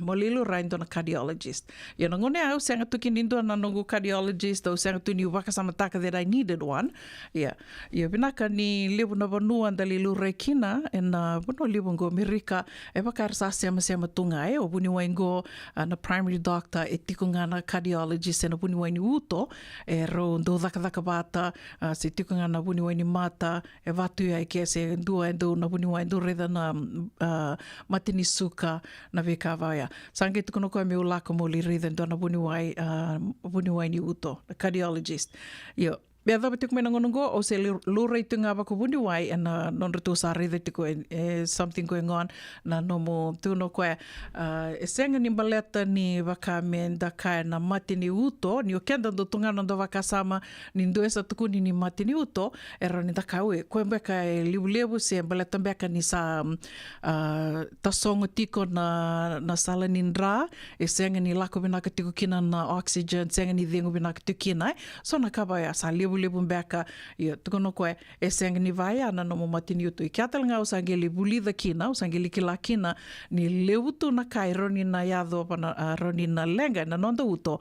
mo lai laurai e dua na cardiologist. Ia na gauna ya au sega tu kina ni dua na noqu cardiologist, au sega tu niu vakasamataka that I needed one. Ia, ia vinaka ni levu na vanua da lai laurai kina, ena vanua levu qo Amerika, e vaka era sa semasema tu ga, e, o vuniwai qo, a, na primary doctor, e tiko ga na cardiologist, ena vuniwai ni uto, e rau dau cakacaka vata, a, se tiko ga na vuniwai ni mata, e vatu ya i ke se dua e dau na vuniwai e dau raica na, a, mate ni suka, na veika vaya. Sa qai tukuna o koya meu lako meu lai raica e dua na vuniwai, a, vuniwai ni uto, na cardiologist. Io, me yacova tiko mai na gauna oqo, au se lu-, lurai tu ga vakavuniwai ena nodratou sa raica tiko e, e something going on, na nomu, tukuna o koya, a, e sega ni baleta ni vaka me da kaya na mate ni uto, ni o keda dau tu ga na noda vakasama, ni dua e sa tukuni ni mate ni uto, e rawa ni da kaya, oi, koya beka e levulevu se baleta beka ni sa, a, tasogo tiko na, na sala ni dra, e sega ni lako vinaka tiko kina na oxygen, sega ni cegu vinaka tiko kina, e. So na ka vaya sa levulevu beka, ia, tukuna o koya, e sega ni vaya na nomu mate ni uto. I kea tale ga au sa qai lai vulica kina, au sa qai lai kila kina ni levu tu na ka e rawa ni na yacova na, a, rawa ni na leqa ena noda uto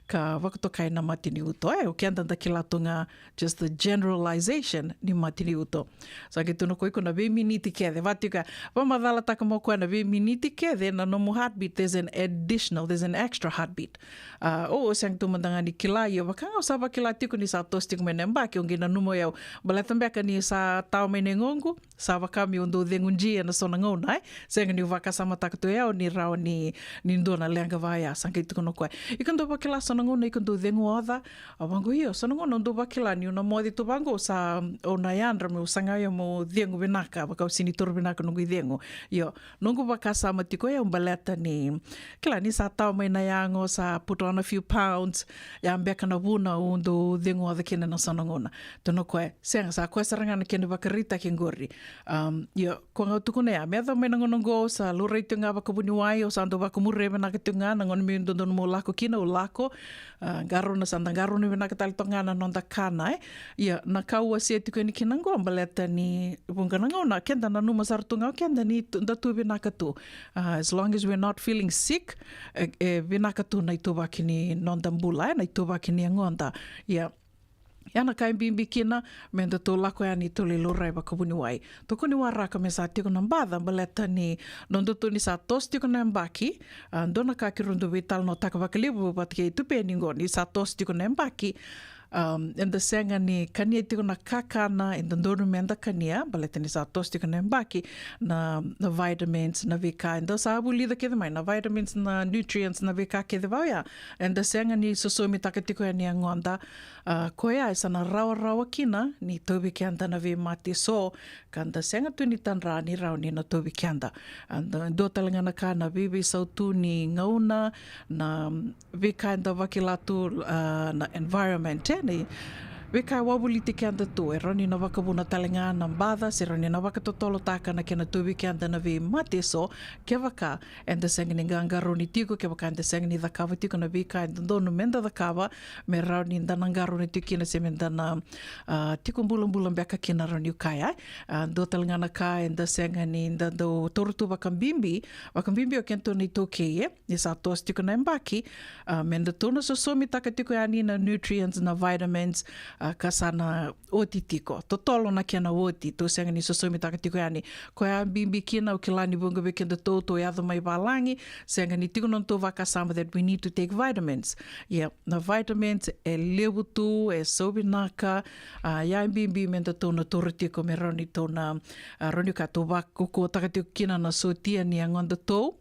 ka vakatokai na mate ni uto. E, o keda da kila tu ga just the generalization ni mate ni uto. Sa qai tukuna o koya, iko na veiminiti kece, vaka tiko ya, vakamacalataka mai o koya na veiminiti kece na nomu heartbeat, there's an additional, there's an extra heartbeat. A, o, o sega tu mada ga ni kila, ia vaka ga au sa vakila tiko ni sa toso tiko mai na yabaki, au qai nanuma o yau, baleta beka ni sa tawa mai na yagoqu, sa vaka meu dau cegu ji ena so na gauna, e. Sega niu vakasamataka tu o yau ni rawa ni, ni dua na leqa vaya, sa qai tukuna o koya, iko dau vakila so na gauna iko dau cegu oca? Au vaqo, io, so na gauna au dau vakila niu na moce tu vaqo, sa, au na yadra meu saga o yau meu cegu vinaka, vaka au sega ni taura vinaka noqu icegu. Io, noqu vakasama tiko o yau baleta ni, kila ni sa tawa mai na yago, sa put on a few pounds, ya beka na vuna au dau cegu oca kina ena so na gauna. Tukuna o koya, sega, sa koya sara ga na kena ivakaraitaki qori. Um, io, koya ga au tukuna ya, me yacova mai na gauna oqo, au sa laurai tiko ga vakavuniwai, au sa dau vakamuria vinaka tiko ga, na gauna meu dodonu meu lako kina, au lako, a, qarauna, sa da qarauna vinaka tale toka ga na noda kana, e. Ia, na ka au wasea tiko yani kina oqo, baleta ni vuqa na gauna, keda nanuma sara tu ga o keda ni tu, da tu vinaka tu. A, as long as we're not feeling sick, e, e vinaka tu na ituvaki ni noda bula, e, na ituvaki ni yagoda. Ia, Ia na ka e bibi kina me datou lako yani tou lai laurai vakavuniwai. Tokoni waraka me sa tiko na baca baleta ni nodatou ni sa toso tiko na yabaki. A, dua na ka keirau dau veitalanoataka vakalevu vata kei Tupeni qo ni sa toso tiko na yabaki. Um, eda sega ni kania tiko na kakana e dodonu meda kania baleta ni sa toso tiko na yabaki, na, na vitamins, na veika eda sa vulica kece mai, na vitamins, na nutrients, na veika kece vau ya. Eda sega ni sosomitaka tiko yani yagoda. A, koya e sa na rawarawa kina ni tauvi keda na veimate so ka da sega tu ni tadra ni rawa ni na tauvi keda. A, da, dua tale ga na ka na veiveisau tu ni gauna, na veika eda vakila tu, a, na environment, e, ni veika e wavoliti keda tu, e rawa ni na vakavuna tale ga na baca se rawa ni na vakatotolotaka na kena tauvi keda na veimate so, kevaka eda sega ni qaqarauni tiko, kevaka eda sega ni cakava tiko na veika e dodonu meda cakava me rawa ni da na qarauna tiko kina se meda na, a, tiko bulabula beka kina, rawa niu kaya. A, dua tale ga na ka eda sega ni da dau taura tu vakabibi, vakabibi o kedatou na iTaukei, e, ni sa toso tiko na yabaki, a, me datou na sosomitaka tiko yani na nutrients, na vitamins, a, ka sa na oti tiko. Totolo na kena oti, tou sega ni sosomitaka tiko yani. Koya bibi kina, au kila ni vuqa vei kedatou tou yaco mai valagi, sega ni tiko na nodatou vakasama that we need to take vitamins. Ia, na vitamins e levu tu, e sau vinaka, a, ia e bibi me datou na taura tiko me rawa ni tou na, a, rawa ni ka tou vakaukauataka tiko kina na sotia ni yagodatou.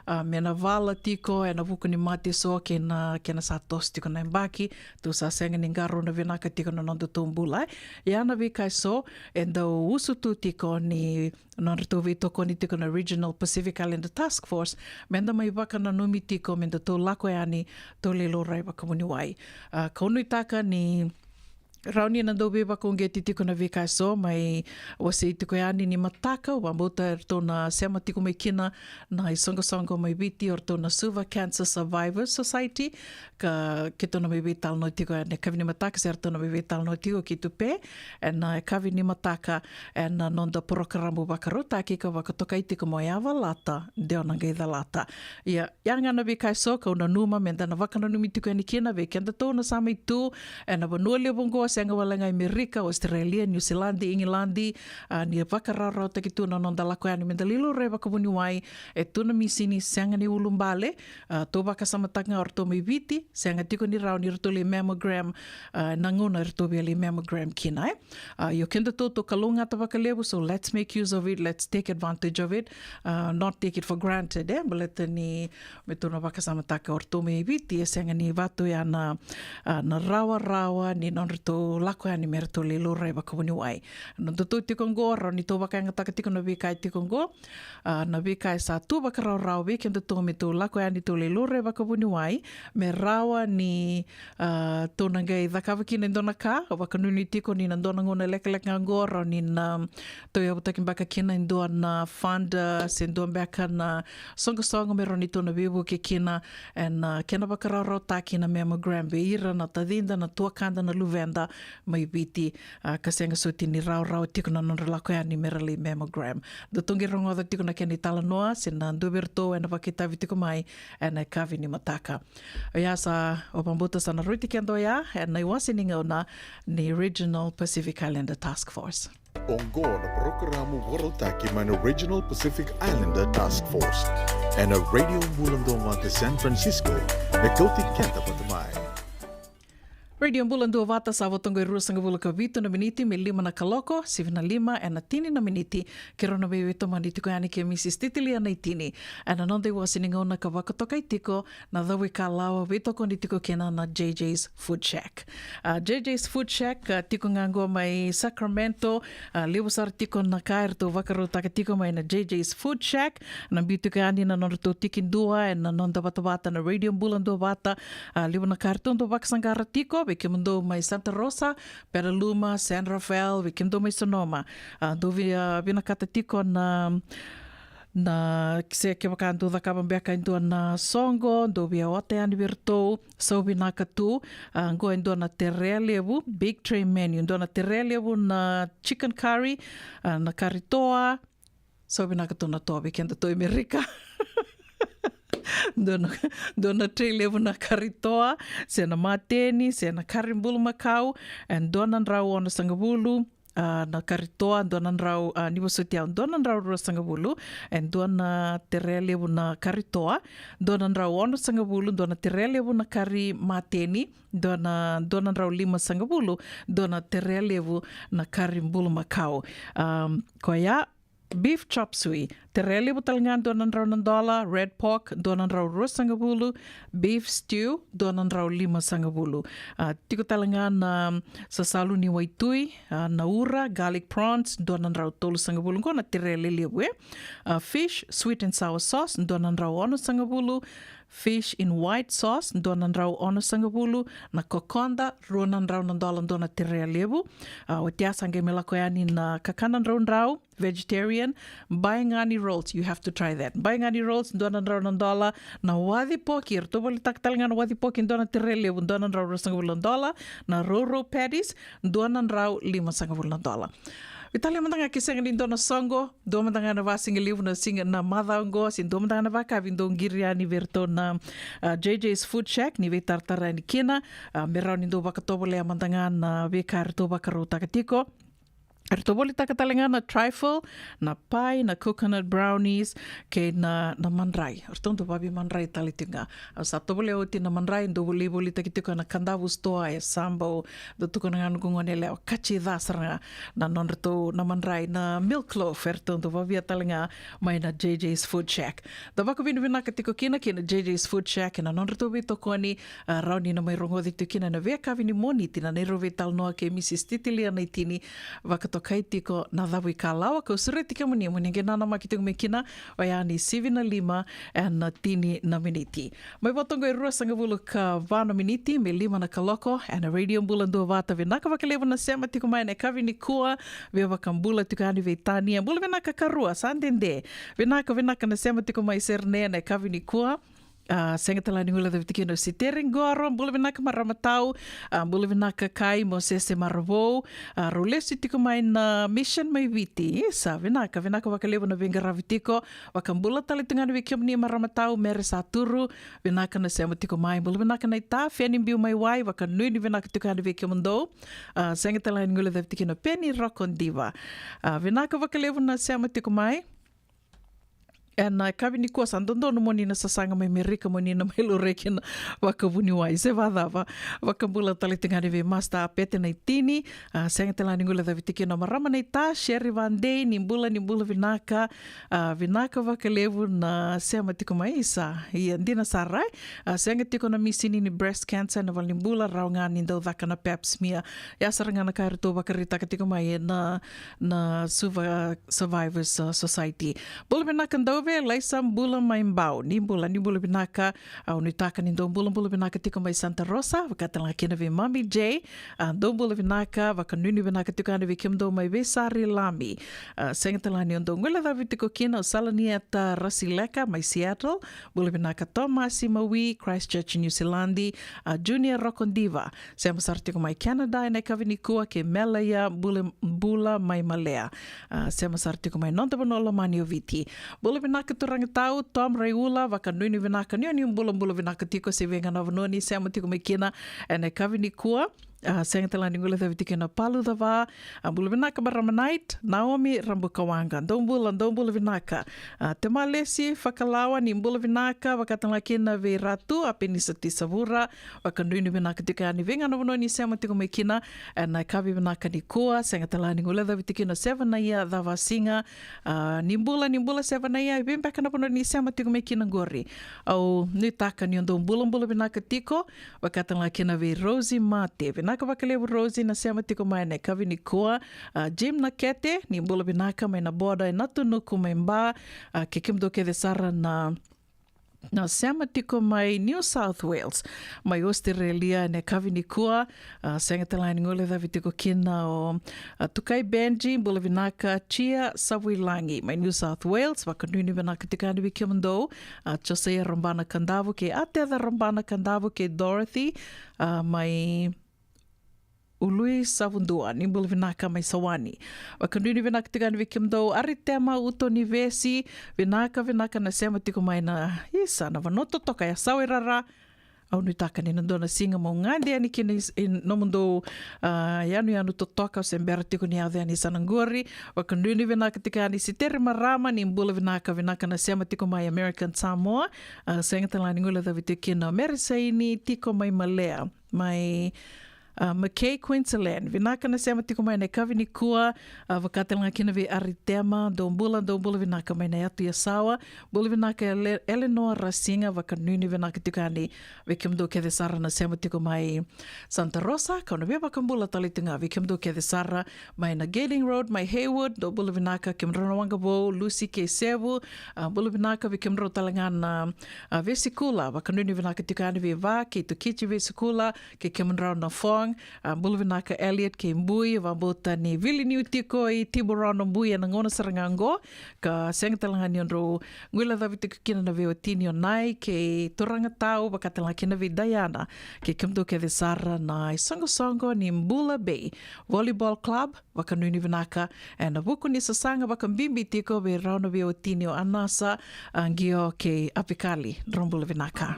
A, me na vala tiko ena vuku ni mate so kei na, kei na sa toso tiko na yabaki, tou sa sega ni qarauna vinaka tiko na nodatou bula, e. Ia na veika e so e dau usutu tiko ni nodratou veitokoni tiko na Regional Pacific Islander Task Force, meda mai vakananumi tiko me datou lako yani tou lai laurai vakavuniwai. A, kau nuitaka ni rawa ni na dau veivakauqeti tiko na veika e so, mai wasei tiko yani ni mataka, au vakabauta eratou na sema tiko mai kina na isoqosoqo mai Viti, o ratou na Suva Cancer Survivors Society, ka keitou na mai veitalanoa tiko ena yakavi ni mataka, se ratou na mai veitalanoa tiko kei Tupe ena yakavi ni mataka, ena noda porokaramu vakarautaki ka vakatokai tiko mo yavalata, de o na qai calata. Ia, ia ga na veika e so kau nanuma meda na vakananumi tiko yani kina vei kedatou na sa mai tu ena vanua levu oqo, sega wale ga i Merika, Australia, Niusiladi, Igiladi, a, ni vakarawarawataki tu na noda lako yani meda lai laurai vakavuniwai. E tu na misini sega ni ulubale, a, tou vakasamataka ga o ratou mai Viti, sega tiko ni rawa ni ratou lai mammogram, a, na gauna eratou via lai mammogram kina, e. A, io, kedatou tou kalougata vakalevu, so let's make use of it, let's take advantage of it, a, not take it for granted, e, baleta ni me tou na vakasamataka o ratou mai Viti, e sega ni vatu ya na, a, na rawarawa ni nodratou lako yani me ratou lai laurai vakavuniwai. Nodatou tiko oqo, rawa ni tou vakayagataka tiko na veika e tiko oqo, a, na veika e sa tu vakarawarawa vei kedatou me tou lako yani tou lai laurai vakavuniwai, me rawa ni, a, tou na qai cakava kina e dua na ka. Au vakanuinui tiko ni na dua na gauna lekaleka ga oqo rawa ni na tou yavutaki beka kina e dua na fund, a, se dua beka na soqosoqo me rawa ni tou na veivuke kina ena, a, kena vakarawarawataki na mammogram vei ira na tacida, na tuakada, na luveda mai Viti, a, ka sega soti ni rawarawa tiko na nodra lako yani me ra lai mammogram. Datou qai rogoca tiko na kena italanoa se na dua vei iratou ena vakaitavi tiko mai ena yakavi ni mataka. Oya sa, au vakabauta sa na rauti keda oya ena iwase ni gauna ni Regional Pacific Islander Task Force. Oqo na parokaramu vakarautaki mai na Regional Pacific Islander Task Force ena Radio Bula Duavata San Francisco, me kauti keda vata mai. Radio Bula Duavata, sa vo toqo e ruasagavulu ka vitu na miniti me lima na kaloko, sivi na lima ena tini na miniti. Keirau na veitomani tiko yani kei Mrs Titilia Naitini ena noda iwase ni gauna ka vakatokai tiko na cauvaikalawa veitokoni tiko kina na J J's Food Shack. A, J J's Food Shack, a, tiko ga oqo mai Sacramento, a, levu sara tiko na ka eratou vakarautaka tiko mai na J J's Food Shack. Na biu tiko yani na nodratou tiki dua ena noda vatavata na Radio Bula Duavata. A, levu na ka eratou dau vakasaqara tiko, vei kemudou mai Santa Rosa, Petaluma, San Rafael, vei kemudou mai Sonoma. A, dou via, a, vinakata tiko na, na, se kevaka dou cakava beka e dua na soqo, dou via ota yani vei iratou, sau vinaka tu. A, oqo e dua na terea levu, big tray menu, dua na terea levu na chicken curry, a, na kari toa, sau vinaka tu na toa vei kedatou i Merika. Dua na, dua na tray levu na kari toa, se na mateni, se na kari bulumakau, e dua na drau ono sagavulu, a, na kari toa, dua na drau, a, ni vosoti au, dua na drau rua sagavulu, e dua na terea levu na kari toa, dua na drau ono sagavulu, dua na terea levu na kari mateni, dua na, dua na drau lima sagavulu, dua na terea levu na kari bulumakau. Um, koya, beef chop suey, terea levu tale ga dua na drau na dola, red pork, dua na drau rua sagavulu, beef stew, dua na drau lima sagavulu. A, tiko tale ga na sasalu ni waitui, a, na ura, garlic prawns, dua na drau tolu sagavulu, qo na terea lelevu, e. A, fish, sweet and sour sauce, dua na drau ono sagavulu, fish in white sauce, dua na drau ono sagavulu, na kokoda, rua na drau na dola, dua na terea levu. A, oti ya sa qai mai lako yani na kakana draudrau, vegetarian, baigani rolls, you have to try that. Baigani rolls, dua na drau na dola, na waci poki, eratou volitaka tale ga na waci poki, dua na terea levu, dua na drau rua sagavulu na dola, na rourou patties, dua na drau lima sagavulu na dola. Vitalia mada ga ke sega ni dua na soqo, dua mada ga na vakasigalevu na siga na macawa oqo, se dua mada ga na vakavi dou qiri yani vei iratou na, a, J J's Food Shack, ni veitaratara yani kina, a, me rawa ni dou vakatovolea mada ga na veika eratou vakarautaka tiko. Eratou volitaka tale ga na trifle, na pie, na coconut brownies, kei na, na madrai. Eratou dau vakavi madrai tale tiko ga. Au sa tovolea oti na madrai, dau voli, volitaki tiko na Kadavu Store e Sabau, dau tukuna ga noqu gone yalewa, kati ca sara ga na nodratou na madrai, na milk loaf, eratou dau vakavia tale ga mai na J J's Food Shack. Da vakavinavinaka tiko kina kei na J J's Food Shack ena nodratou veitokoni, a, rawa ni na mai rogoci tiko kina na veiyakavi ni Moniti na neirau veitalanoa kei Mrs Titilia Naitini, vakatokai tiko na Cavuikalawa, kau sureti kemuni mo ni qai nanamaki tiko mai kina, oya ni sivi na lima ena tini na miniti. Mai vata oqo e rua sagavulu ka va na miniti me lima na kaloko ena Radio Bula Duavata. Vinaka vakalevu na sema tiko mai ena yakavi nikua, via vakabula tiko yani vei Tania. Bula vinaka karua, sa dede. Vinaka, vinaka na sema tiko mai Sydney ena yakavi nikua. A, sega tale ni guilecavi tiko kina o Siteri Qoro, bula vinaka marama tau, a, bula vinaka Kai Mosese Maravou, a, rau lesu tiko mai na Mission mai Viti, isa, vinaka, vinaka vakalevu na veiqaravi tiko, vakabula tale tu ga yani vei kemuni marama tau, Mere Saturu, vinaka na sema tiko mai, bula vinaka na ita, Feni Biu mai Wai, vakanuinui vinaka tiko ga yani vei kemudou, a, sega tale ni guilecavi tiko kina Peni Roko Diva, a, vinaka vakalevu na sema tiko mai. Ena yakavi nikua sa dodonu mo ni na sasaga mai Merika mo ni na mai laurai kina vakavuniwai se vakacava. Vakabula tale tiko ga yani vei Master Pete Naitini, a, sega tale ni guilecavi tiko kina marama na ita, Sherry Vandei, ni bula, ni bula vinaka, a, vinaka vakalevu na sema tiko mai isa. Ia, dina sara, a, sega tiko na misini ni breast cancer ena valenibula, rawa ga ni dau caka na pap smear. Ia sara ga na ka eratou vakaraitaka tiko mai ena, na Suva Survivors, uh, Society. Bula vinaka Dauve, Laisa, bula mai Bau. Ni bula, ni bula vinaka. Au nuitaka ni dou bula, bula vinaka tiko mai Santa Rosa. Vaka tale ga kina vei Mami J. A, dou bula vinaka, vakanuinui vinaka tiko yani vei kemudou mai Veisari Lami. A, sega tale ni o dou guilecavi tiko kina o Salanieta Rasileka mai Seattle. Bula vinaka Tomasi Maui, Christchurch, New Zealand. A, Junior Roko Diva. Sema sara tiko mai Canada ena yakavi nikua kei Melaia Bula, Bula mai Malea. A, sema sara tiko mai noda vanua lomani o Viti. Bula vinaka turaga tau, Tom Raiula, vakanuinui vinaka ni o ni bula, bula vinaka tiko se vei ga na vanua ni sema tiko mai kina ena yakavi nikua. A, sega tale ni guilecavi tiko kina Palu Cava, a, bula vinaka marama Night, Naomi Rabukawaqa, dou bula, dou bula vinaka. A, Temalesi Fakalawa, ni bula vinaka, vaka tale ga kina vei Ratu, a, Penisa Tisavura, vakanuinui vinaka tiko yani vei ga na vanua ni sema tiko mai kina, ena yakavi vinaka nikua, sega tale ni guilecavi tiko kina Sevanaia Cavasiga, a, ni bula, ni bula Sevanaia, e vei beka na vanua ni sema tiko mai kina qori. Au nuitaka ni o dou bula, bula vinaka tiko, vaka tale ga kina vei Rosie Mate. Vinaka vakalevu Rosie na sema tiko mai ena yakavi nikua. A, Jim Nakete, ni bula vinaka mai Naboda e Natinuku mai Ba. A, kei kemudou kece sara na, na sema tiko mai New South Wales, mai Australia ena yakavi nikua. A, sega tale ni guilecavi tiko kina o, a, Tukai Benji, bula vinaka, Tia Savuilagi mai New South Wales, vakanuinui vinaka tiko yani vei kemudou. A, Josaia Rabana Kadavu kei Ateca Rabana Kadavu kei Dorothy, a, mai Lui Savudua, ni bula vinaka mai Sawani. Vakanuinui vinaka tiko yani vei kemudou Aritema Uto ni Vesi, vinaka, vinaka na sema tiko mai na isa na vanua totoka ya Sawairara. Au nuitaka ni na dua na siga mo gade yani kina i s-, i nomudou, ah, yanuyanu totoka, au se bera tiko ni yaco yani i sana qori. Vakanuinui vinaka tiko yani Siteri Marama, ni bula vinaka, vinaka na sema tiko mai American Samoa. Ah, sega tale ga ni guilecavi tiko kina Mary Saini tiko mai Malea, mai, ah, McKay, Queensland. Vinaka na sema tiko mai na yakavi nikua, ah, vaka tale ga kina vei Aritema, dou bula, dou bula vinaka mai na yatu Yasawa. Bula vinaka Ele-, Eleanor Rasiga, vakanuinui vinaka tiko yani vei kemudou kece sara na sema tiko mai Santa Rosa, kau na veivakabula tale tu ga vei kemudou kece sara mai na Gairding Road, mai Hayward, dou bula vinaka, kemudrau na Waqavou, Lucy kei Sevu, ah, bula vinaka vei kemudrau tale ga na, ah, Vesikula, vakanuinui vinaka tiko yani vei Va kei Tukici Vesikula, kei kemudrau na Fong, ah, bula vinaka Elliot kei Bui, vakabauta ni vili niu tiko i Tiburao na Bui ena gauna sara ga oqo, ka sega tale ga ni drau guilecavi tiko kina na veiwatini o Nai kei Turaga Tau, vaka tale ga kina vei Diana, kei kemudou kece sara na isoqosoqo ni Bula Bay Volleyball Club, vakanuinui vinaka ena vuku ni sasaga vakabibi tiko vei rau na veiwatini o Anasa, Aqio kei Apikali, drau bula vinaka.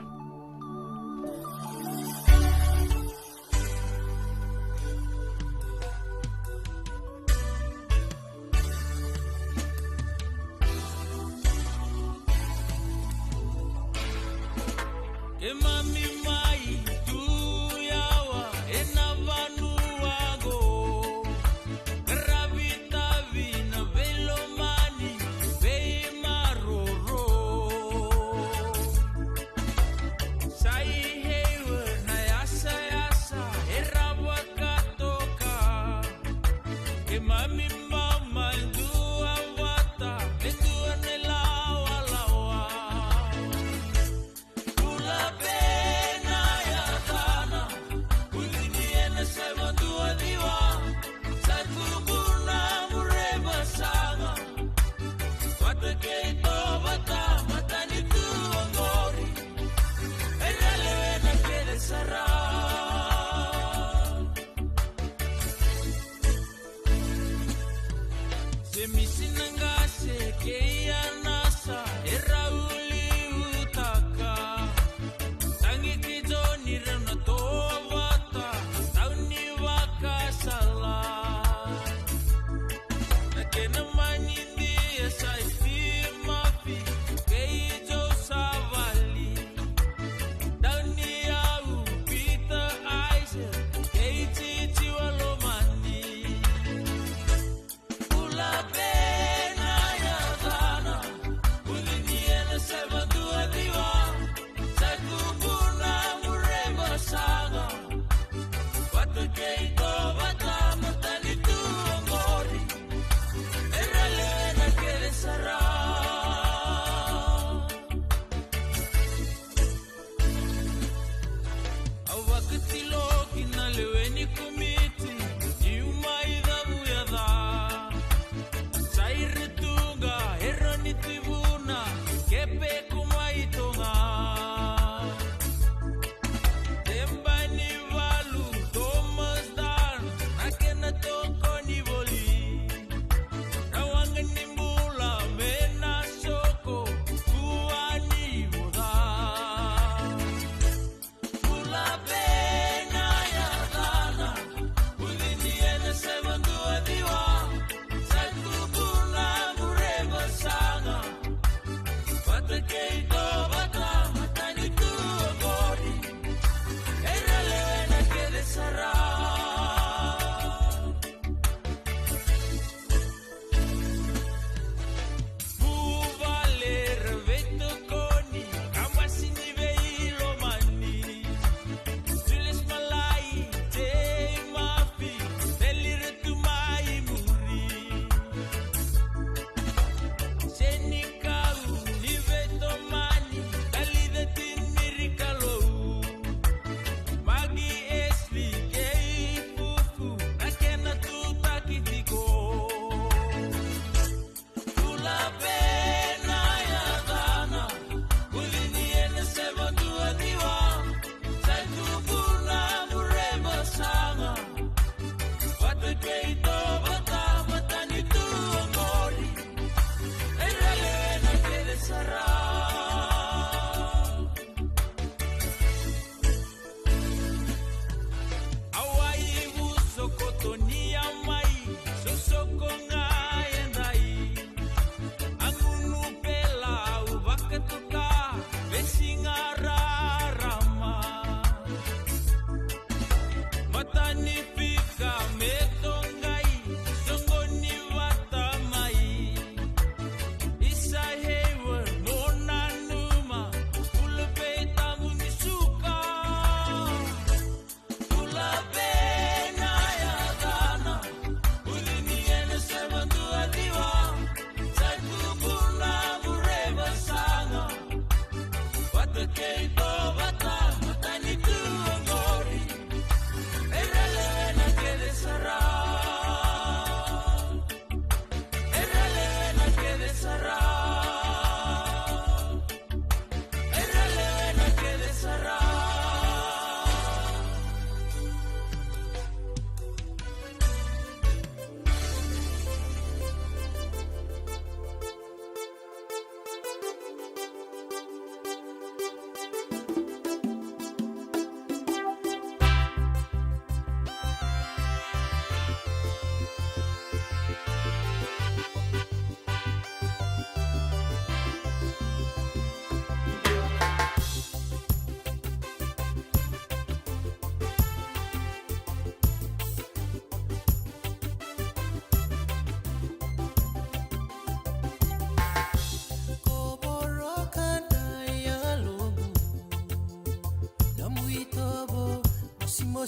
Keimami mai tu yawa ena vanua qo, qaravi tavi na veilomani veimaroroi. Sa i heiwa na yasayasa era vakatoka. Keimami mamadu a vata e dua na ilawalawa. Bula Bay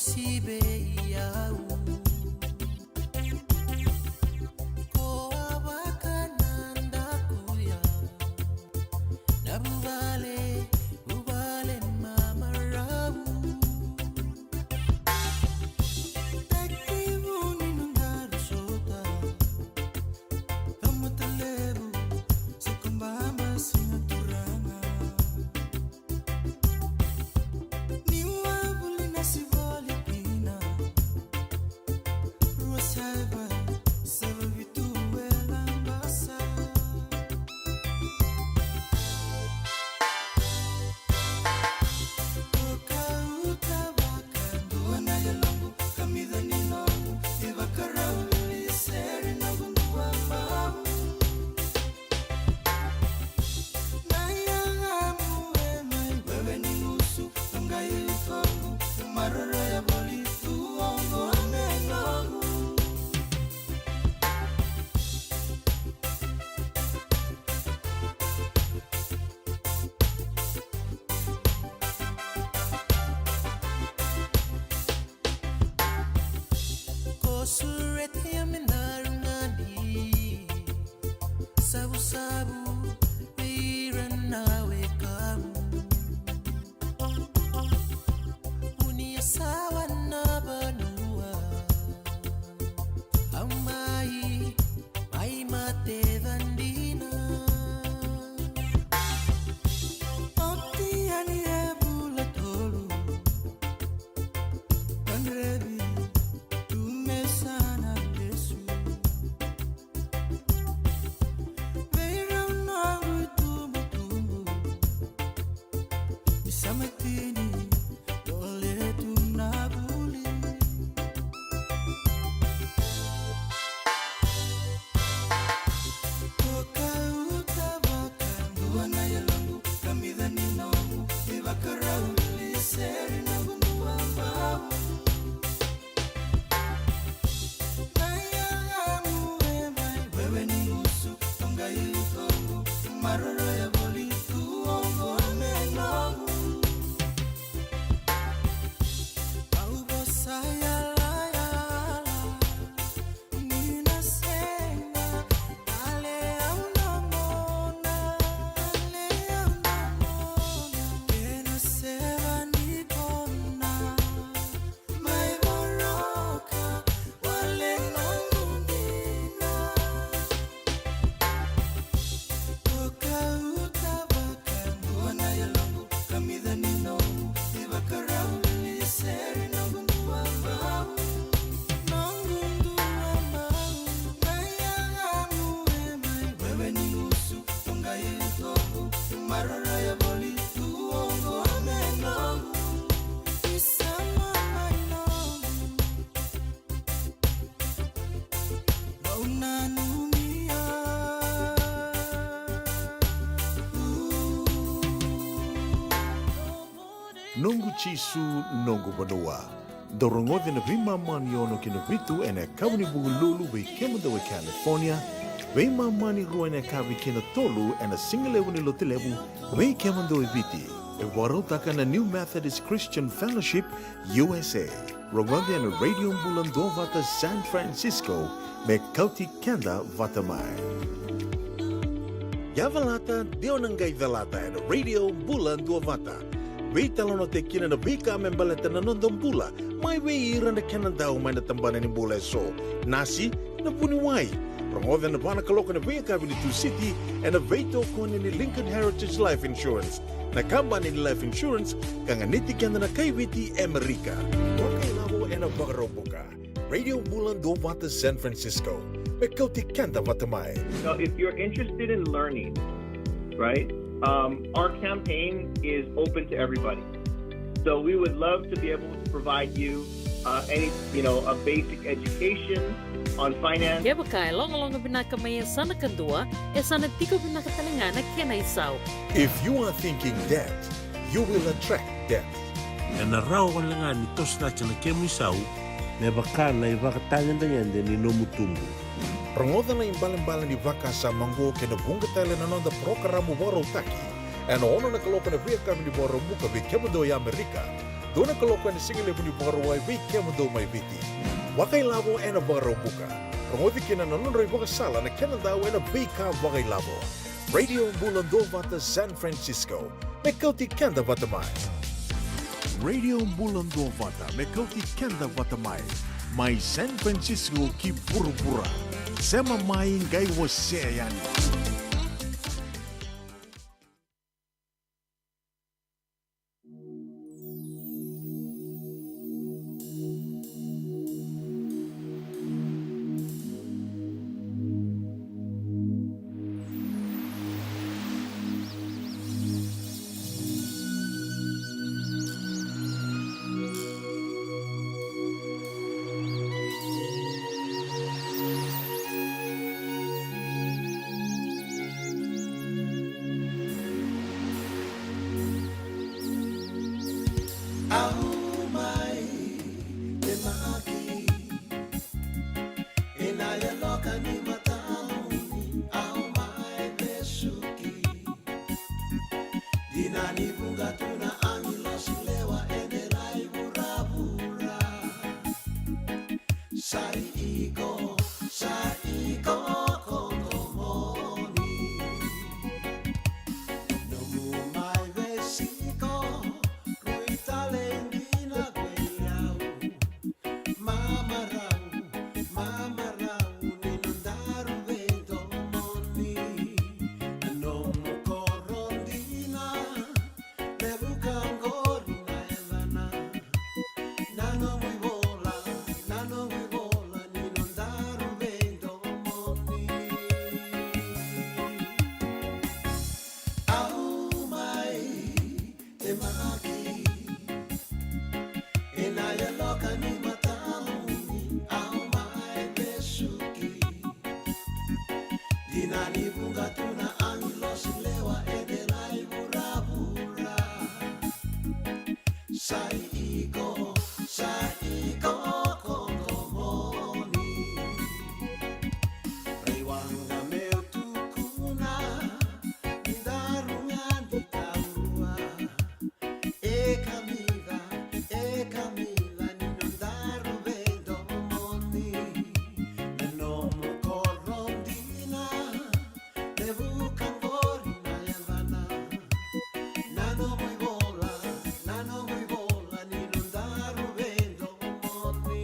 Sivei au. Ko a vaka na dakuya. Na vuvale, vuvale mamarau. Taki vuni na daru sota. Tamata levu, sa kababa siga turaga. Ni wavuli na sivoli kina. Rua saiva, saiva vitu e Labasa. Ko kauta vakadua na yaloqu, kamica ni noqu, ivakarau ni sere noqu duabau. Na yagamu e mai wewe ni gusu, toqai utoqu, maroroya voli tu oqo me noqu. Ko sureta ya me daru gani. Savusavu vei ira na wekamu. Vuni ya sawa na vanua. Au mai, mai mate vadina. Oti yani e vula tolu. Kadrevi tu me sa na lesu. Vei rau noqu itubutubu. Ni sa mai tini, dole tu na vuli. Ko kauta vakadua na yaloqu, kamica ni noqu, ivakarau ni sere noqu duabau. Na yagamu e mai wewe ni gusu, toqai utoqu, maroroya voli tu oqo me noqu. Au vosa yalayala, ni na sega, dale au na mona, dale au na mona, kena seva ni kona. Mai voroka wale noqu dina. Ko kauta vakadua na yaloqu, kamica ni noqu, ivakarau ni sere noqu duabau. Noqu duabau. Na yagamu e mai wewe ni gusu, toqai utoqu, maroroya voli tu oqo me noqu. Isama mai noqu. Vau nanumi au. Noqu Jisu, noqu vanua. Dou rogoci ena veimama ni ono ki na vitu ena yakavi ni Vukelulu vei kemudou e California, veimama ni rua ena yakavi ki na tolu ena sigalevu ni Lotulevu vei kemudou e Viti. E vakarautaka na New Methodist Christian Fellowship, U S A. Rogoci ena Radio Bula Duavata San Francisco, me kauti keda vata mai. Ia calata, de o na qai calata ena Radio Bula Duavata. Veitalanoataki kina na veika me baleta na noda bula, mai vei ira na kena dau mai na tabana ni bula eso. Nasi, na vuniwai. Rogoca ena va na kaloko ena veiyakavi ni Tusiti, ena veitokoni ni Lincoln Heritage Life Insurance. Na kabani ni life insurance ka ganiti keda na kai Viti e Amerika. Vakailavo ena Vakaraubuka. Radio Bula Duavata San Francisco. Me kauti keda vata mai. So if you're interested in learning, right, um, our campaign is open to everybody. So we would love to be able to provide you, uh, any, you know, a basic education on finance. Kevaka e logaloga vinaka mai e yasana kadua, e sa na tiko vinaka tale ga na kena isau. If you are thinking debt, you will attract debt. Ena rawa wale ga ni toso cake na kemu isau me vaka na ivakatagedegede ni nomu tubu. Rogoca na ibalebale ni vakasama oqo kei na vuqa tale na noda parokaramu vakarautaki ena ono na kaloko ena veiyakavi ni Vakaraubuka vei kemudou e Amerika. Dua na kaloko ena sigalevu ni Vakarauwai vei kemudou mai Viti. Vakailavo ena Vakaraubuka. Rogoci kina na nodrau ivakasala na kena dau ena veika vakailavo. Radio Bula Duavata San Francisco. Me kauti keda vata mai. Radio Bula Duavata, me kauti keda vata mai. Mai San Francisco ki vuravura. Sema mai, qai wasea yani. Au mai temaki ena yaloka ni mataqali, au mai vesuki. Dina ni vuqa tu na agilosi lewa ena lai vuravura. Sa i iko, sa i iko ko domoni. Nomu mai veisiko, rui tale dina vei au. Mamarau, mamarau ni nodaru veidomoni. Na nomu koro dina, levu ka qori na yacana. Na nomu ivola, na nomu ivola ni nodaru veidomoni. Au mai temaki ena yaloka ni mataqali, au mai vesuki. Dina ni vuqa tu na agilosi lewa ena lai vuravura. Sa i iko, sa i iko ko domoni. Raiwaqa meu tukuna, ni daru ga ni taurua. E kamica, e kamica ni nodaru veidomoni. Na nomu koro dina, levu ka qori na yacana. Na nomu ivola, na nomu ivola ni nodaru veidomoni.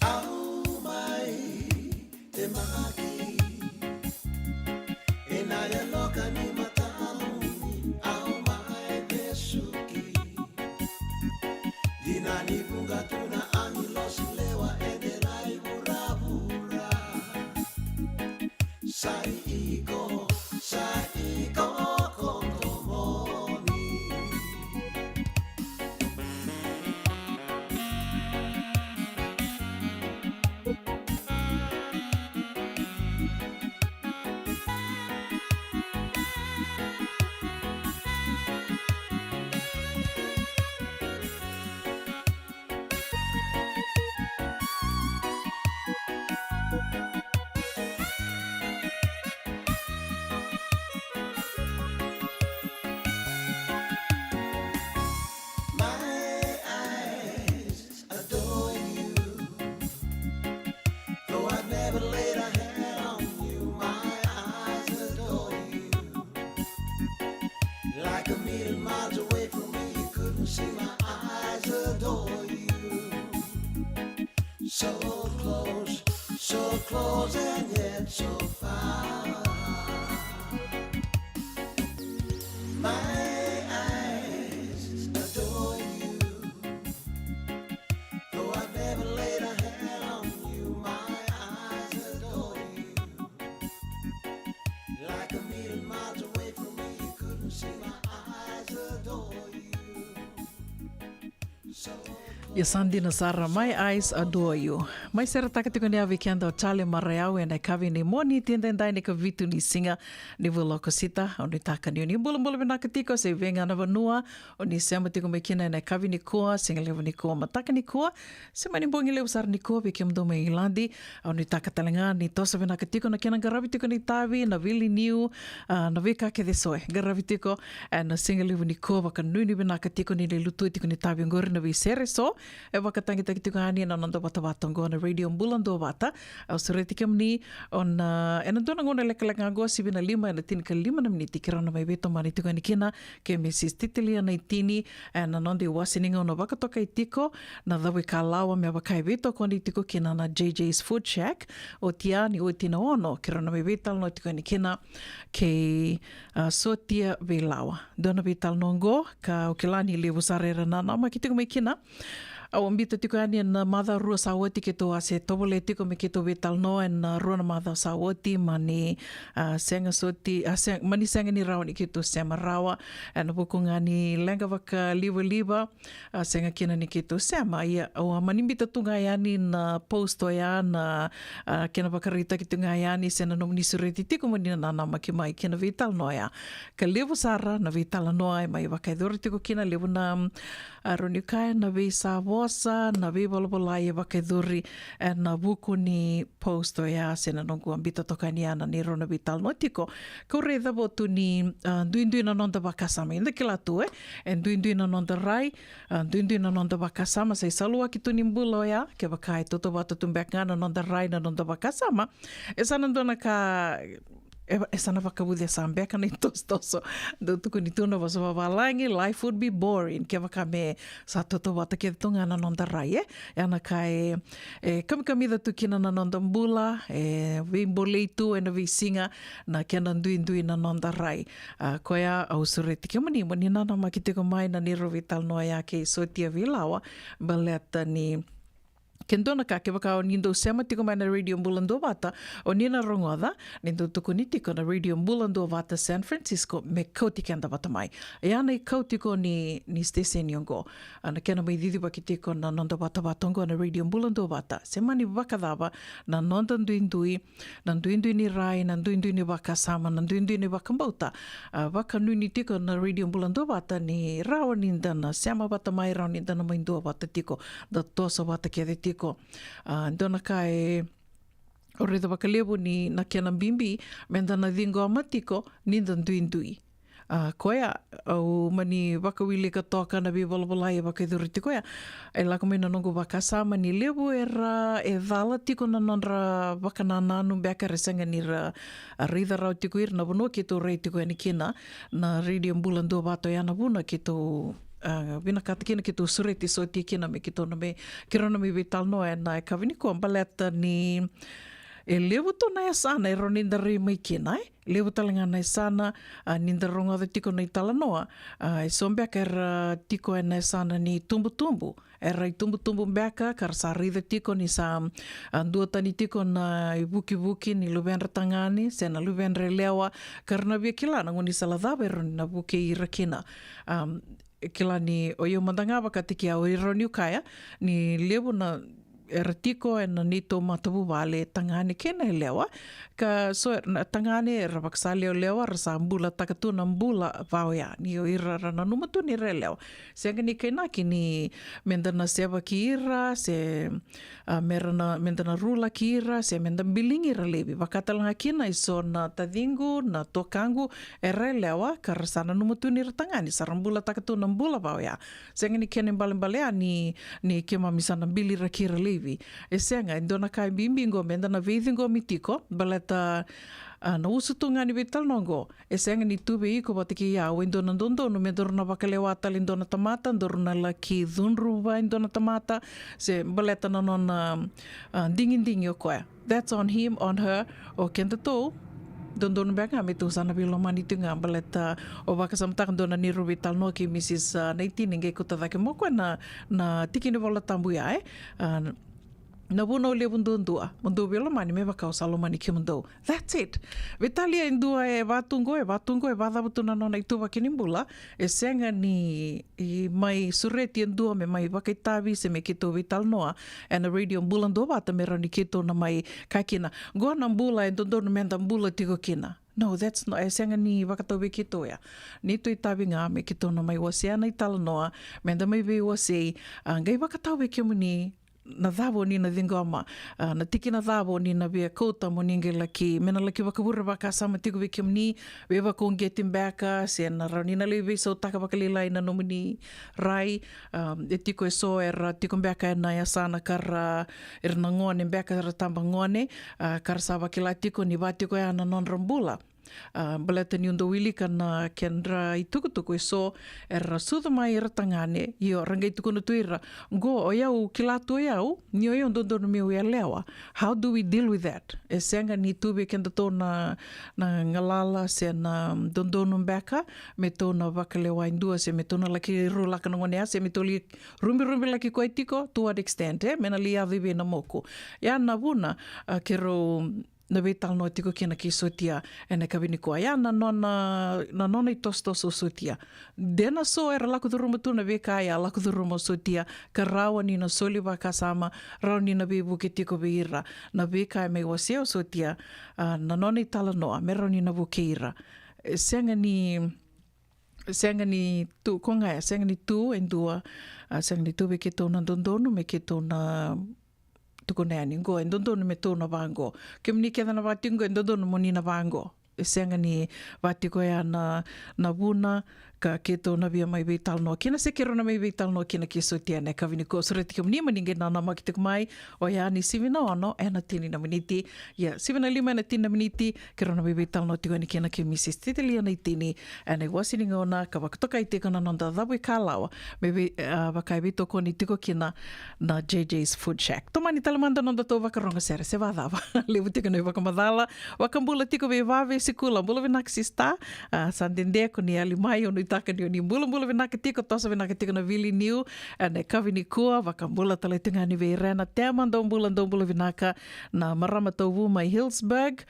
Au mai temaki ena yaloka ni mataqali, au mai vesuki. Dina ni vuqa tu na agilosi lewa ena lai vuravura. Sa i iko, sa i iko ko domoni. My eyes adore you. Though I've never laid a hand on you, my eyes adore you. Like a million miles away from me, you couldn't see, my eyes adore you. So close, so close and yet so far. My eyes adore you. Though I've never laid a hand on you, my eyes adore you. Like a million miles away from me, you couldn't see, my eyes adore you. So close. Ia sa dina sara, My Eyes Adore You. Mai seretaka tiko ni yavi keda o Charlie Marayau ena yakavi ni Moniti edaidai ni kavitu ni siga ni vula o Okosita. Au nuitaka ni o ni bulabula vinaka tiko se vei ga na vanua o ni sema tiko mai kina ena yakavi nikua, siga levu nikua, mataka nikua, se mani bogi levu sara nikua vei kemudou mai Igiladi. Au nuitaka tale ga ni toso vinaka tiko na kena qaravi tiko ni tavi, na vili niu, a, na veika kece so e qaravi tiko ena siga levu nikua. Vakanuinui vinaka tiko ni lai lutu tiko ni tavi oqori na veisere so e vakatagitaki tiko yani na noda vatavata oqo na Radio Bula Duavata. Au sureti kemuni o na, ena dua na gauna lekaleka oqo, sivi na lima ena tinikalima na miniti, keirau na mai veitomani tiko yani kina kei Mrs Titilia Naitini ena noda iwase ni gauna vakatokai tiko na Cavuikalawa, me vaka e veitokoni tiko kina na J J's Food Shack. Oti ya ni oti na ono, keirau na mai veitalanoa tiko yani kina kei, a, Sotia Veilawa. Dua na veitalanoa oqo ka au kila ni levu sara era nanamaki tiko mai kina. Au a biuta tiko yani ena macawa rua sa oti keitou a se tovolea tiko me keitou veitalanoa ena rua na macawa sa oti, mani, a, sega soti, a, se-, mani sega ni rawa ni keitou sema rawa ena vuku ga ni leqa vakalivaliva, a, sega kina ni keitou sema. Ia au a mani biuta tu ga yani na post oya, na, a, kena vakaraitaki tu ga yani se na nomuni sureti tiko moni na nanamaki mai kina veitalanoa oya. Ka levu sara na veitalanoa e mai vakayacori tiko kina, levu na, a, rawa niu kaya na veisavosa, na veivolavolai e vakayacori ena vuku ni post oya se na noqu a biuta toka yani ya na neirau na veitalanoa tiko. Kau raica votu ni, a, duidui na noda vakasama. Eda kila tu e, e duidui na noda rai, a, duidui na noda vakasama. Sa isaluwaki tu ni bula oya, kevaka e tautauvata tu beka ga na noda rai, na noda vakasama, e sa na dua na ka, e, e sa na vakavucesa beka na itosotoso. Dau tukuni tu na vosa vavalagi, life would be boring kevaka me sa tautauvata kece tu ga na noda rai, e. Ya na ka e, e kamikamica tu kina na noda bula, e veibolei tu ena veisiga na kena duidui na noda rai. A, koya au sureti kemuni moni nanamaki tiko mai na neirau veitalanoa ya kei Sotia Veilawa, baleta ni ke dua na ka, kevaka o ni dau sema tiko mai na Radio Bula Duavata, o ni na rogoca ni dau tukuni tiko na Radio Bula Duavata San Francisco me kauti keda vata mai. Ya na ikau tiko ni, ni siteseni oqo. A, na kena mai cicivaki tiko na noda vatavata oqo na Radio Bula Duavata, se mani vakacava na noda duidui, na duidui ni rai, na duidui ni vakasama, na duidui ni vakabauta. A, vakanuinui tiko na Radio Bula Duavata ni rawa ni da na sema vata mai, rawa ni da na mai duavata tiko, da toso vata kece tiko. A, dua na ka e, au raica vakalevu ni na kena bibi me da na ciqoma tiko ni da duidui. A, koya au mani vakawilika toka na veivolavolai e vakayacori tiko ya. E lako mai na noqu vakasama ni levu era, e cala tiko na nodra vakanananu beka, era sega ni ra, a, raica rawa tiko ira na vanua keitou rai tiko yani kina. Na Radio Bula Duavata, ya na vuna keitou, a, vinakata kina keitou sureti Sotia kina me keitou na mai, keirau na mai veitalanoa ena yakavi nikua, baleta ni e levu tu na yasana e rawa ni da rai mai kina, e. Levu tale ga na yasana, a, ni da rogoca tiko na italanoa, a, e so beka era tiko ena yasana ni tubutubu. Era itubutubu beka ka ra sa raica tiko ni sa, a, duatani tiko na ivukivuki ni luvedra tagane se na luvedra yalewa, ka ra na via kila na gaunisala cava e rawa ni na vukei ira kina. Am, e kila ni o iau mada ga vakataki au, e rawa niu kaya ni levu na era tiko ena neitou matavuvale, tagane kei na yalewa. Ka so na tagane era vakasalewalewa, ra sa bulataka tu na bula va oya, ni o ira ra nanuma tu ni ra yalewa. Sega ni kainaki ni me da na sevaki ira se, a, me ra na, me da na rulaki ira se me da biligi ira laivi. Vaka tale ga kina e so na taciqu, na tuakaqu era yalewa ka ra sa nanuma tu ni ra tagane, sa ra bulataka tu na bula va oya. Sega ni kena ibalebale ya ni, ni keimami sa na biliraki ira laivi. E sega, e dua na ka e bibi qo me da na veiciqomi tiko, baleta, a, na usutu ga ni veitalanoa qo, e sega ni tu vei iko vata kei au e dua na dodonu me daru na vakalewa tale e dua na tamata, daru na laki cudruva e dua na tamata, se baleta na nona, a, digidigi o koya. That's on him, on her. O kedatou, dodonu beka ga me tou sa na veilomani tu ga, baleta au vakasamataka dua na neirau veitalanoa kei Mrs, a, Naitini, qai kauta cake mai o koya na, na tiki ni Vola Tabu ya, e. A, Na vunau levu duadua, mo dou veilomani me vaka au sa lomani kemudou. That's it. Veitalia e dua e vatu qo, e vatu qo, e vacava tu na nona ituvaki ni bula. E sega ni, i, mai sureti e dua me mai vakaitavi se me keitou veitalanoa ena Radio Bula Duavata me rawa ni keitou na mai kaya kina, qo na bula e dodonu meda bula tiko kina. No, that's not, e sega ni vakatau vei keitou ya. Neitou itavi ga me keitou na mai wasea na italanoa, meda mai veiwasei, a, qai vakatau vei kemuni na cava o ni na ciqoma, a, na tikina cava o ni na via kauta mo ni qai laki, me na laki vakavure vakasama tiko vei kemuni, veivakauqeti beka, se na rawa ni na lai veisautaka vakalailai na nomuni rai, a, e tiko eso era tiko beka ena yasana ka ra, era na gone beka era taba gone, a, ka ra sa vakila tiko ni va tiko ya na nodra bula. A, baleta niu dau wilika na kedra itukutuku eso, era sucu mai era tagane, io, ra qai tukuna tu ira, qo, o yau kila tu o yau, ni o yau dodonu meu yalewa. How do we deal with that? E sega ni tu vei kedatou na, na galala se na dodonu beka, me tou na vakalewa e dua, se me tou na laki rulaka na gone ya, se me tou li rubirubi laki koya tiko, to what extent, e? Me na li yaco i vei na moku. Ya na vuna, a, keirau na veitalanoa tiko kina kei Sotia ena yakavi nikua. Ya na nona, na nona itosotoso o Sotia. De na so era lako curuma tu na veika ya, lako curuma o Sotia, ka rawa ni na soli vakasama, rawa ni na veivuke tiko vei ira. Na veika e mai wasea o Sotia, a, na nona italanoa, me rawa ni na vukei ira. E sega ni, sega ni tu, ko ga ya, sega ni tu e dua, a, sega ni tu vei keitou na dodonu, me keitou na tukuna yani qo, e dodonu me tou na vaqo. Kemuni kece na vati qo, e dodonu mo ni na vaqo. E sega ni vati koya na, na vuna ka keitou na via mai veitalanoa kina, se keirau na mai veitalanoa kina kei Sotia ena yakavi nikua. Sureti kemuni mo ni qai nanamaki tiko mai, oya ni sivi na ono ena tini na miniti. Ia, sivi na lima ena tini na miniti, keirau na mai veitalanoa tiko yani kina kei Mrs Titalia Naitini, ena iwase ni gauna ka vakatokai tiko na noda cavu ikalawa, me vei, a, vaka e veitokoni tiko kina na JJ's Food Shack. Tomani tale mada nodatou vakarogo sere, se vacava. Levu tiko na ivakamacala, vakabula tiko vei Vave Sikula, bula vinaka sista. A, sa dede ko ni yali mai, au nuitaka ni o ni bulabula vinaka tiko, toso vinaka tiko na vili niu ena yakavi nikua, vakabula tale tiko ga yani vei Rena Tema, dou bula, dou bula vinaka, na marama tauvu mai Hillsburg.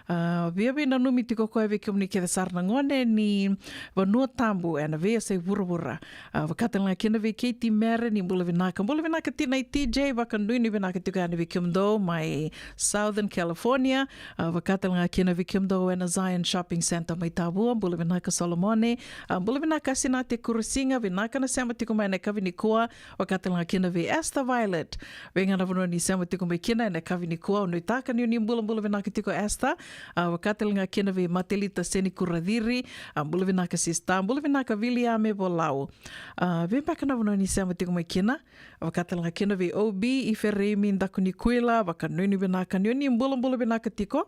A, via veinanumi tiko koya vei kemuni kece sara na gone ni Vanua Tabu ena veiyasai vuravura. A, vaka tale ga kina vei Katie Mere, ni bula vinaka. Bula vinaka Tina i TJ, vakanuinui vinaka tiko yani vei kemudou mai Southern California. A, vaka tale ga kina vei kemudou ena Zion Shopping Center mai Tavua, bula vinaka Solomone. A, bula vinaka Sinate Kurasiga, vinaka na sema tiko mai ena yakavi nikua. Vaka tale ga kina vei Esther Violet. Vei ga na vanua ni sema tiko mai kina ena yakavi nikua, au nuitaka ni o ni bulabula vinaka tiko Esther. A, vaka tale ga kina vei Matelita Seni Kuraciri. A, bula vinaka sista, bula vinaka Viliame Volau. A, vei beka na vanua ni sema tiko mai kina. Vaka tale ga kina vei OB i Fereimi Dakunikuila, vakanuinui vinaka ni o ni bulabula vinaka tiko.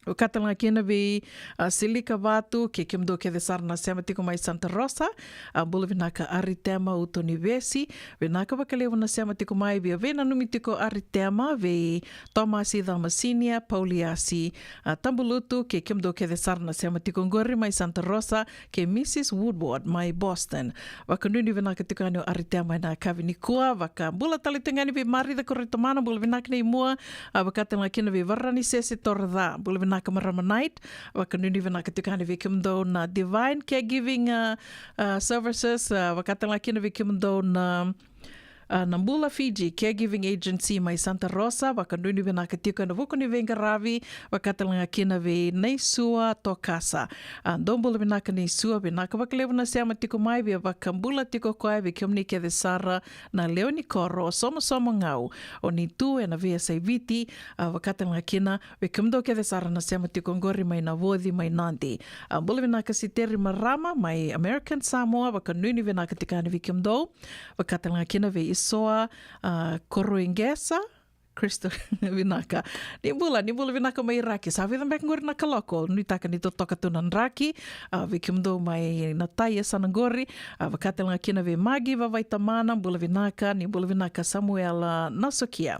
Vaka tale ga kina vei, a, Silika Vatu, kei kemudou kece sara na sema tiko mai Santa Rosa. A, bula vinaka Aritema Utonivesi, vinaka vakalevu na sema tiko mai, via veinanumi tiko Aritema, vei Tomasi Cama Sinia, Pauliasi, a, Tabulutu, kei kemudou kece sara na sema tiko qori mai Santa Rosa, kei Mrs Woodward mai Boston. Vakanuinui vinaka tiko yani o Aritema ena yakavi nikua, vakabula tale tiko yani vei Marica Koroitomana, bula vinaka nei Mua, a, vaka tale ga kina vei Varanisese Toroca, bula vinaka marama Knight, vakanuinui vinaka tiko yani vei kemudou na Divine Caregiving, a, a, Services, a, vaka tale ga kina vei kemudou na, a, na Bula Fiji Caregiving Agency mai Santa Rosa, vakanuinui vinaka tiko ena vuku ni veiqaravi, vaka tale ga kina vei Naisua Tokasa. A, dou bula vinaka Naisua, vinaka vakalevu na sema tiko mai, via vakabula tiko koya vei kemuni kece sara na lewe ni koro o Somosomo Gau, o ni tu ena veiyasai Viti, a, vaka tale ga kina vei kemudou kece sara na sema tiko qori mai Navoci mai Nadi. A, bula vinaka Siteri Marama mai American Samoa, vakanuinui vinaka tiko yani vei kemudou. Vaka tale ga kina vei Isoa, a, Koroiqesa, Crystal, vinaka. Ni bula, ni bula vinaka mai Iraki. Sa vica beka qori na kaloko, nuitaka ni totoka tu na draki, a, vei kemudou mai na tai e sa na qori, a, vaka tale ga kina vei Magi Vavaitamana, bula vinaka, ni bula vinaka Samuela Nasokia.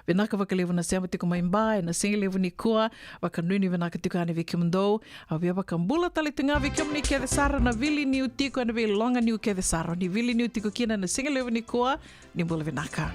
Vinaka vakalevu na sema tiko mai Ba ena sigalevu nikua, vakanuinui vinaka tiko yani vei kemudou. Au via vakabula tale tu ga vei kemuni kece sara na vili niu tiko ena veiloga niu kece sara, ni vili niu tiko kina ena sigalevu nikua, ni bula vinaka.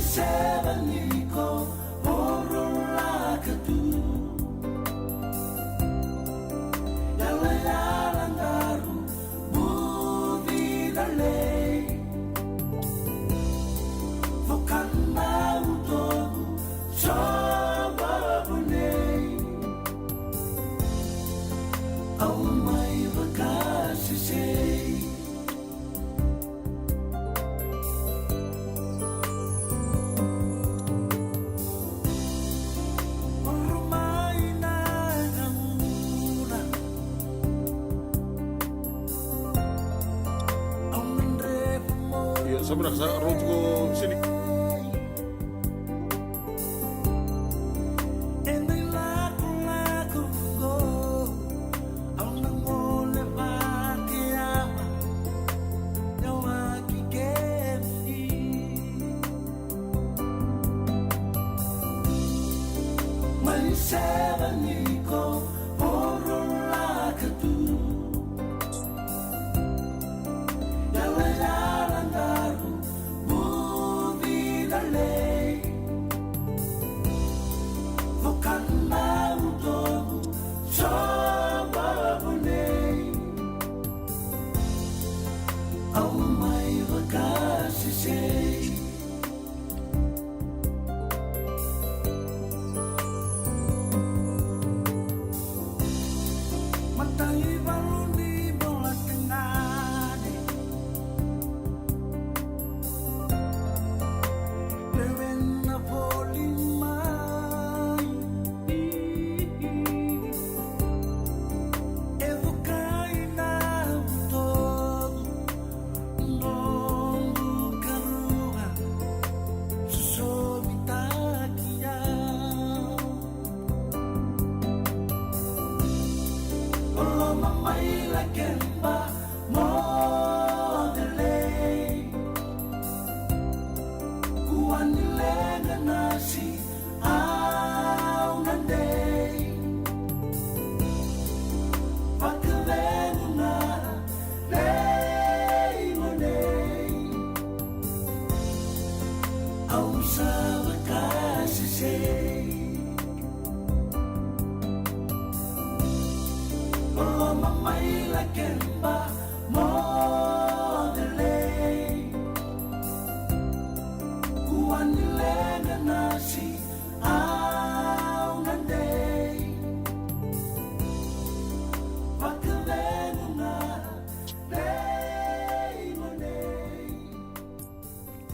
Seveniko orolaka tu. Yalayala daru buci dalei. Vokanau toku sovavonei. Au mai vakasesei. Ia, sa vinaka, sa rauta tiko Sini. Mai seveniko orolaka tu. Yalayala daru buci dalei. Vokanau toku sovavonei. Au mai vakasesei. Matai valu ni bola kengane. Lewena voli mai. E vukai na vutogu. Noqu karua sosomitaki au. Loma mai Lakeba mo delei. Kua ni leqa nasi au na dei. Vakacegu ga lei mo nei. Au sa vakasesei. Loma mai Lakeba mo delei. Kua ni leqa nasi au na dei. Vakacegu ga lei mo nei.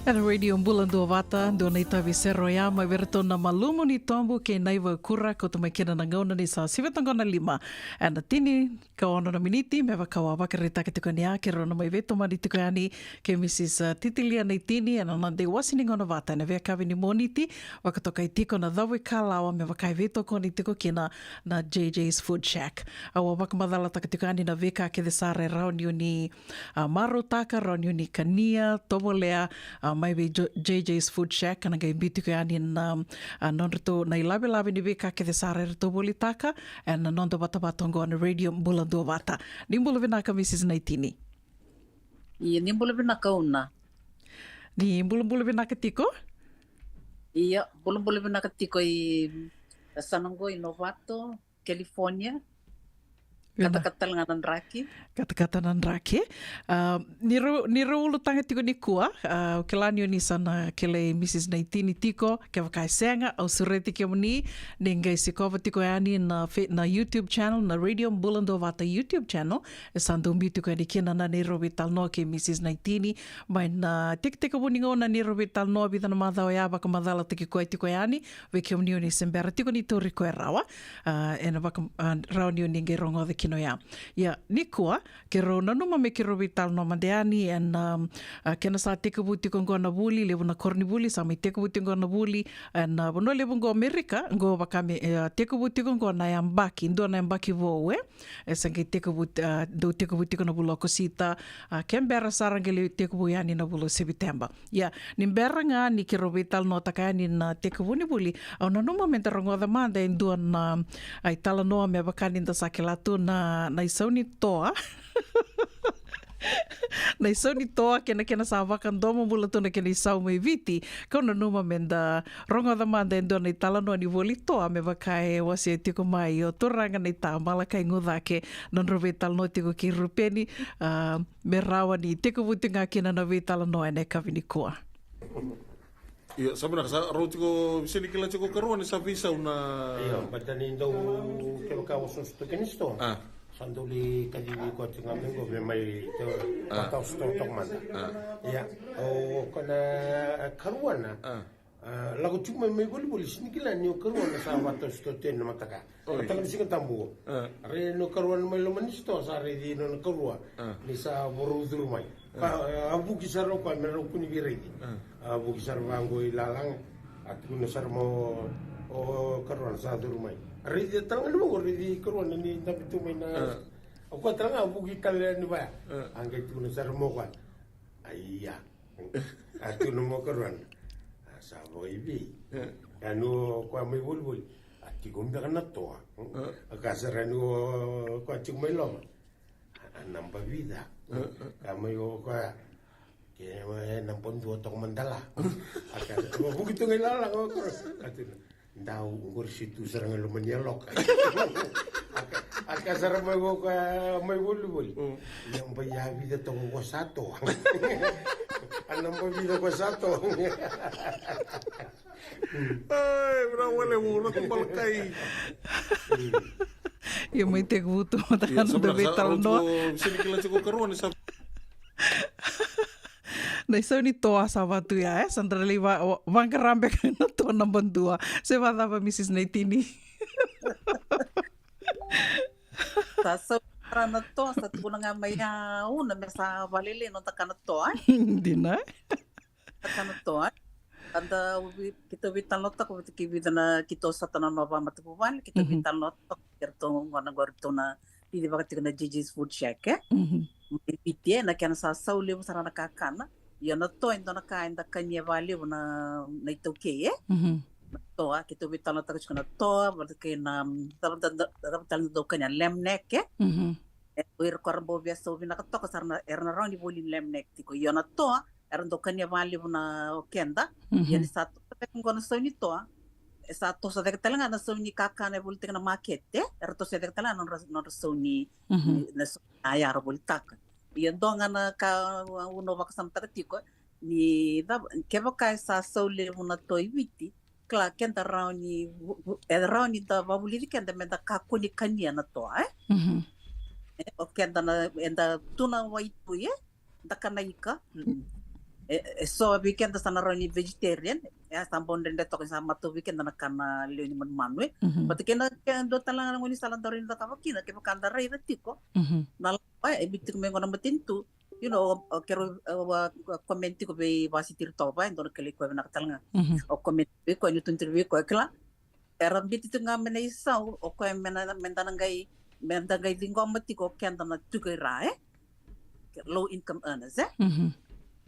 Ena Radio Bula Duavata, dua na itavi sere oya mai vei iratou na Malumu ni Tobu kei Naiva Kura, kauta mai kina na gauna ni sa sivi toka na lima ena tini ka ono na miniti, me vaka au a vakaraitaka tiko ni a keirau na mai veitomani tiko yani kei Mrs, a, Titilia Naitini ena noda iwase ni gauna vata ena veiyakavi ni Moniti, vakatokai tiko na cavu ikalawa me vaka e veitokoni tiko kina na J J's Food Shack. Au a vakamacalataka tiko yani na veika kece sara e rawa ni o ni a, marautaka, rawa ni o ni kania, tovolea, a, mai vei Jo-, J J's Food Shack, ka na qai biu tiko yani na, a, nodratou na ilavelave ni veika kece sara eratou volitaka ena noda vatavata oqo na Radio Bula Duavata. Ni bula vinaka, Mrs Naitini. Ia, ni bula vinaka Una. Ni bulabula vinaka tiko. Ia, bulabula vinaka tiko i yasana oqo i Novato, California. Vinaka. Katakata tale ga na draki. Katakata na draki. A, ni rau, ni rau ulutaga tiko nikua, a, au kila ni o ni sa na kilai Mrs Naitini tiko, kevaka e sega, au sureti kemuni ni qai sikova tiko yani na fe-, na YouTube channel, na Radio Bula Duavata YouTube channel, e sa dau biu tiko yani kina na neirau veitalanoa kei Mrs Naitini, mai na tekitekivu ni gauna neirau veitalanoa, vica na macawa ya, vakamacalataki koya tiko yani, vei kemuni o ni se bera tiko ni tauri koya rawa, a, ena vaka, a, rawa ni o ni qai rogoca kina oya. Ia, nikua, keirau nanuma me keirau veitalanoa mada yani, ena, a, kena sa tekivu tiko oqo na vuli, levu na koronivuli, sa mai tekivu tiko oqo na vuli, ena, a, vanua levu oqo Amerika, oqo vaka me, e, a, tekivu tiko oqo na yabaki, dua na yabaki vou, e, e sa qai tekivu, a, dau tekivu tiko na vula o Okosita, a, ke bera sara qai lai tekivu yani na vula o Seviteba. Ia, ni bera ga ni keirau veitalanoataka yani na tekivu ni vuli, au nanuma meda rogoca mada e dua na, a, italanoa me vaka ni da sa kila tu na, na isau ni toa. Na isau ni toa kei na kena sa vakadomobula tu na kena isau mai Viti. Kau nanuma me da rogoca mada e dua na italanoa ni voli toa me vaka e wasea tiko mai o turaga na ita Malakai Gucake, nodrau veitalanoa tiko kei Rupeni, a, me rawa ni tekivu tiko ga kina na veitalanoa ena yakavi nikua. Io, sa vinaka, sa rau tiko, se ni kila tiko karua ni sa veisau na. Io, baleta ni dau kevaka o soso tu kina sitoa. A. Sa dau lai kacivi koya tiko ga mai qo me mai te, a, vakatau sitoa toka mada. A. Ia, o koya na karua na. A. A, lako tiko mai, mai volivoli, se ni kila ni o karua na sa vakatau sitoa tu ena mataka. Oi. Mataka ni Siga Tabu. A. Raici ni o karua na mai loma ni sitoa, sa raici nona karua. A. Ni sa vorou curu mai. A. Ka, a, a vuki sara o koya me rau kua ni veiraici. A. A vuki sara vaqo i lalaga. A tukuna sara mai o, o karua na sa curu mai. A raici tale ga ni vaqo, raici karua na ni dabe tu mai na. A. O koya tale ga a vuki tale ni vaya. A. A qai tukuna sara mai o koya. Aia. A tukuna mai o karua na. A sa vakaivei. A. Ia ni o koya mai volivoli. A tiko beka na toa. A. A kaya sara ni o koya tiko mai loma. A, a naba vica. A, a. Kaya mai o koya. Ke, e, naba dua toka mada la. A kaya, a vuki tu ga i lalaga o koya. A tukuna, dau, qori se tu sara ga i loma ni yaloka. A kaya, a kaya sara mai o koya, mai volivoli. Mm. Naba ia vica toka ko sa toa. A naba vica ko sa toa. Ai, vinaka vakalevu, Ratu Malakai. Ia mai tekivu tu mada ga na noda veitalanoa. Io, sa vinaka, sa rau tiko, se ni kila tiko karua ni sa. Na isau ni toa sa vatu ya, e? Sa dra lai va, va, vaqara beka na toa naba dua. Se vacava, Misis Naitini? Sa sau sara na toa, sa tukuna ga mai ya una me sa valele noda kana toa, e? Dina, e? Kana toa. Kada uvi, keitou veitalanoataka vata kei vica na keitou sota na nona vakamatavuvale, keitou, mhm, veitalanoataka kei ratou gona qori ratou na cici vaka tiko na Gigi's Food Shack, e? Mhm. Mai Viti, e, na kena sa sau levu sara na kakana. Ia na toa e dua na ka eda kania vakalevu na, na iTaukei, e? Mhm. Na toa, keitou veitalanoataka tiko na toa, vata kei na, mm, cava, cava, cava tale na dau kania, lamb neck, e? Mhm. E, o ira ko ra bau via sau vinaka toka sara na, era na rawa ni voli lamb neck tiko. Ia na toa, era dau kania vakalevu na o keda. Mhm. Ia ni sa toso cake qo na sau ni toa, e sa toso cake tale ga na sau ni kakana e volitaki na makete, era toso cake tale ga na nodra, nodra sau ni, mhm, ni, na sau ni yaya era volitaka. Ia dua ga na ka au na vakasamataka tiko, ni cava, kevaka e sa sau levu na toa i Viti, kila keda rawa ni vu-, vu-, e rawa ni da vakavulici keda me da kakua ni kania na toa, e? Mhm. E, o keda na, eda tu na waitui, e? Da kana ika. Mm-mm. E, e so vei keda sa na rawa ni vegetarian, e, sa bau dredre toka, sa matau vei keda na kana lewe ni manumanu, e. Mhm. But kena, kena dua tale ga na gaunisala da rawa ni cakava kina, kevaka da raica tiko. Mhm. Na lalawa, e, e biu tiko mai qo na matanitu, you know, o, o keirau, o, o, o comment tiko vei Vasiti Ritoka, e dua na kilai koya vinaka tale ga. Mhm. O comment vei koya, ni tukuna vei koya, kila. Era biuti tiko ga mai na isau, o koya me na, me da na qai, me da qai ciqoma tiko o keda na tiko i ra, e? Low income earners, e? Mhm.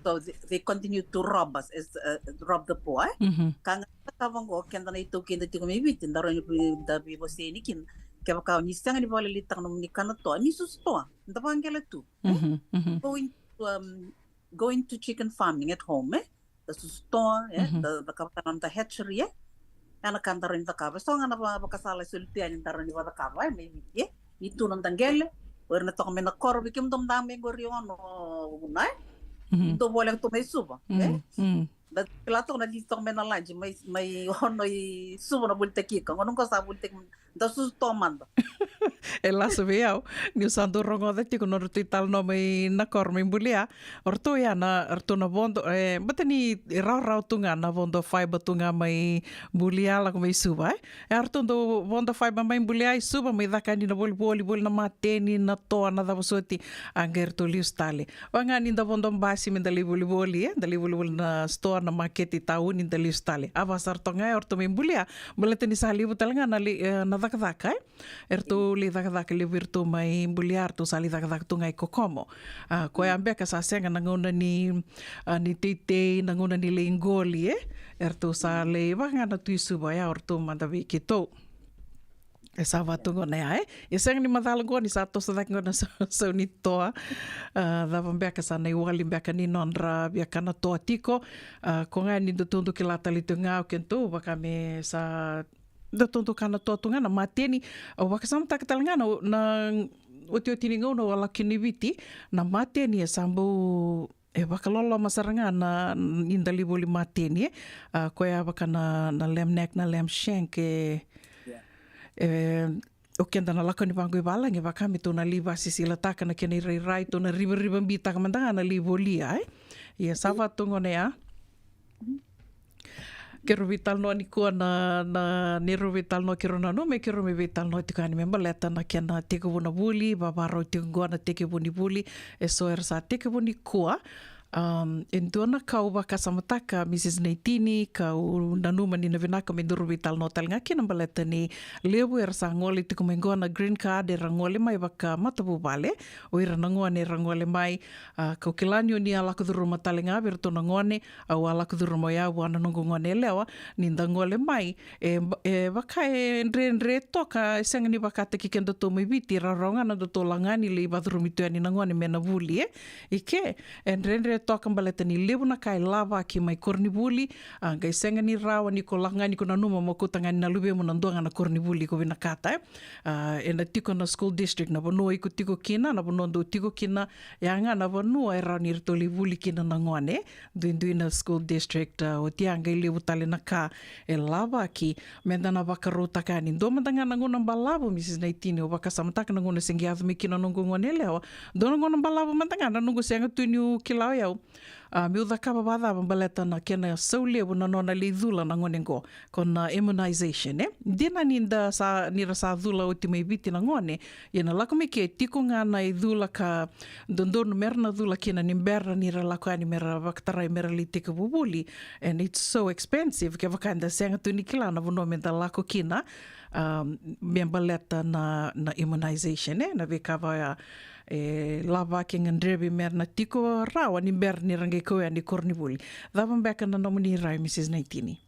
So they, they continue to rob us, as, uh, rob the poor, e? Mhm. Ka ga na cakava qo, o keda na iTaukei da tiko mai Viti, da rawa ni da veivosaki yani kina. Kevaka ni sega ni vakalailaitaka nomuni kana toa, ni susu toa, da vaqela tu, e? Mhm, mhm. Going to, um, going to chicken farming at home, e? Da susu toa, e? Mhm. Da, da cakava tale na noda hatchery, e? E na ka da rawa ni cakava. So ga na va-, vakasala e soli tu yani da rawa ni vakacakava, e? Mai Viti, e? Ni tu na noda qele, o ira na toka mai na koro, vei kemudou mada mai qori Ono, Vuna, e? Mhm. Ni dou voleka tu mai Suva, e? Mm, mm. Da kila toka na cici toka mai na laji, mai, mai Ono i Suva na volitaki ika. Gauna qo sa volitaki, da susu toa mada. E lasu vei au, niu sa dau rogoca tiko nodratou italanoa mai na koro mai Bulia. O ratou ya na, ratou na vodo, e, baleta ni rawarawa tu ga na vodo fibre tu ga mai Bulia lako mai Suva, e. E ratou dau vodo fibre mai Bulia i Suva, mai caka yani na volivoli, voli na mateni, na toa, na cava soti. A qai ratou lesu tale. Vaka ga ni da vodo basi me da lai volivoli, e, da lai volivoli na sitoa, na makete i tauni, da lesu tale. A vaka sara toka ga o ratou mai Bulia, baleta ni sa levu tale ga na le-, e, na cakacaka, e. E ratou lai cakacaka levu, e ratou mai Bulia, e ratou sa lai cakacaka tu ga i Kokomo. A, koya beka sa sega na gauna ni, a, ni teitei, na gauna ni lai qoli, e. E ratou sa lai vaka ga na tu i Suva, ya o ratou mada vei keitou. E sa vatu gona ya, e? E sega ni macala gona ni sa toso cake gona sa, sau ni toa. A, cava beka sa na iwali beka ni nodra via kana toa tiko. A, ko ga ni dou tudu kila tale tu ga o keitou vaka me sa dou tudu kana toa tu ga na mateni. Au vakasamataka tale ga na, na otioti ni gauna au a lako kina i Viti, na mateni e sa bau e vakaloloma sara ga na, ni da lai voli mateni, e. A, koya vaka na, na lamb neck, na lamb shank, e, e, o keda na lako ni vaqo i valagi, vaka me tou na lai vasisilataka na kena irairai, tou na rivariva bitaka mada ga na lai volia, e. Ia, sa vatu gona ya. Keirau veitalanoa nikua na, na, neirau veitalanoa keirau nanuma me keirau mai veitalanoa tiko yani me baleta na kena tekivu na vuli, vavarau tiko qo na tekivu ni vuli, e so era sa tekivu nikua. Um, e dua na ka au vakasamataka, Mrs Naitini, kau nanuma ni na vinaka me daru veitalanoa tale ga kina baleta ni levu era sa gole tiko mai qo na green card, era gole mai vakamatavuvale, o ira na gone era gole mai, a, kau kila ni o ni a lako curuma tale ga vei iratou na gone, au a lako curuma o yau vua na noqu gone yalewa, ni da gole mai, e, e vaka e dredre toka, e sega ni vakataki kedatou mai Viti, rawarawa ga na datou lako ga ni lai vacurumi tu yani na gone me na vuli, e. I ke, e dredre toka baleta ni levu na ka e lavaki mai koronivuli, a, qai sega ni rawa ni ko lako ga ni ko nanuma mo kauta ga ni na luvemu na dua ga na koronivuli ko vinakata, e. A, ena tiko na school district, na vanua iko tiko kina, na vanua dou tiko kina, ya ga na vanua e rawa ni ratou lai vuli kina na gone. Duidui na school district, a, oti ya qai levu tale na ka e lavaki me da na vakarautaka yani. Dua mada ga na gauna balavu, Mrs Naitini, au vakasamataka na gauna se qai yaco mai kina na noqu gone yalewa. Dua na gauna balavu mada ga na noqu sega tu niu kila o yau, a, meu cakava vacava baleta na kena sau levu na nona lai cula na gone qo, ko na immunization, e. Dina ni da sa, ni ra sa cula oti mai Viti na gone, ia na lako mai ke tiko ga na icula ka dodonu me ra na cula kina ni bera ni ra lako yani me ra vakatarai me ra lai tekivu vuli. And it's so expensive, kevaka eda sega tu ni kila na vanua me da lako kina, um, me baleta na, na immunization, e, na veika vaya e lavaki, e gadrevi me ra na tiko rawa ni bera ni ra qai kau yani koronivuli. Cava beka na nomuni rai, Mrs Naitini?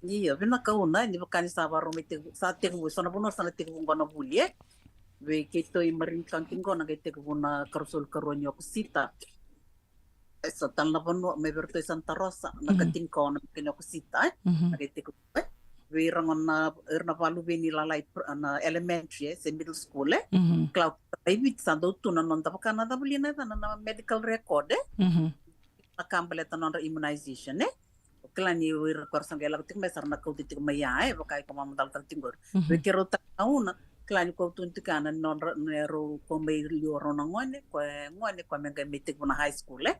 Io, vinaka Una, ni vaka ni sa varau mai tekivu, sa tekivu, so na vanua sa na tekivu qo na vuli, e. Vei keitou i Marin County qo na qai tekivu na karua sulu karua ni Okosita. E so tale na vanua mai vei iratou i Santa Rosa, na ka tinikaono na kena Okosita, e. Na qai tekivu, e. Vei ira gona, ira na vakaluveni lalai, pr-, na elementary, e, se middle school, e. Kila o keda i Viti sa dau tu na noda vaka na cava li na yacana, na medical record, e. Na ka baleta na nodra immunization, e. O kila ni o ira ko era sa qai lako tiko mai sa ra na kauta tiko mai ya, e, vaka iko mamacala tale tiko qori. Vei keirau tale ga Una, kila ni ko au tukuna tiko ya na nodra, na rau ko mai liu rau na gone, ko e gone ko me qai mai tekivu na high school, e.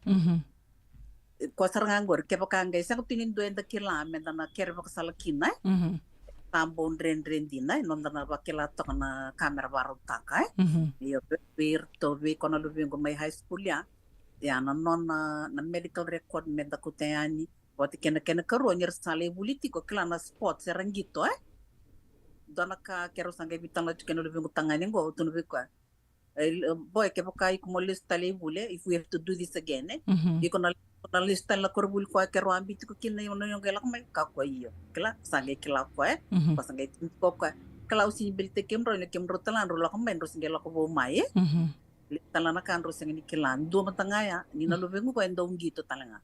Ko sara ga qori, kevaka qai sega tu ni dua eda kila me da na kere vakasala kina, e. Sa bau dredre dina, e, noda na vakila toka na ka me ra vakarautaka, e. Io, vei, vei iratou, vei koya na luvequ mai high school ya, ya na nona, na medical record me da kauta yani. Vata kei na kena karua ni ra sa lai vuli tiko, kila na sports era qito, e. Dua na ka keirau sa qai veitalanoa tiko kei na luvequ tagane qo, au tukuna vei koya, e, boy, kevaka iko mo lesu tale i vuli, e, if we have to do this again, e. Iko na, na lesu tale na koronivuli koya keirau a biu tiko kina, o na qai lako mai, kaya o koya io. Kila, sa qai kila o koya, e. Koya sa qai tukuna tiko o koya, kila, au sega ni bilitaki kemudrau, ni kemudrau tale ga drau lako mai, drau se qai lako vou mai, e. Levu tale na ka drau sega ni kila. Dua mada ga ya, ni na luvequ qo e dau qito tale ga.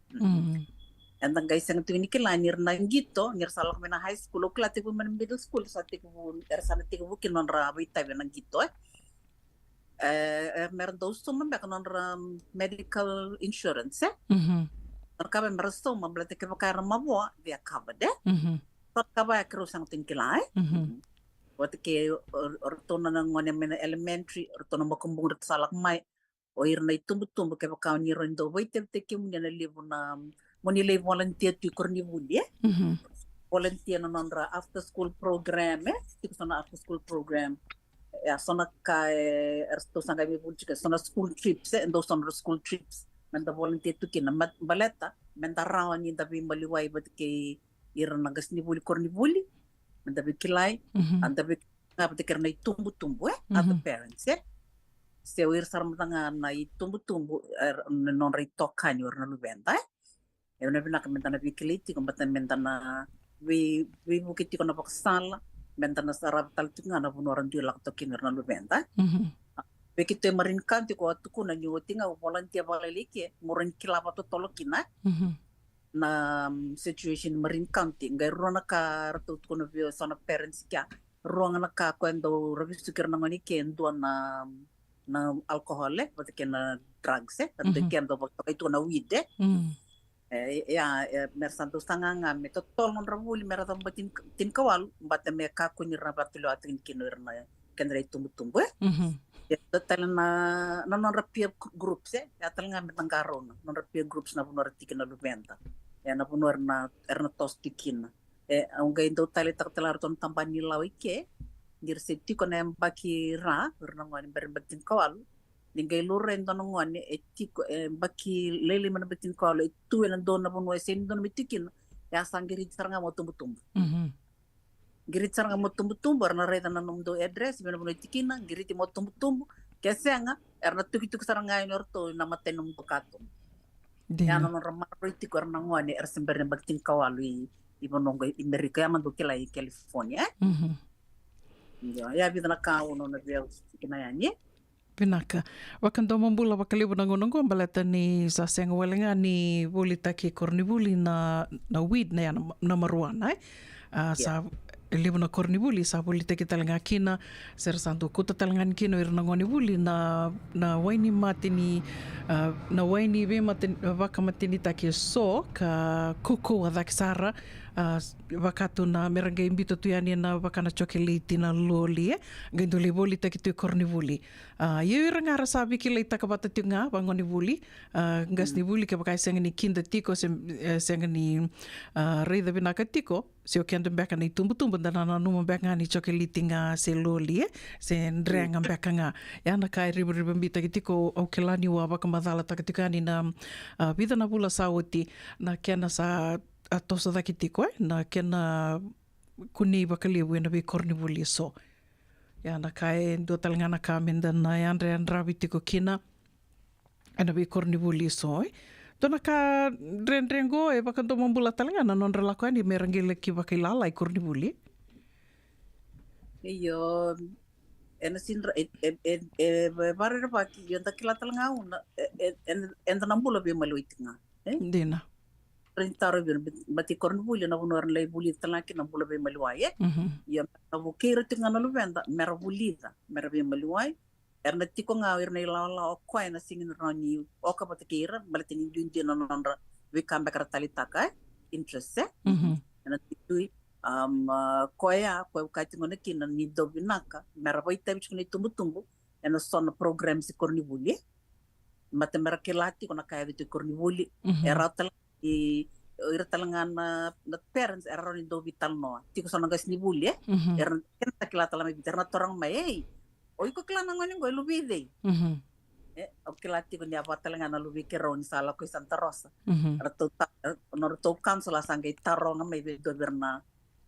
Eda qai sega tiko ni kila ni ra na qito ni ra sa lako mai na high school, au kila tekivu mai na middle school, sa tekivu, era sa na tekivu kina nodra veitavi na qito, e. E, e, me ra dau sauma beka nodra medical insurance, e. Nodra ka me ra sauma, baleta kevaka era mavoa, they are covered, e. So na ka vaya keirau sega tiko ni kila, e. Vata kei o, o ratou na gone mai na elementary, o ratou na makubuqu ratou sa lako mai. O ira na itubutubu, kevaka o ni rawa ni dau vakaitavitaki kemuni ena levu na, mo ni lai volunteer tu i koronivuli, e. Volunteer na nodra after school program, e. Tiko so na after school program. E, so na ka, e, eratou sa qai mai vuli tiko, so na school trips, e, dau so na school trips. Me da volunteer tu kina, ma-, baleta me da rawa ni da veimaliwai vata kei ira na qasenivuli koronivuli, me da veikilai, a da vei, ga vata kei ira na itubutubu, e, other parents, e. Se o ira sara mada ga na itubutubu, e, na nodra itokani o ira na luveda, e. E na vinaka me da na veikilai tiko, baleta me da na vei, veivuke tiko na vakasala, Meda na sarava tale tiko ga na vanua ra dui lako toka kina o ira na luveda. Mhm. Vei keitou e Marin County, ko a tukuna ni oti ga au volunteer vakalailai ke, mo rawa ni kila vakatotolo kina Mhm. na, mm, situation Marin County. Qai rua na ka ratou tukuna vei au so na parents kea. Rua ga na ka ko e dau ra vesuki ira na gone ke, dua na, na alcohol, e, vata kei na drugs, e. Ratou Mhm. ke dau vakatokai tu na weed, e. Mm. E, ia, e, mera sa dau saga ga me totolo nodra vuli, mera cava bati ni, tinikawalu, bata me kakua ni ra vakatulewa tiko kina o ira na kedra itubutubu, e. Mhm. E, dua tale na, na nodra peer groups, e. Ia tale ga meda qarauna, nodra peer groups na vanua ra tiko na luveda. E, na vanua era na, era na toso tiko kina. E, au qai dau taleitaka tale ga ratou na tabana ni lawa i ke, ni ra se tiko na yabaki ra, o ira na gone bera ni yabaki tinikawalu, ni qai laurai e dua na gone e tiko, e, yabaki lailai mai na yabaki tinikawalu, e tu ena dua na vanua e sega ni dodonu me tiko kina, e a sa qiriti sara ga mo tubutubu. Mhm. Qiriti sara ga mo tubutubu, era na raica na nomudou address, vei na vanua e tiko kina, qiriti mo tubutubu, ke sega, era na tukituki sara ga yani o ratou ena imatai ni nomudou katuba. Ia Dina. na nodra maroroi tiko era na gone era se bera ni yabaki tinikawalu i, i vanua qo i Merika, ia mada au kila i California, e? Mhm. Io, ia vica na ka au na, na via tiki na yani. Vinaka. Vakadomobula vakalevu na gauna qo baleta ni sa sega wale ga ni volitaki koronivuli na, na weed na, ya na, na marijuana, e? A, Ia. sa levu na koronivuli sa volitaki tale ga kina, se ra sa dau kauta tale ga ni kina o ira na gonevuli na, na wai ni mate ni, a, na wai ni veimate, vakamatenitaki eso ka kaukauwa cake sara, a, vaka tu na mera qai biuta tu yani na vaka na chocolate na loli, e, qai dau lai volitaki tu i koronivuli. A, ia o ira ga ra sa veikilaitaka vata tiko ga vagonevuli, a, qasenivuli, kevaka e sega ni kida tiko se, e, sega ni, a, raica vinaka tiko, se o keda beka na itubutubu da na nanuma beka ga ni chocolate ga se loli, e, se drega beka ga. Ia na ka e rivarivabiuta tiko, au kila niu a vakamacalataka tiko yani na, a, vica na vula sa oti, na kena sa, a, toso cake tiko, e, na kena kunei vakalevu ena veikoronivuli eso. Ia na ka e dua tale ga na ka meda na yadrayadravi tiko kina ena veikoronivuli eso, e. Dua na ka dredre qo e vakadomobula tale ga na nodra lako yani mera qai laki vakailala i koronivuli. Io, ena sidra, e, e, e, e, e varerevaki, io da kila tale ga una, e, e, e, eda na bula veimaliwai tiko ga, e? Dina. Ra ni taro vei ira, bati koronivuli, na vanua era na lai vulica tale ga kina na bula veimaliwai, e? Mhm. Ia, na vukei ira tiko ga na luveda, mera vulica, mera veimaliwai, era na tiko ga o ira na ilawalawa o koya na sega ni rawa ni oka vata kei ira, baleta ni duidui na nodra veika beka ra taleitaka, e? Interest, e? Mhm. Ena duidui, um, a, koya, koya au kaya tiko na kina ni dau vinaka, mera vakaitavi tiko na itubutubu, ena so na programs i koronivuli, e? Baleta mera kila tiko na ka e yaco tiko i koronivuli, Mhm. e rawa tale i, o ira tale ga na, na parents, era rawa ni dau veitalanoa. Tiko so na qasenivuli, e? Mhm. Era na, kena kila tale mai Viti, era na taroga mai, ei, o iko kila na gone qo e luve i cei? Mhm. E, au kila tiko ni a vaka tale ga na luve i keirau ni sa lako i Santa Rosa. Mhm. Ratou ta-, e, nodratou counsellor sa qai taroga mai vei dua vei ira na,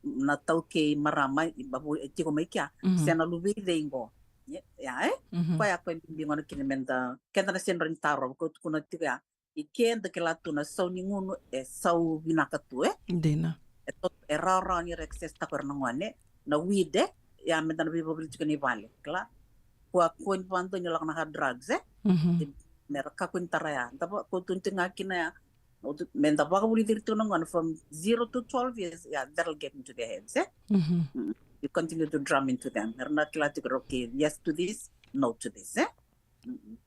na taukei marama, i bavu, e tiko mai kea. Mhm. Se na luve i cei qo? E, ia, e? Mhm. Koya, koya e bibi gona kina meda, keda na sega ni rawa ni taro, ko tukuna tiko ya. I ke da kila tu na sau ni gunu e sau vinaka tu, e? Dina. E to-, e rawarawa ni ra access taka o ira na gone na weed, e? Ia meda na veivakavuvuli tiko ni vale, kila. Kua, kua ni vakadua ni lako na hard drugs, e? Mhm. Mera kakua ni tara ya. Da vakautu tiko ga kina ya. Meda vakavulici ira tiko na gone from zero to twelve years, yeah, that'll get into their heads, e? Mhm. Mm. You continue to drum into them. Era na kila tiko, okay, yes to this, no to this, e? Mm-mm.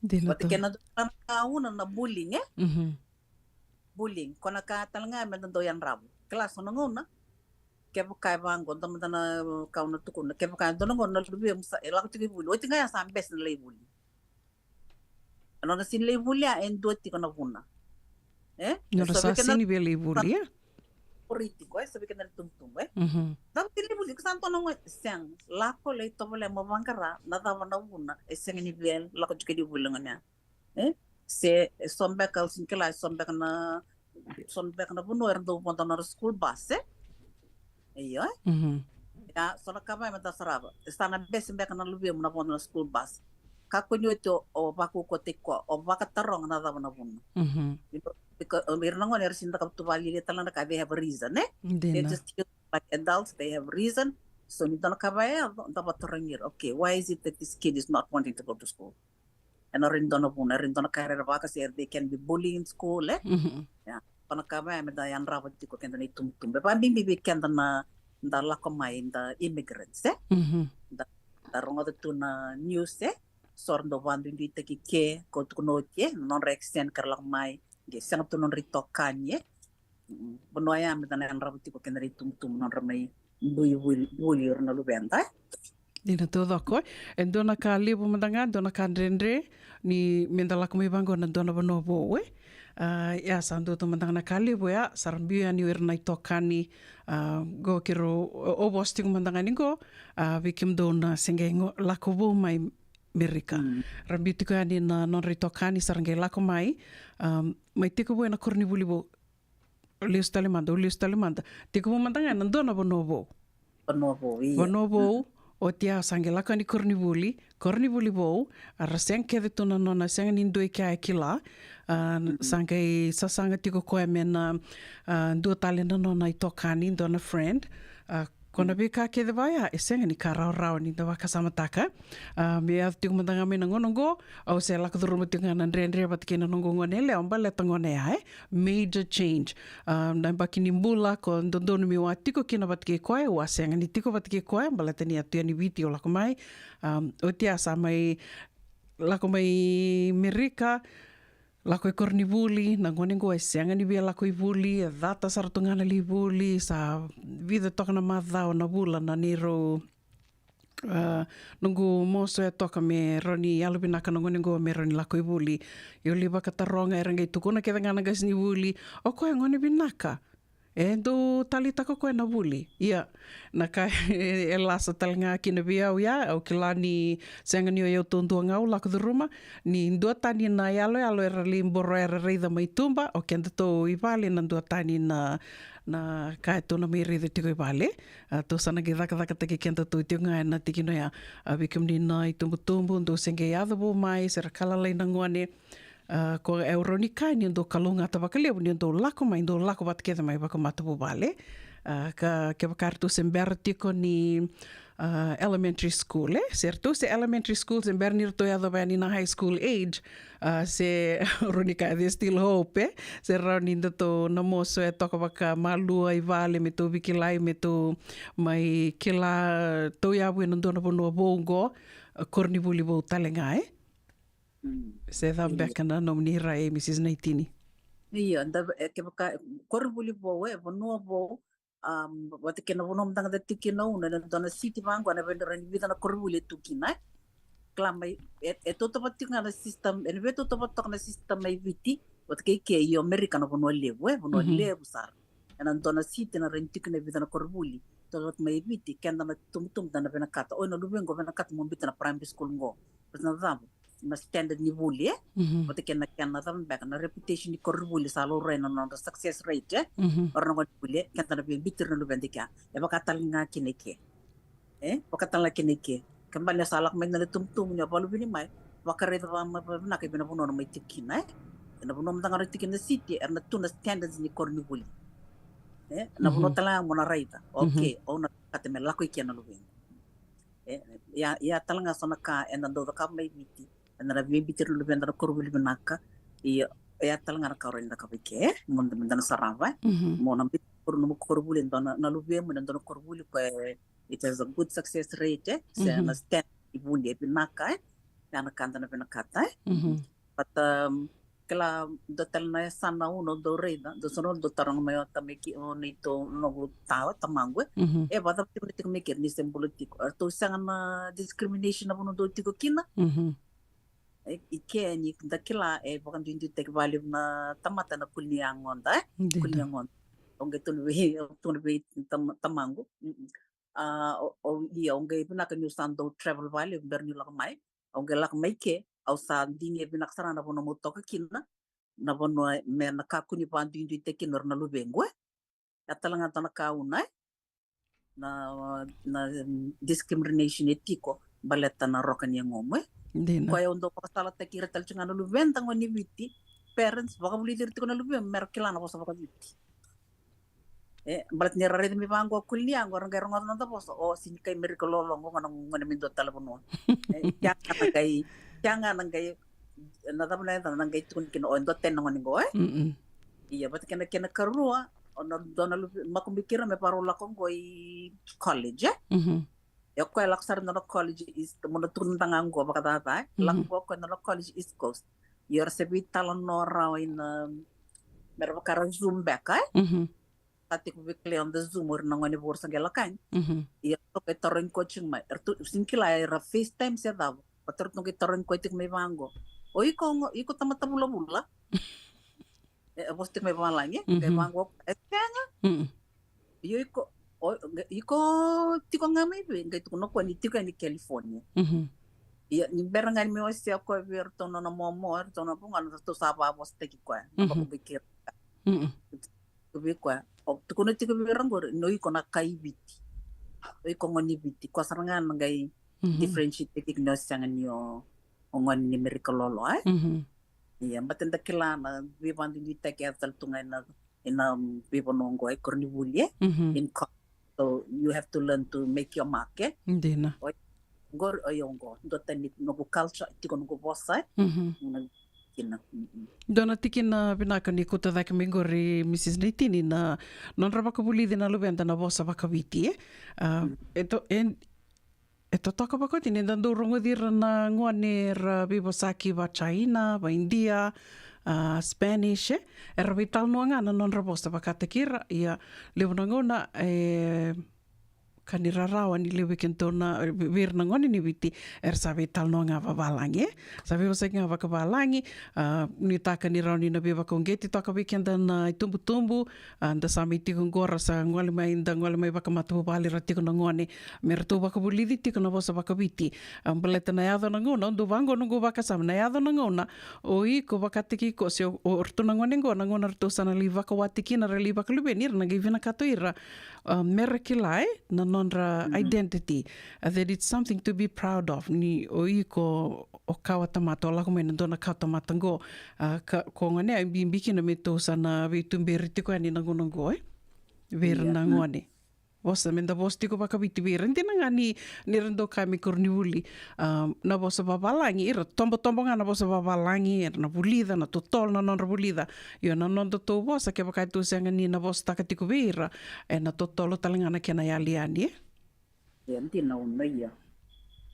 Dina. Vata tu. Kena dua na ka una na bullying, e? Mhm. Bullying. Ko na ka tale ga meda dau yadrava. Kila so na gauna. Kevaka e vaqo, dua mada na ka au na tukuna. Kevaka e dua na gauna na luvemu sa, e lako tiko i vuli. Oti ga ya sa bese na lai vuli. E nona sega ni lai vuli ya, e dua tiko na vuna. E? Nona sa sega ni via lai vuli, e? Ori tiko, e, sa vei keda na itubutubu, e? Mhm. Cava kena ivuli, ko sa dua na gone, sega, lako lai tovolea mo vaqara, na cava na vuna, e sega ni via lako tiko ni vuli gone ya. E? Se, e so beka, au sega ni kila, e so beka na, so beka na vanua, era dau vodo na school bus, e? Io, e? Mhm. Ia, so na ka mai meda sarava. E sa na bese beka na luvemu na vodo na school bus. Kakua ni oti o, o vakaukauataki koya, o vakataroga na cava na vuna. Mhm. Ira na gone era sega ni cakava tu vakalialia tale na ka, they have a reason, e? Dina. They just like adults, they have reason. So ni dua na ka vaya, da vatarogi ira. Okay, why is it that this kid is not wanting to go to school? E na rui dua na vuna, e rui dua na ka era vakasei, they can be bullying in school, e? Mhm. Yeah. Ko na ka vaya me da yadrava tiko keda na itubutubu. E vabibi vei keda na da lako mai da immigrants, e? Mhm. Da, da rogoca tu na news, e? So ra dau vaduiduitaki ke, ko tukuna oti, e? Na nodra accent ka ra lako mai, qai sega tu nodra itokani, e? Mm, vanua ya me da na yadrava tiko keda na itubutubu, nodra mai dui vuli, vuli ira na luveda, e? Dina taucoko, e? E dua na ka levu mada ga, dua na ka dredre, ni me da lako mai vaqo na dua na vanua vou, e? A, ia sa dua tu mada ga na ka levu, ia sa ra biu yani o ira na itokani, a, qo keirau, o, o vosa tiko mada ga ni qo, a, vei kemudou na se qai go, lako vou mai Merika. Mm. Ra biu tiko yani na nodra itokani, sa ra qai lako mai, a, mai tekivu ena koronivuli vou. Lesu tale mada, lesu tale mada. Tekivu mada ga ena dua na vanua vou. Vanua vou, ia. Vanua vou, oti ya sa qai lako yani koronivuli, koronivuli vou, a ra sega kece tu na nona, sega ni dua i kea e kila, a, sa qai sasaga tiko koya me na, a, dua tale na nona itokani, dua na friend, a, ko na veika kece vaya, e sega ni ka rawarawa ni da vakasamataka. A, me yaco tiko mada ga mai na gauna oqo, au se lako curuma tiko ga na dredre vata kei na noqu gone yalewa, baleta gone ya, e? Major change. A, na yabaki ni bula, ko dodonu me wa tiko kina vata kei koya, wa sega ni tiko vata kei koya, baleta ni a tu yani Viti au lako mai. A, oti ya sa mai lako mai Merika, lako i koronivuli, na gone qo e sega ni via lako i vuli, e cata sara tu ga na lai vuli, sa vica toka na macawa na vula na neirau, a, noqu moso e toka me rawa ni yalovinaka na gone qo me rawa ni lako i vuli. Io, lai vakataroga, era qai tukuna kece ga na qasenivuli, o koya e gone vinaka. E dau taleitaka o koya na vuli. Ia, na ka e lasa tale ga kina vei au ya, au kila ni sega ni o yau taudua ga au lako curuma, ni duatani na yaloyalo era lai boro era raica mai tuba, o kedatou i vale na duatani na, na ka e tou na mai raica tiko i vale. A, tou sa na qai cakacakataki kedatou tiko ga ena tikina oya. A, vei kemuni na itubutubu, dou se qai yaco vou mai, se ra ka lalai na gone. A, ko e au rawa ni kaya ni dou kalougata vakalevu ni dou lako mai, dou lako vata kece mai vakamatavuvale. A, ka, kevaka ratou se bera tiko ni, a, elementary school, e? Se ratou se elementary school, se bera ni ratou yacova yani na high school age, a, se rawa ni kaya there's still hope, e? Se rawa ni datou na moso e toka vakamalua i vale me tou veikilai, me tou mai kila tauyavu ena dua na vanua vou qo, a, koronivuli vou tale ga, e? Mm. Se cava beka na nomuni rai, Mrs Naitini? Io, da, e, kevaka, koronivuli vou, e, vanua vou, am, vata kei na vanua mada ga da tiko kina, una, ena dua na city vaqo, ena veidrani vica na koronivuli e tu kina, e. Kila mai, e, e tautauvata tiko ga na system, ena veitautauvata toka na system mai Viti, vata kei ke, io Amerika na vanua levu, e, vanua levu sara. Ena dua na city na rawa ni tiko kina vica na koronivuli. Tautauvata mai Viti, keda na tubutubu da na vinakata, oi na luvequ vinakata mo biuta na primary school qo. Baleta na cava? Na standard ni vuli, e? Mhm. Vata kei na kena cava beka, na reputation ni koronivuli sa laurai na nodra success rate, e? Mhm. O ira na gone vuli, e? Keda na via biuti ira na luveda i kea. E vaka tale ga kina i ke. E? Vaka tale ga kina i ke. Ke bale ni sa lako mai na tubutubu ni a vakaluveni mai, vakaraica vakavinaka i vei na vanua na mai tiko kina, e? Ena vanua mada ga ra tiko kina na city, era na tu na standards ni koronivuli. E? Na vanua tale ga mo na raica. Mhm. Okay, au na kata me lako i ke na luvequ. E, ia, ia tale ga so na ka eda dau cakava mai Viti. Eda na via biuti ira na luveda na koronivuli vinaka. Ia, ia tale ga na ka rawa ni cakava i ke, e? Mo da, mo da na sarava, e? Mhm. Mo na biuti ira na koronivuli, e dua na, na luvemu, e dua na koronivuli ko e, it has a good success rate, e? Se na standard ni vuli e vinaka, e? Ia na ka da na vinakata, e? Mhm. But, um, kila dua tale na yasana au na dau raica, dua sa na dau taroga mai o tamai ki, o neitou noqu ta, tamaqu, e. Mhm. E vakacava tiko na tiko mai keri ni se bula tiko. Eratou sega na discrimination na vanua dau tiko kina. Mhm. E, i ke ni da kila e vakaduiduitaki vakalevu na tamata na kuli ni yagoda, e? Dina. Kuli ni yagoda. Au qai tukuna vei, au tukuna vei tam-, tamaqu. Mm-mm. A, o, o, ia, au qai vinaka niu sa dau travel vakalevu bera niu lako mai. Au qai lako mai ke, au sa digi e vinaka sara na vanua meu toka kina, na vanua me na kakua ni vakaduiduitaki kina o ira na luvequ, e. Ia tale ga dua na ka au na, e? Na, na, mm, discrimination e tiko baleta na roka ni yagomu, e. Dina. Koya au dau vakasalataki ira tale tiko ga na luveda qo ni Viti, parents, vakavulici ira tiko na luvemu me ra kila na vosa vakaViti. E, baleta ni ra raica me vaqo, kuli ni yaqo ra qai rogoca na noda vosa, o, sega ni kai Merika lolo qo, qo na gone me dua tale vanua. E, tia ga na qai, tia ga na qai, na cava na yacana, na qai tukuni kina, o, e dua tani na gone qo, e? Mm-mm. Ia, vata kena, kena karua, o na dua na luve, makubui keirau me vakarau lako qo i college, e? Mhm. Ia o koya lako sara na nona college East, mo na tukuna mada ga qo vakacaca, e? Mhm. Lako qo o koya na nona college East Coast. Ia era se veitalanoa rawa ina, mera vaka ra Zoom beka, e? Mhm. Sa tiko vei Claire on the Zoom, o ira na gone vou sa qai lako yani. Mhm. Ia ratou qai tarogi koya tiko mai. Eratou, sega ni kila era FaceTime se cava. Baleta ratou qai tarogi koya tiko mai vaqo. O iko, o iko tamata vulavula? E, e vosa tiko mai valagi, e? Qai vaqo, e sega. Mm. Io iko, o, iko tiko ga mai vei? Qai tukuna o koya ni tiko yani California. Mhm. Ia, ni bera ga ni me wasea o koya vei iratou na nona momo, iratou na vugona, ratou sa vakavosataki koya. Na vakabui keirau. Mm-mm. Vei koya. O tukuna tiko vei ira qori, ni o iko na kai Viti. O iko gone ni Viti. Koya sara ga na qai differentiate tiko ni o sega ni o, o gone ni Merika lolo, e? Mhm. Ia, baleta da kila na veivakaduiduitaki e yaco tale tu ga ina, ina veivanua qo, e, koronivuli, e? Mhm. In co-, so you have to learn to make your mark, e? Dina. Oi, qori, oi, qo. Dua tani noqu culture, tiko noqu vosa, e? Mhm. Na, kina. Mm-mm. Dua na tikina vinaka ni kauta cake mai qori, Mrs Naitini, na nodra vakavulici na luveda na vosa vakaviti, e? A, e to-, e, e totoka vakaoti ni da dau rogoci ira na gone era veivosaki va China, va India, a, Spanish, e? Era veitalanoa ga na nodra vosa vakataki ira, ia levu na gauna, e, ka ni rarawa ni levu vei kedatou na, vei ira na gone ni Viti, era sa veitalanoa ga vavalagi, e? Sa veivosaki ga vakavalagi, a, nuitaka ni rawa ni na veivakauqeti toka vei keda na itubutubu, a, da sa mai tiko qo ra sa gole mai, da gole mai vakamatavuvale ra tiko na gone, me ratou vakavulici tiko na vosa vakaviti. A, baleta na yaco na gauna, au dau vaqo noqu vakasama, na yaco na gauna, o iko vakataki iko, se o, o ratou na gone qo, na gauna ratou sa na lai vakawati kina, ra lai vakaluveni, ira na qai vinakata o ira, a, mera kila, e, na nodra identity. A, that it's something to be proud of. Ni o iko o kawa tamata, o lako mai na dua na kawa tamata qo. A, ka, ko gone, e bibi kina me tou sa na veituberi tiko yani na gauna qo, e? Vei ira na gone. Vosa, me da vosa tiko vakaviti vei ira. Dina ga ni, ni ra dau kaya mai koronivuli, a, na vosa vavalagi, ira tobotobo ga na vosa vavalagi, era na vulica, na totolo na nodra vulica. Io, na nodatou vosa, kevaka e tou sega ni na vosataka tiko vei ira, e na totolo tale ga na kena yali yani, e? Ia, dina, au na ia.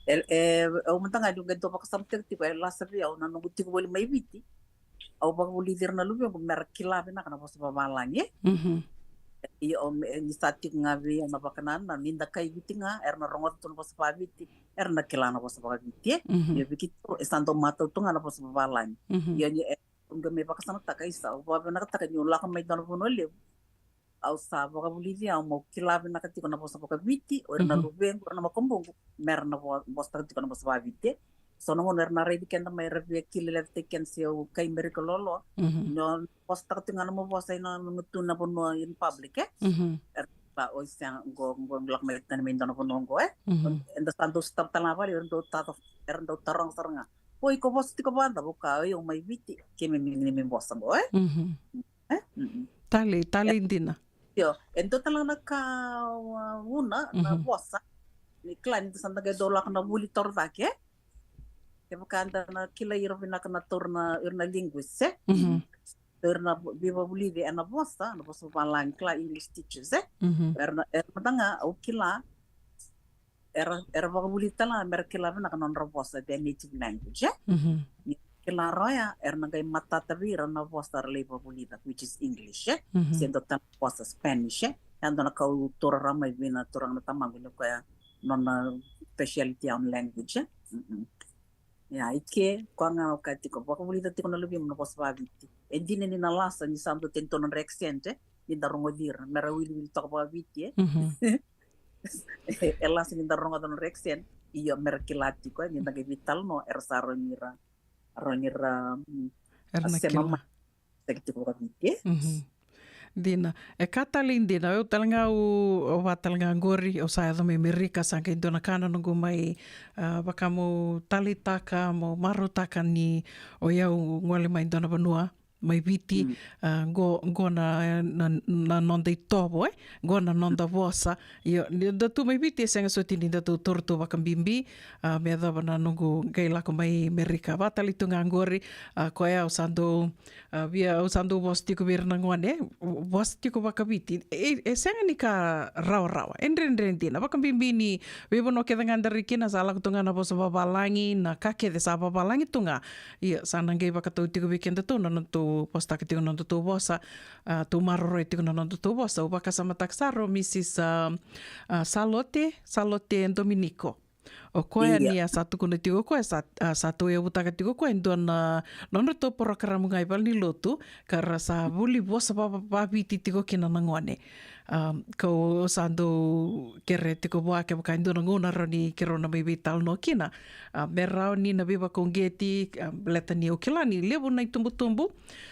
E, e, au mada ga niu qai dau vakasamataka tiko, e lasa vei au na noqu tiko voli mai Viti. Au vakavulici ira na luvequ mera kila vinaka na vosa vavalagi, e? Mhm. Ia, au me, ni sa tiko ga vei au na vakanananu, ni da kai Viti ga, era na rogoca tu na vosa vakaviti, era na kila na vosa vakaviti, e? Mhm. Ia, vei keitou, e sa dau matau tu ga na vosa vavalagi. Mhm. Ia, ni, e, au qai mai vakasamataka, isa, au vakavinakataka niu lako mai dua na vanua levu. Au sa vakavulici au meu kila vinaka tiko na vosa vakaviti, o ira na luvequ, o ira na makubuqu, mera na vo-, vosataka tiko na vosa vakaviti. So na gauna era na raici keda mai, era via kilai levu tiko keda se au kai Merika lolo. Mhm. Ni o vosataka tiko ga na nomu vosa ina, ina tu na vanua in public, e? Mhm. Era sa, oi, sega, qo, qo lako mai tani mai dua na vanua qo, e? Mhm. Eda sa dau sotava tale ga vale, era dau ta-, era dau taroga sara ga. Oi, ko vosa tiko vakacava? Au kaya, oi, au mai Viti, keimami, keimami vosa qo, e? Mhm. E? Mm-mm. Talei, talei dina. Io, e dua tale ga na ka, a, vuna na vosa. Ni kila ni da sa da qai dau lako na vuli torocake. Kevaka da na kilai ira vinaka na taura na, ira na linguist, e? Mhm. Ira na veivakavulici ena vosa, na vosa vavalagi, kila English teachers, e? Mhm. Era na, era mada ga, au kila, era, era vakavulici tale ga mera kila vinaka na nodra vosa, their native language, e? Mhm. Ni kila rawa ya, era na qai matata vei ira na vosa era lai vakavulica, which is English, e? Mhm. Se dua tale na vosa Spanish, e? Ya dua na ka au taura rawa mai vei na turaga na tamaqu, ni koya nona speciality on language, e? Mm-mm. Ia, i ke, koya ga au kaya tiko, vakavulica tiko na luvemu na vosa vakaviti. E dina ni na lasa, ni sa dua tani tu na nodra accent, e? Ni da rogoci ira, mera wiliwili toka vakaviti, e? Mhm. E lasa ni da rogoca na nodra accent, io, mera kila tiko, e, ni da qai veitalanoa, era sa rawa ni ra, rawa ni ra, mm, era na sema kila mai, saki tiko vakaviti, e? Mhm. Dina. E ka talei dina, au tale ga, au, au vaka tale ga qori, au sa yaco mai Merika, sa qai dua na ka na noqu mai, a, vaka meu taleitaka, meu marautaka ni o yau gole mai dua na vanua. mai Viti, a, qo, qo na, na, na noda itovo, e? Qo na noda vosa. Io, ni da tu mai Viti, e sega soti ni da tu toro tu vakabibi, a, me yacova na noqu qai lako mai Merika. Vakatale tu ga qori, a, koya au sa dau, a, via, au sa dau vosa tiko vei ira na gone, e? Vosa tiko vakaviti. E, e sega ni ka rawarawa. E dredre dina. Vakabibi ni veivanua kece ga da ri kina, sa lako tu ga na vosa vavalagi, na ka kece sa vavalagi tu ga. Ia, sa na qai vakatau tiko vei kedatou na nodatou postaka tiko na nodatou vosa, a, tou maroroya tiko na nodatou vosa. Au vakasamataka sara o Mrs, a, a, Salote, Salote Dominico. O koya ni a sa tukuna tiko o koya, sa, a, sa tauyavutaka tiko o koya e dua na nodratou porokaramu ga i valenilotu, ka ra sa vuli vosa va, va, vaviti tiko kina na gone. A, kau sa dau kere tiko vua kevaka e dua na gauna rawa ni keirau na mai veitalanoa kina. A, me rawa ni na veivakauqeti, a, baleta ni au kila ni levu na itubutubu,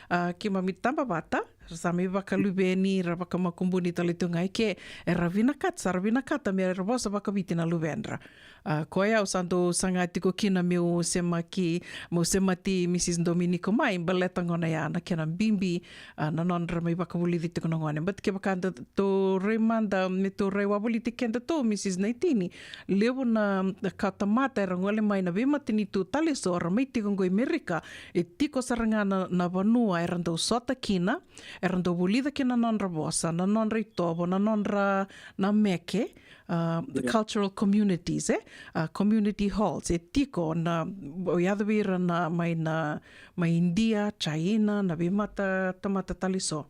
a, keimami taba vata, ra sa mai vakaluveni, ra vakamakubuni tale tu ga i ke, era vinakata, sa ra vinakata me ra vosa vakaviti na luvedra. A, koya au sa dau saga tiko kina meu semaki, meu semati Mrs Dominico mai, baleta gona ya na kena bibi, a, na nodra mai vakavulici tiko na gone. But kevaka da tou rai mada, me tou rai wavoliti kedatou, Mrs Naitini, levu na, na ka tamata era gole mai na veimatanitu tale so, ra mai tiko qo i Merika, e tiko sara ga na, na vanua era dau sota kina, era dau vulica kina na nodra vosa, na nodra itovo, na nodra, na meke, a, the cultural communities, e? A, community halls, e tiko na, o yaco vei ira na, mai na, mai India, China, na veimata, tamata tale so.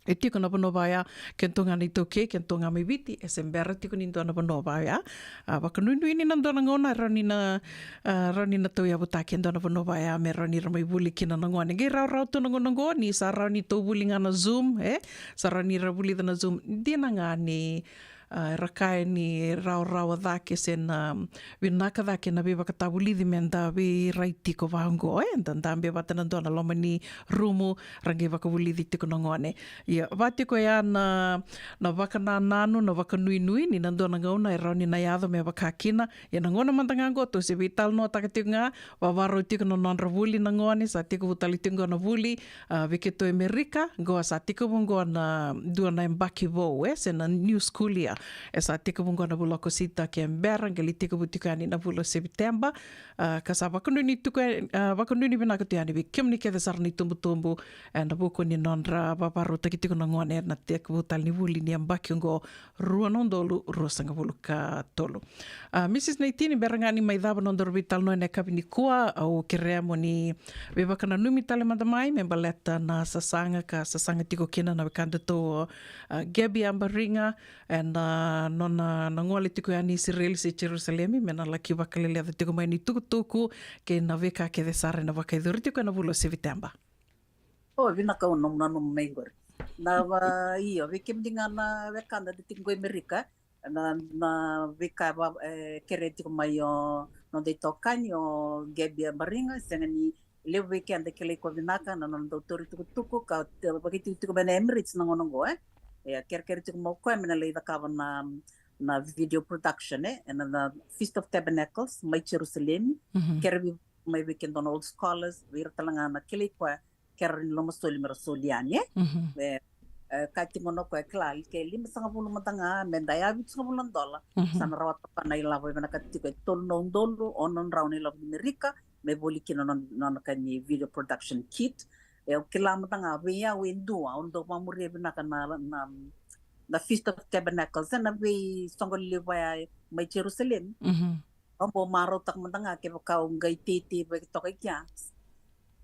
E tiko na vanua vaya, kedatou ga na iTaukei, kedatou ga mai Viti, e se bera tiko ni dua na vanua vaya. A, vakanuinui ni na dua na gauna, rawa ni na, a, rawa ni na tauyavutaki e dua na vanua vaya, me rawa ni ra mai vuli kina na gone. Qai rawarawa tu na gauna qo, ni sa rawa ni tou vuli ga na Zoom, e? Sa rawa ni ra vulica na Zoom. Dina ga ni, a, era kaya ni rawarawa cake se na vinaka cake na veivakatavulici me da veirai tiko vaqo, e? Da dabe vata na dua na loma ni rumu, ra qai vakavulici tiko na gone. Ia, va tiko ya na, na vakanananu, na vakanuinui, ni na dua na gauna e rawa ni na yaco me vaka kina. Ia na gauna mada ga qo, tou se veitalanoataka tiko ga, vavarau tiko na nodra vuli na gone, sa tekivu tale tiko qo na vuli, a, vei keitou e Merika, qo sa tekivu qo na dua na yabaki vou, e, se na new school year. E sa tekivu qo na vula o Okosita ke bera, qai lai tekivu tiko yani na vula o Sepiteba, a, ka sa vakanuinui tiko, a, vakanuinui vinaka tu yani vei kemuni kece sara na itubutubu, ena vuku ni nodra vavarautaki tiko na gone ena tekivu tale ni vuli ni yabaki oqo, rua na udolu ruasagavulu ka tolu. A, Mrs Naitini, bera ga ni mai cava na nodaru veitalanoa ena yakavi nikua, au kerea mo ni veivakananumi tale mada mai me baleta na sasaga ka sasaga tiko kina na wekadatou, a, Gabby Abariga, ena, a, nona na gole tiko yani i Isireli se Jerusalemi, me na laki vakaleleca tiko mai ni tukutuku kei na veika kece sara ena vakayacori tiko ena vula o Sepiteba. O, vinaka, au nomu nanuma mai qori. Na va, io, vei kemuni ga na wekada da tiko qo i Merika, na, na veika va, e, kere tiko mai o noda itokani o Gabby Abariga, sega ni levu vei keda kilai koya vinaka, na nona dau tauri tukutuku, ka te, vakaitikotiko mai na Emirates na gauna qo, e. E, kerekere tiko mai o koya me na lai cakava na, na video production, e, ena, na Feast of Tabernacles, mai Jerusalemi, kere vei, mai vei keda na old scholars, vei ira tale ga na kilai koya, kere ni lomasoli me ra soli yani, e. E, e, ka tiko na koya kila, ke limasagavulu mada ga, me da ya vitusagavulu na dola, sa na rawata koya na ilavo e vinakata tiko e tolu na udolu, ono na drau na ilavo ni Merika, me voli kina na nona, nona ka ni video production kit. E, au kila mada ga, vei au e dua, au dau vamuria vinaka na, na, na Feast of Tabernacles, ena veisoqo lelevu ya mai Jerusalemi. Au bau marautaka mada ga kevaka au qai teitei vaki toka i kea.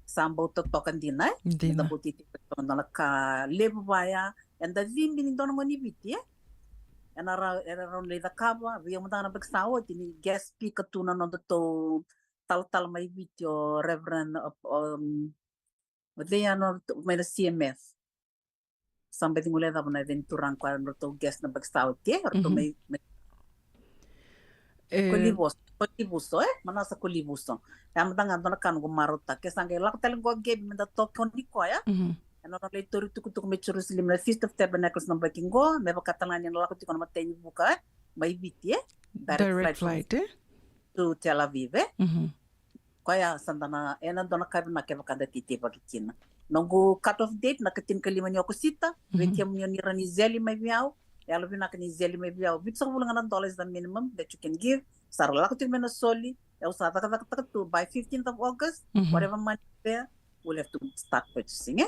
Sa bau totoka dina, e? Dina. Eda bau teitei vaki toka, dua na ka levu vaya, eda cibi ni dua na gone ni Viti, e? Ena ra, era rawa ni lai cakava, vei au mada ga na yabaki sa oti ni guest speaker tu na nodatou talatala mai Viti o Reverend, um, o cei ya na, mai na C M F. Sa baci gole cava na yaca ni turaga koya na nodratou guest na yabaki sa oti, e? Ratou mai, mai. E, Kolivuso, Kolivuso, e? Manasa Kolivuso. E a mada ga dua na ka noqu marautaka. Ke sa qai lako tale qo Gabby me da tokoni koya. Ena nona lai tauri tukutuku mai Jerusalemi na Feast of Tabernacles na yabaki qo, me vaka tale ga ni na lako tiko na matai ni vuka, e? Mai Viti, e? Direct flight, e? To Tel Aviv, e? Koya sa da na, ena dua na ka vinaka kevaka da teitei vaki kina. Noqu cut off date na ka tinikalima ni Okosita. Vei kemuni o ni rawa ni zeli mai vei au, yalovinaka ni zeli mai vei au. Vitusagavulu ga na dola is the minimum that you can give. Sa ra lako tiko mai na soli, au sa cakacakataka tu by fifteenth of August, whatever money is there, we'll have to start purchasing, e?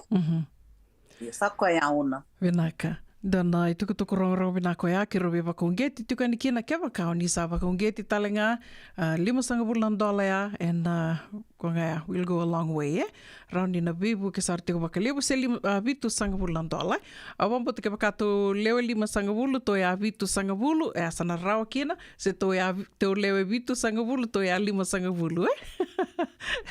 Ia, sa koya ya, Una. Vinaka. Dua na itukutuku rogorogo vinaka oya keirau veivakauqeti tiko yani kina, kevaka o ni sa vakauqeti tale ga, a, limasagavulu na dola ya, ena, a, ko ga ya, will go a long way, e? Rawa ni na veivuke sara tiko vakalevu se lima, a, vitusagavulu na dola. Au vakabauta kevaka tou lewe limasagavulu, tou ya vitusagavulu, e, sa na rawa kina, se tou ya vi-, tou lewe vitusagavulu, tou ya limasagavulu, e?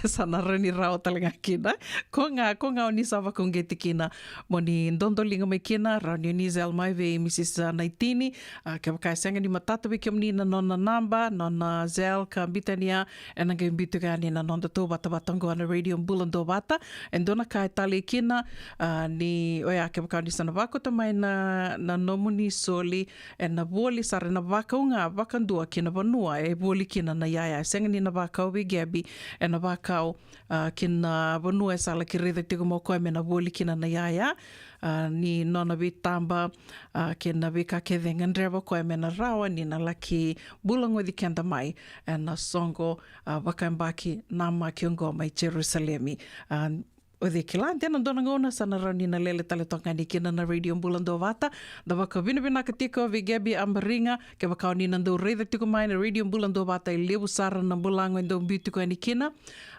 E sa na rawa ni rawa tale ga kina. Ko ga, ko ga o ni sa vakauqeti kina, mo ni dodoliga mai kina, rawa ni o ni zeli mai vei Mrs Naitini. A, kevaka e sega ni matata vei kemuni na nona naba, nona zeli ka biuta yani ya, ena qai biu tiko yani na noda tou vatavata oqo na Radio Bula Duavata. E dua na ka e talei kina, a, ni, oya, kevaka o ni sa na vakauta mai na, na nomuni soli, ena voli sara, ena vakau ga vakadua ki na vanua e voli kina na iyaya. E sega ni na vakau vei Gabby, ena vakau, a, ki na vanua e sa laki raica tiko mai o koya me na voli kina na iyaya. A, ni nona veitaba, a, kei na veika kece e gadreva o koya me na rawa ni na laki bulagoci keda mai ena soqo, a, vakayabaki namaki oqo mai Jerusalemi. A, o cei kila, de na dua na gauna sa na rawa ni na lele tale toka yani kina na Radio Bula Duavata. Da vakavinavinaka tiko vei Gabby Abariga, kevaka o ni na dau raica tiko mai na Radio Bula Duavata, e levu sara na bulago e dau biu tiko yani kina.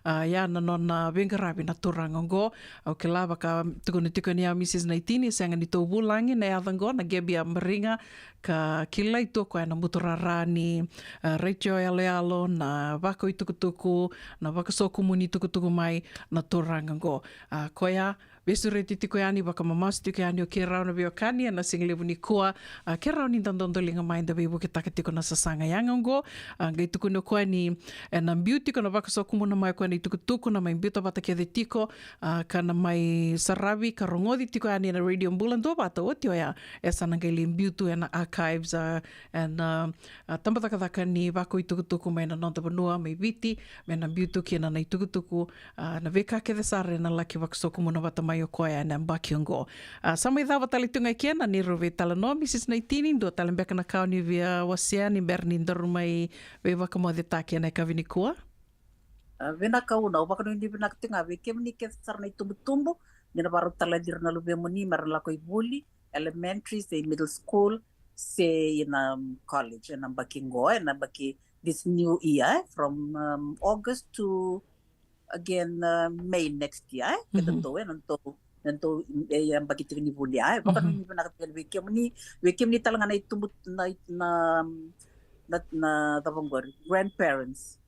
A, ia na nona veiqaravi na turaga oqo. Au kila, vaka tukuna tiko yani o Mrs Naitini, sega ni tou vulagi na yaca oqo, na Gabby Abariga, ka kilai tu o koya na buturara ni, a, retio yaloyalo, na vakaitukutuku, na vakasokumuni tukutuku mai na turaga oqo. A, koya, veisureti tiko yani, vakamamasu tiko yani o keirau na veiwekani ena sigalevu nikua. A, keirau ni da dodoliga mai, da veivuketaka tiko na sasaga yaga oqo. A, qai tukuni o koya ni ena biu tiko na vakasokumuna mai o koya na itukutuku, na mai biuta vata kece tiko, a, ka na mai saravi ka rogoci tiko yani ena Radio Bula Duavata. Oti oya, e sa na qai lai biu tu ena archives, a, ena, a, tabacakacaka ni vakaitukutuku mai na noda vanua mai Viti, me na biu tu kina na itukutuku, a, na veika kece sara ena laki vakasokumuna vata mai o koya ena yabaki oqo. A, sa mai cava tale tu ga e kena neirau veitalanoa, Mrs Naitini, dua tale beka na ka o ni via wasea ni bera ni daru mai veivakamocetaki ena yakavi nikua? A, vinaka Una, au vakanuinui vinaka tiko ga vei kemuni kece sara na itubutubu, ni na vakarau talai ira na luvemuni me ra lako i vuli, elementary se middle school, se ina, um, college, ena yabaki qo, ena yabaki, this new year, eh, from, um, August to, again, uh, May next year, eh? Keda tou, eh, na tou, na tou, eh, yabaki tiko ni vuli, eh? Vakanuinui vinaka tiko vei kemuni, vei kemuni tale ga na itubu, na, na, na, na cava qori, grandparents.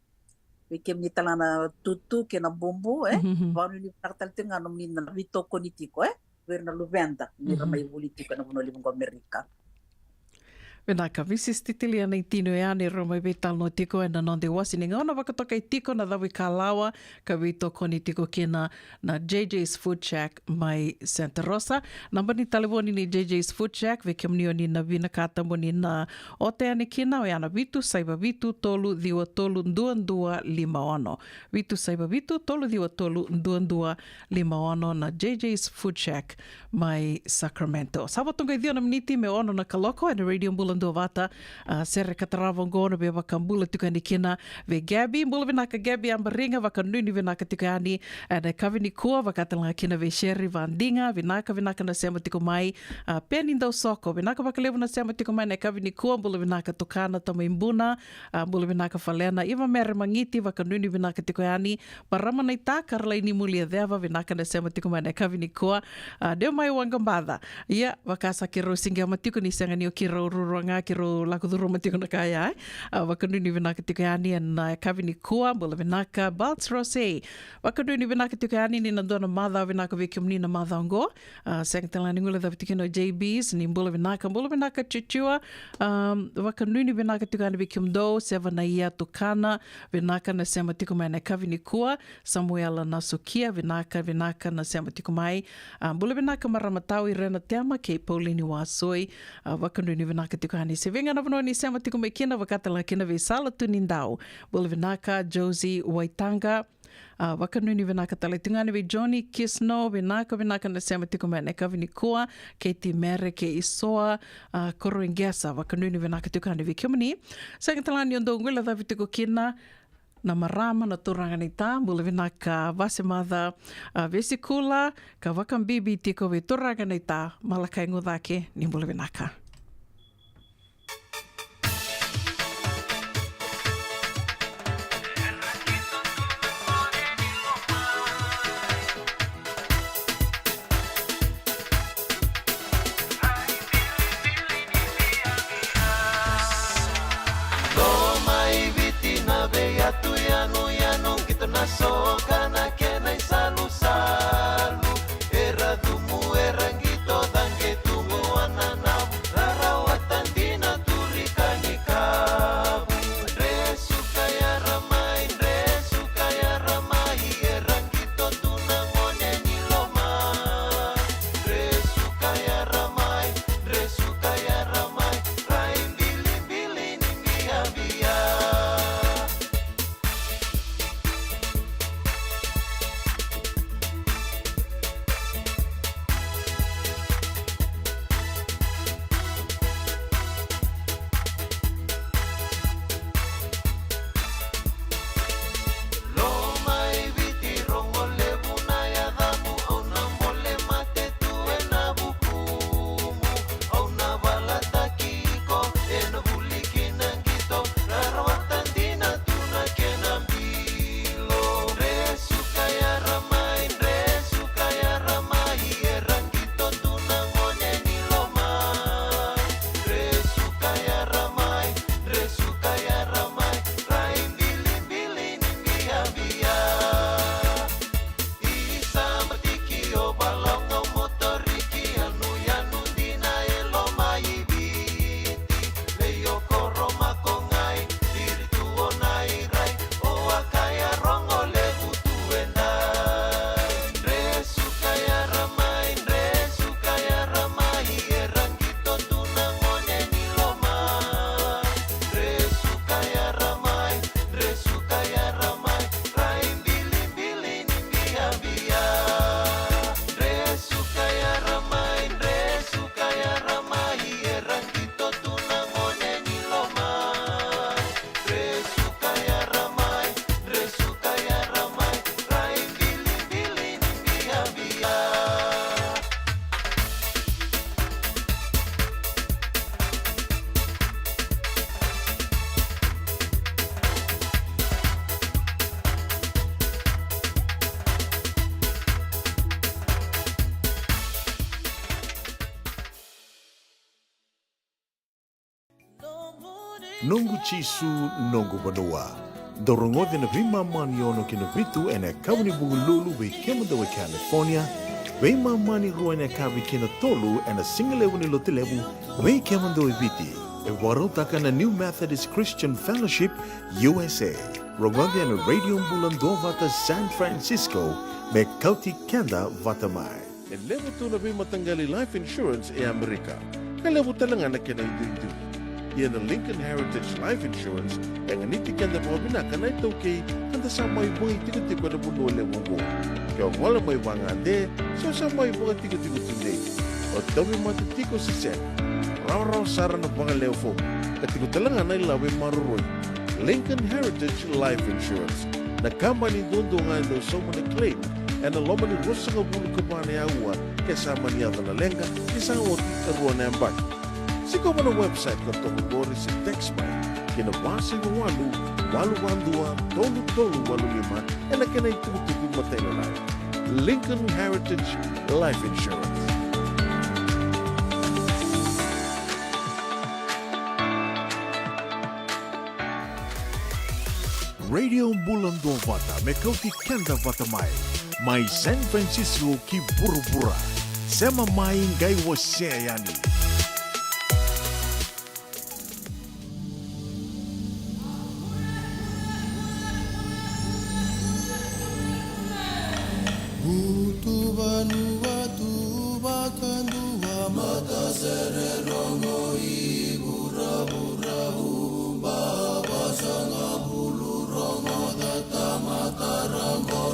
Vei kemuni tale ga na tutu kei na bubu, eh? Vakanuinui vinaka tale tiko ga nomuni na veitokoni tiko, eh? Vei ira na luveda ni ra mai vuli tiko ena vanua levu qo Amerika. Vinaka, Mrs Titilia Naitini oya, neirau mai veitalanoa tiko ena noda iwase ni gauna vakatokai tiko na Cavuikalawa, ka veitokoni tiko kina na JJ's Food Shack mai Santa Rosa. Naba ni talevoni ni JJ's Food Shack, vei kemuni o ni na vinakata mo ni na ota yani kina, oya na vitu saiva vitu tolu ciwa tolu dua dua lima ono. Vitu saiva vitu tolu ciwa tolu dua dua lima ono, na JJ's Food Shack mai Sacramento. Sa vo toka e ciwa na miniti me ono na kaloko ena Radio Bula Duavata. A, sere ka tarava oqo na veivakabula tiko yani kina vei Gabby. Bula vinaka Gabby Abariga, vakanuinui vinaka tiko yani ena yakavi nikua, vaka tale ga kina vei Sherry Vadiga, vinaka, vinaka na sema tiko mai. A, Peni Dausoko, vinaka vakalevu na sema tiko mai ena yakavi nikua, bula vinaka tukana Tamaibuna. A, bula vinaka Falena, Iva Mere Magiti, vakanuinui vinaka tiko yani. Marama Naita, Karalaini Muliaceva, vinaka na sema tiko mai ena yakavi nikua. A, deu mai Waqabaca. Ia, vaka sa keirau siqema tiko ni sega ni o keirau ruarua ga keirau lako curuma tiko na ka ya, eh? A, vakanuinui vinaka tiko yani ena yakavi nikua, bula vinaka Balts Rose. Vakanuinui vinaka tiko yani ni na dua na macawa vinaka vei kemuni na macawa oqo. A, sega tale ga ni guilecavi tiko kina o JBs, ni bula vinaka, bula vinaka Chuchua. Um, vakanuinui vinaka tiko yani vei kemudou, Seva na Ia Tukana, vinaka na sema tiko mai ena yakavi nikua. Samuela Nasukia, vinaka, vinaka na sema tiko mai. A, bula vinaka Marama Tau, Irena Tema kei Paulini Wasoi. A, vakanuinui vinaka tiko yani se vei ga na vanua ni sema tiko mai kina, vaka tale ga kina vei Sala Tunidau. Bula vinaka Josie Waitaga. A, vakanuinui vinaka tale tiko ga yani vei Johnny Kisno, vinaka, vinaka na sema tiko mai ena yakavi nikua, kei Timere, kei Isoa, a, Koroiqesa, vakanuinui vinaka tiko ga yani vei kemuni. Sega tale ga ni o dou guilecavi tiko kina na marama, na turaga naita, bula vinaka, Vasemaca, a, Vesikula, ka vakabibi tiko vei turaga naita, Malakai Gucake, ni bula vinaka. Loma i Viti na vei atu yanuyanu, qito na soka na kena i salusalu. Era cumu, era qito caqe tu mo wananavu, ra rawata dina turi ka ni kavu. Dre suka yara mai, dre suka yara mai, era qito tu na gone ni loma. Dre suka yara mai, dre suka yara mai, rai bilibili ni biabia. Loma i Viti rogo levu na yacamu, au na bole mate tu ena vukumu. Au na valataki iko ena vuli ki na qito, ra rawata dina tu na kena bilo. Dre suka yara mai, dre suka yara mai, era qito tu na gone ni loma. Dre suka yara mai, dre suka yara mai, rai bilibili ni biabia. I Sabatiki o valaga o motoriki, yanuyanu dina e loma i Viti. Lei o koro mako gai, iri tu o nai rai, o a kaya rogo levu tu e dai. Dre suka yara mai, dre suka yara mai, era qito tu na gone ni loma. Dre suka yara mai, dre suka yara mai, rai bilibili ni biabia. Dre suka yara mai, dre suka yara mai, era qito tu na gone ni loma. Dre suka yara mai, dre suka yara mai, rai bilibili ni biabia. Noqu Jisu, noqu vanua. Dou rogoca na veimama ni ono ki na vitu ena yakavi ni Vukelulu vei kemudou e California, veimama ni rua ena yakavi ki na tolu ena sigalevu ni Lotulevu vei kemudou e Viti. E vakarautaka na New Methodist Christian Fellowship U S A. Rogoca ena Radio Bula Duavata San Francisco, me kauti keda vata mai. E levu tu na veimataqali life insurance e Amerika, ka levu tale ga na kena iduidui. Ia na Lincoln Heritage Life Insurance e ganiti keda vakavinaka na iTaukei, ka da sa mai vakaitikotiko ena vanua levu oqo. Ke o gole mai vagade, se o sa mai vakatikotiko tudei, o tauvimate tiko se sega, rawarawa sara na vakalewe fomu, ka tiko tale ga na ilavo e maroroi. Lincoln Heritage Life Insurance, na kabani duadua ga e dau sauma na claim ena loma ni ruasagavulu ka va na aua ke sa mani yaco na leqa, ke sa oti e rua na yabaki. Sikova na website ka toka qori se text mai ki na va saiva walu, walu va dua, tolu tolu walu lima ena kena itukutuku matailalai. Lincoln Heritage Life Insurance. Radio Bula Duavata me kauti keda vata mai, mai San Francisco ki vuravura. Sema mai, qai wasea yani. Utu vanua tu vakadua, matasere rogo i vuravura, uba vasagavulu rogo, tatamata rogo.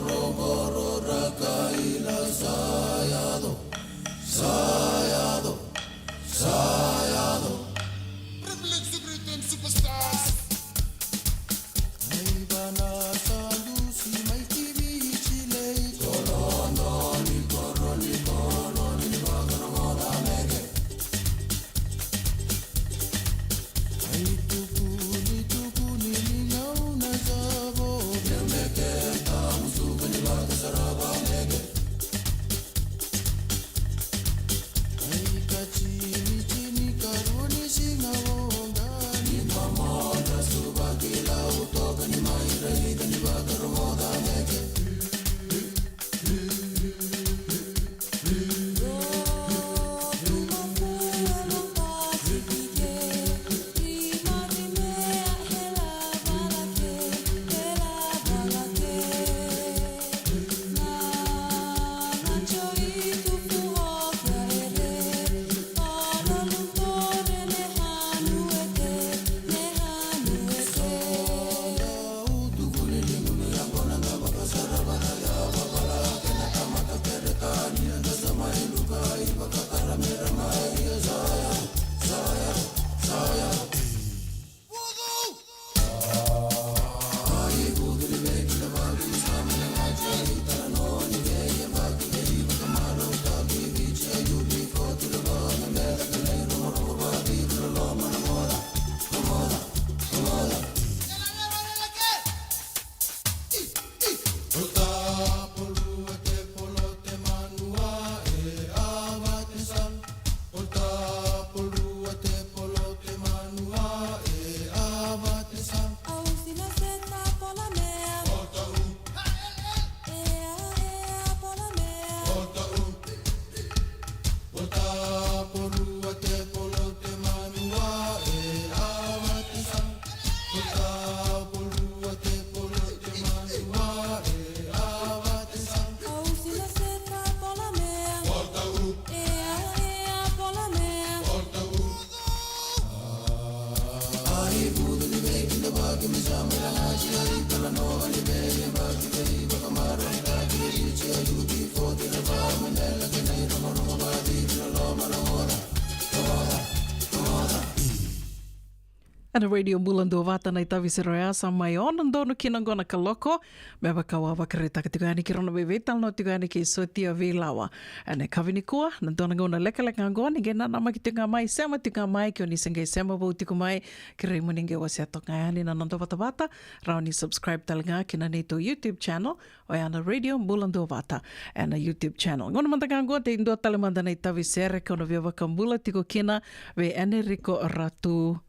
Ena Radio Bula Duavata na itavi sere oya sa mai ono donu kina oqo na kaloko. Me vaka au a vakaraitaka tiko yani keirau na veiveitalanoa tiko yani kei Sotia Veilawa. Ena yakavi nikua, na dua na gauna lekaleka oqo, ni qai nanamaki tiko ga mai, sema tiko ga mai, ke o ni se qai sema vou tiko mai, kerei mo ni qai wasea toka ga yani na noda vatavata, rawa ni subscribe tale ga ki na neitou YouTube channel, oya na Radio Bula Duavata, ena YouTube channel. Gauna mada ga oqo, e dua tale mada na itavi sere kau na via vakabula tiko kina vei Enrico Ratu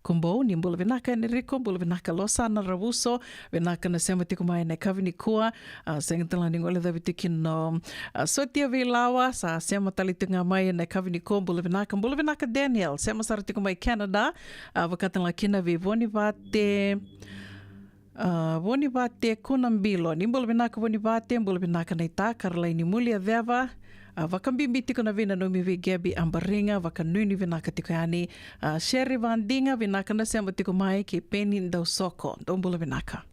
Kubou, ni bula vinaka Enrico, bula vinaka Losana Ravuso, vinaka na sema tiko mai ena yakavi nikua. A, sega tale ga ni guilecavi tiko kina o, a, Sotia Veilawa, sa sema tale tiko ga mai ena yakavi nikua, bula vinaka, bula vinaka Daniel, sema sara tiko mai Canada, a, vaka tale ga kina vei Vonivate, a, Vonivate Kunabilo, ni bula vinaka Vonivate, bula vinaka naita, Karolai ni Muliaceva, a, vakabibi tiko na veinanumi vei Gabi Abariga, vakanuinui vinaka tiko yani, a, Sherry Vadiga, vinaka na sema tiko mai, kei Peni Dausoko, dou bula vinaka.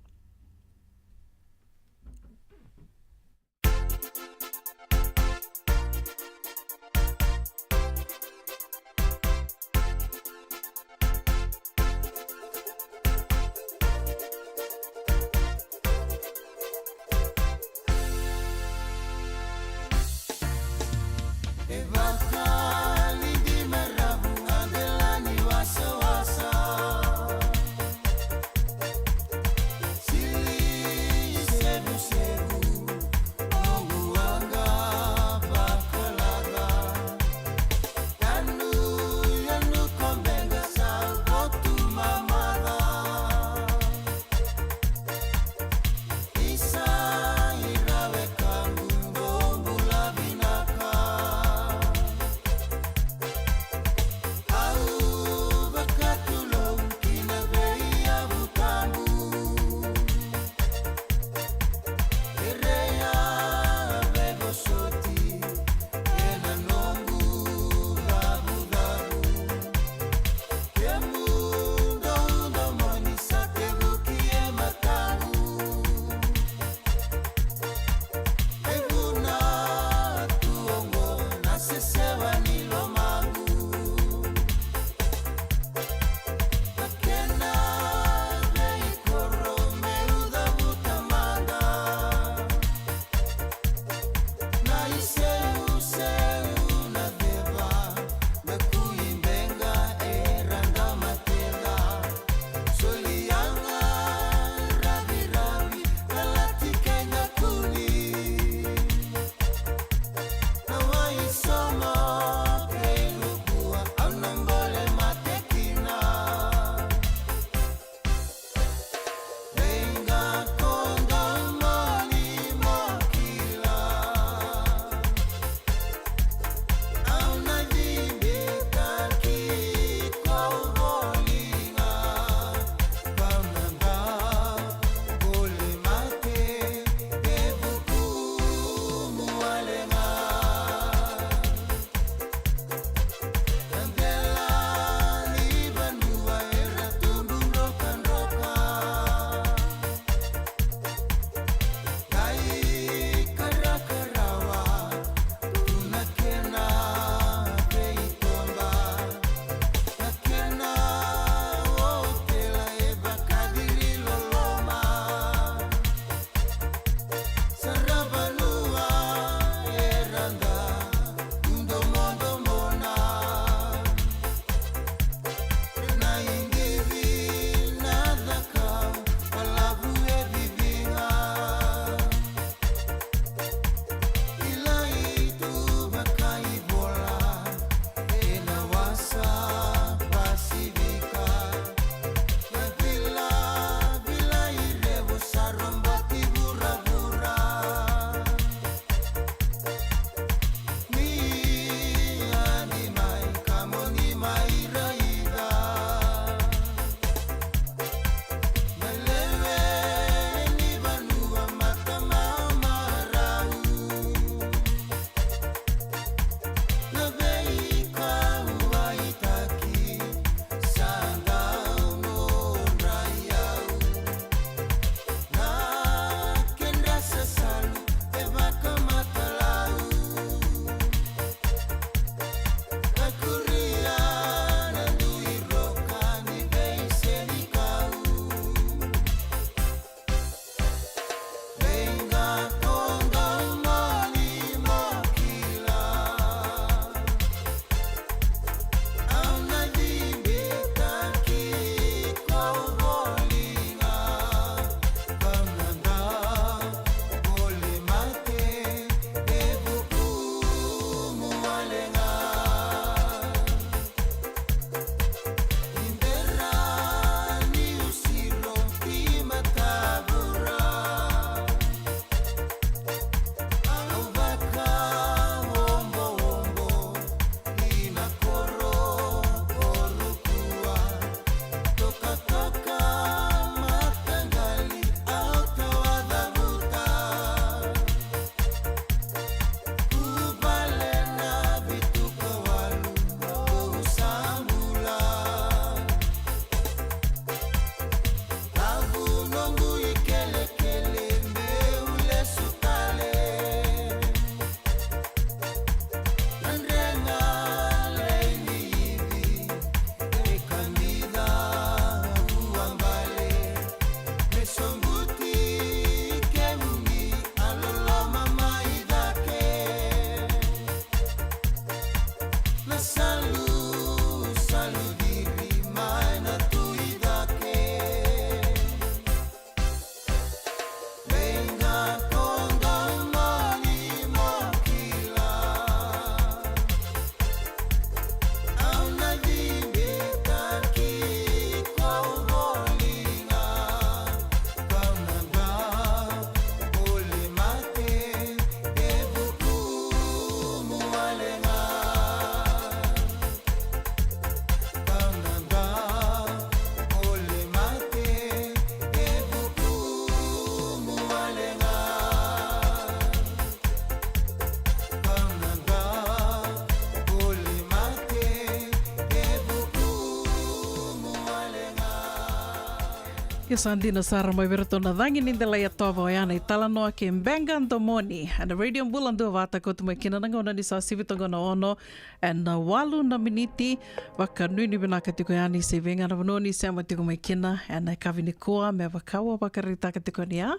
Sa dina sara mai vei iratou na cagi ni delai yatova, oya na italanoa kei Beqa Domoni ena Radio Bula Duavata. Kauta mai kina na gauna ni sa sivi toka na ono ena walu na miniti. Vakanuinui vinaka tiko yani se vei ga na vanua ni sema tiko mai kina ena yakavi nikua, me vaka au a vakaraitaka tiko yani ya,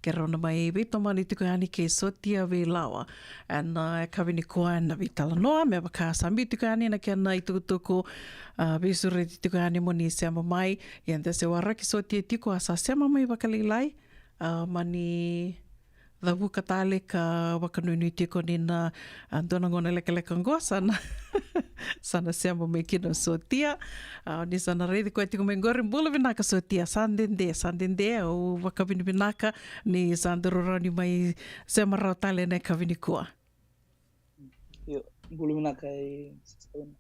keirau na mai veitomani tiko yani kei Sotia Veilawa ena yakavi nikua ena veitalanoa, me vaka sa biu tiko yani na kena itukutuku, a, veisureti tiko yani mo ni sema mai. Ia de se waraki Sotia tiko, a sa sema mai vakalailai, a, mani cavuka tale ka vakanuinui tiko ni na, a, dua na gauna lekaleka oqo sa na sa na sema mai kina o Sotia. A, ni sa na raici koya tiko mai qori. Bula vinaka Sotia, sa dede, sa dede, au vakavinavinaka ni sa daru rawa ni mai sema rawa tale ena yakavi nikua. Io, bula vinaka e Sister Una.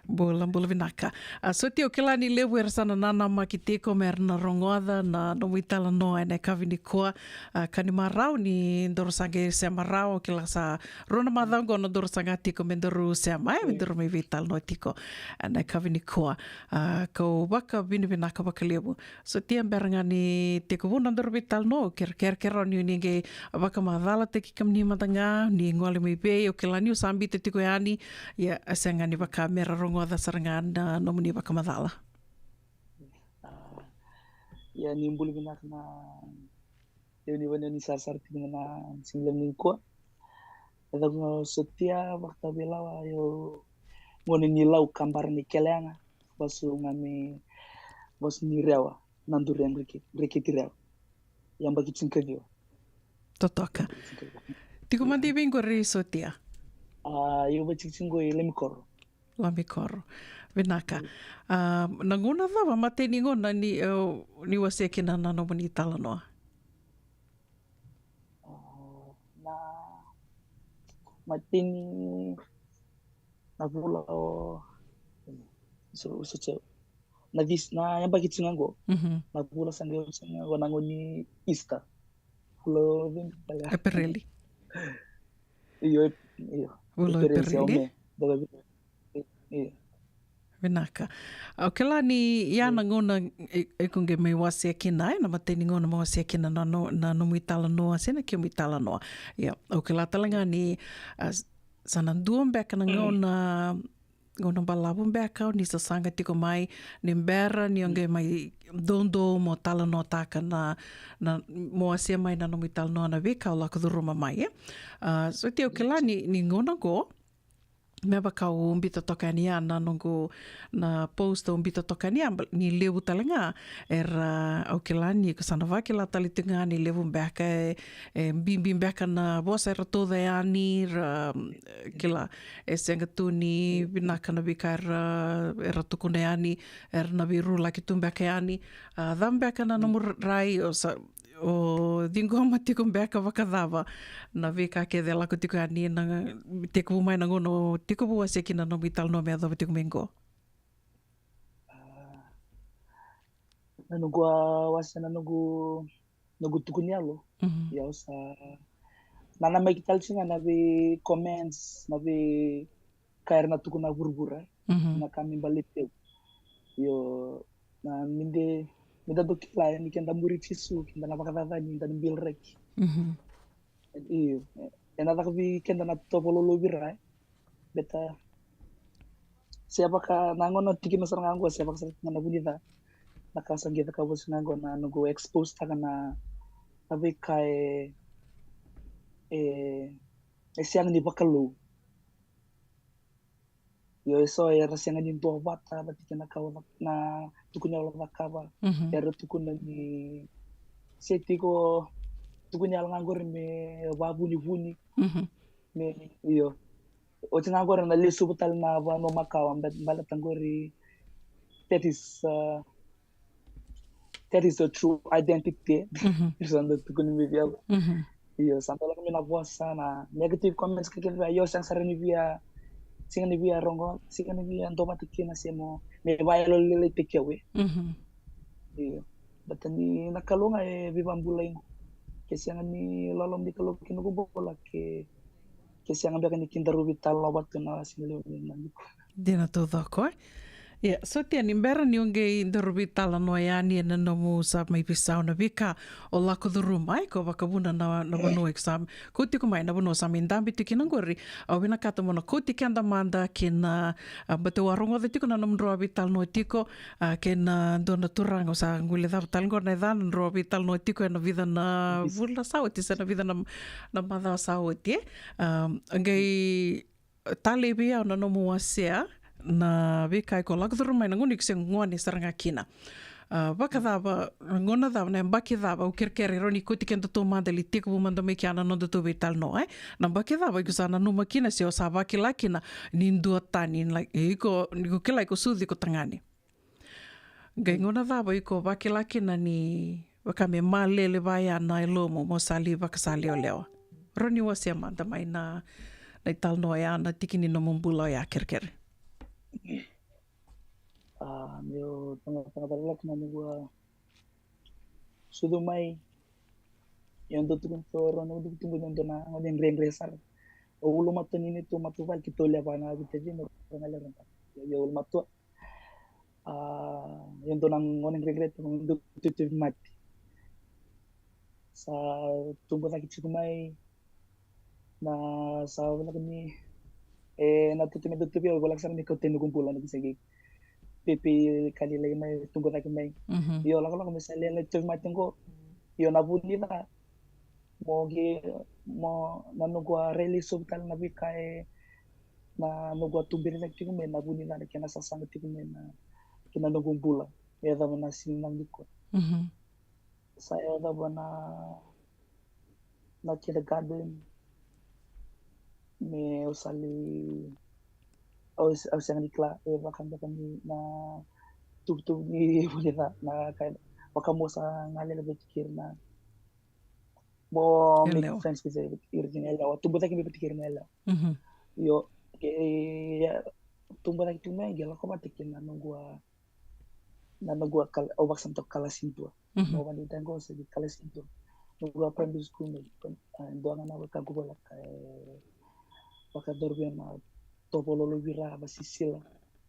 Bula, bula vinaka. A, Sotia, au kila ni levu era sa na nanamaki tiko me ra na rogoca na nomu italanoa ena yakavi nikua. A, ka ni marau ni daru sa qai sema rawa, au kila sa rua na macawa oqo na daru sa ga tiko me daru sema, e, me daru mai veitalanoa tiko ena yakavi nikua. A, kau vakavinavinaka vakalevu. Sotia, bera ga ni tekivu na daru veitalanoa, au kerekere, kerekere ni, ni qai vakamacalataki kemuni mada ga, ni gole mai vei, au kila niu sa biuta tiko yani, ia, a sega ni vaka me ra rogoca sara ga na nomuni vakamacala. A, ia ni bula vinaka na, io ni vanua ni sarasara tiko mai na siga levu nikua. E cau ga o Sotia Vakatawa Veilawa, io gone ni Lau, Kabara ni Keleaga, vasu ga me vasu ni Rewa, Naduri, Reke-, Reketi Rewa. Yabaki tinikaciwa. Totoka. Tiko mada i vei qori Sotia? A, io vakatikitiki qo i Lamikoro. Lamikoro. Vinaka. Mm. A, na gauna cava, matai ni gauna ni, e, ni wasea kina na nomuni italanoa? A, na, matai ni, na vula o, so, so, so, na vis-, na yabaki tiko ga qo. Mhm. Na vula sa qai oti ga qo na gauna ni Easter. Vula o Epereli. Io, ep-, io. Vula o Epereli, se o Epereli. Me. Dua vei-, io. Vinaka. Au kila ni ia na gauna e, e ko qai mai wasea kina, e, na matai ni gauna mai wasea kina na no-, na nomu italanoa, se na kemu italanoa. Ia, au kila tale ga ni, a, s-, sa na dua beka na gauna, gauna balavu beka o ni sasaga tiko mai, ni bera ni o qai mai doudou mo talanoataka na, na, mo wasea mai na nomu italanoa, na veika o lako curuma mai, e. A, Sotia, au kila ni, ni gauna qo, me vaka au biuta toka yani ya na noqu, na post au biuta toka yani ya, ba-, ni levu tale ga era, au kila ni ko sa na vakila tale tiko ga ni levu beka e, e bibi beka na vosa era tauca yani, ra, e, kila, e sega tu ni vinaka na veika era, era tukuna yani, era na veirulaki tu beka yani. A, cava beka na nomu rai, o sa, o ciqoma tiko beka vakacava na veika kece e lako tiko yani, na tekivu mai na gauna o tekivu wasea kina na nomu italanoa me yacova tiko mai qo? A, na noqu a wasea na noqu, noqu tuku ni yalo. Mhm. Ia au sa nanamaki tale tiko ga na vei comments, na veika era na tukuna vuravura. Mhm. Na ka me baleti au. Io, na, me da, me da dau kila ni keda muri Jisu, keda na vakacacani, da na bilraki. Mhm. Io, e, ena caka vei keda na tovo lolovira, e. Beta, se vaka na gauna tiko mai sara ga qo, se vaka sara ga na vunica. Na ka sa qai caka vosa ga qo na noqu expose taka na, na veika e, e, e sega ni vakalou. Io, eso era sega ni duavata vata kei na ka o ca-, na tukuni yalo cakava. Mhm. Era tukuna ni se tiko tukuni yalo ga qori me vavunivuni. Mhm. Me, io. Oti ga qori na lesuva tale na vanua makawa, be-, baleta qori that is, uh, that is the true identity. Mhm. Sa da tukuni me via. Mhm. Io, sa da lako mai na vosa, na negative comments ka kece, io, sega sara ni via, sega ni via rogo, sega ni via dua vata kina se mo, me vayalo lelei tiko, e. Mhm. Io. Baleta ni na Kalou ga e veivabulai qo. Ke sega ni loloma ni Kalou ki noqu bula, ke, ke sega beka ni kedaru veitalanoa vata na siga levu ni na qo. Dina taucoko, e? Ia, so tia ni bera ni o qai daru veitalanoa yani ena nomu sa mai veisau na veika o lako curuma, ai, ko vakavuna na, na vanua iko sa kauti iko mai, na vanua sa mai dabe tiko kina qori. Au vinakata mo na kauti keda mada kina, a, baleta au a rogoca tiko na nomudrau a veitalanoa tiko, a, kei na dua na turaga, au sa guilecava tale qori na yacana, drau a veitalanoa tiko ena vica na vula sa oti, se na vica na, na macawa sa oti, e. A, qai talei vei au na nomu wasea na veika iko lako curuma mai na gauna iko se gone sara ga kina. A, vakacava, na gauna cava, na yabaki cava, au kerekere rawa ni kauti kedatou mada, lai tekivu mada mai kea na nodatou veitalanoa, e? Na yabaki cava iko sa nanuma kina se o sa vakila kina ni dua tani, like, iko, ni ko kila iko sucu iko tagane? Qai gauna cava iko vakila kina ni vaka me malele vaya na yalomu mo sa lai vakasalewa lewa? Rawa ni wasea mada mai na, na italanoa oya, na tiki ni nomu bula oya kerekere. A, meu tagataga vale lako na noqu a sucu mai. Io, dau tukuni tiko, rau na tubutubu ni dua na gone dredre sara. Au ulumatua ni neitou matavuvale, keitou lewe va na viti, cina, rua na galera. Io, ulumatua. A, io, dua na gone dredre, dau tuituvi mate. Sa tubu cake tiko mai, na sa vinaka ni, e, na tutu me tutuvi au, voleka sara me kauta noqu bula, na kisegi pepe ka lailai mai, tubu cake mai. Mhm. Io, lakolako me sa lailai tuvi mate qo. Io, na vu ni ca mo qai, mo na noqu a rairai sobu tale na veika e, na noqu a tuberi cake tiko mai, na vu ni ca na kena sasaga tiko mai na, kei na noqu bula me yacova na siga nikua. Mhm. Sa yacova na, na kindergarten, me au sa lai, au, au sega ni kila e vaka beka ni na tubutubu ni vu ni ca, na ka vaka mo sa galele vei kei ira na, mo make friends vei ira kina yalewa, tubu cake mai vei kei ira na yalewa. Mhm. Io, ke, ia, tubu cake tu mai, qai lako vata kei na noqu a, na noqu a kal-, au vakasamataka kalasi dua. Mhm. Mo vani tango se di kalasi dua. Noqu a primary school me, a, dua ga na wekaqu voleka, e, vakadoro vei na tovololo vira vasisila.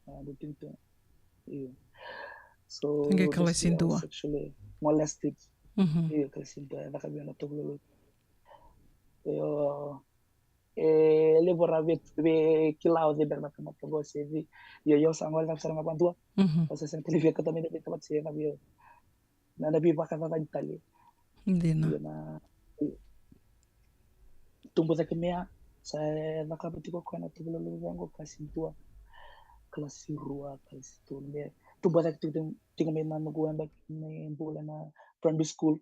A, do tinto. Io. So, qai kalasi dua. Sexually molested. Mhm. Io, kalasi dua, e, caka vei na tovololo. Io, e levu era vei, veikilai au, cei bera na tamata qo se cei. Io, io, sa gole na sara ga vadua. Mhm. Au sa sega tale via kauta mai na veitamata se na vei, na, na veivakacacani tale. Dina. Io, na, io. Tubu cake mai ya, sa cakava tiko koya na tovololo vei qo kalasi dua, kalasi rua, kalasi tolu. Me tubu cake tiko, tiko mai na noqu yabaki ni bula na primary school.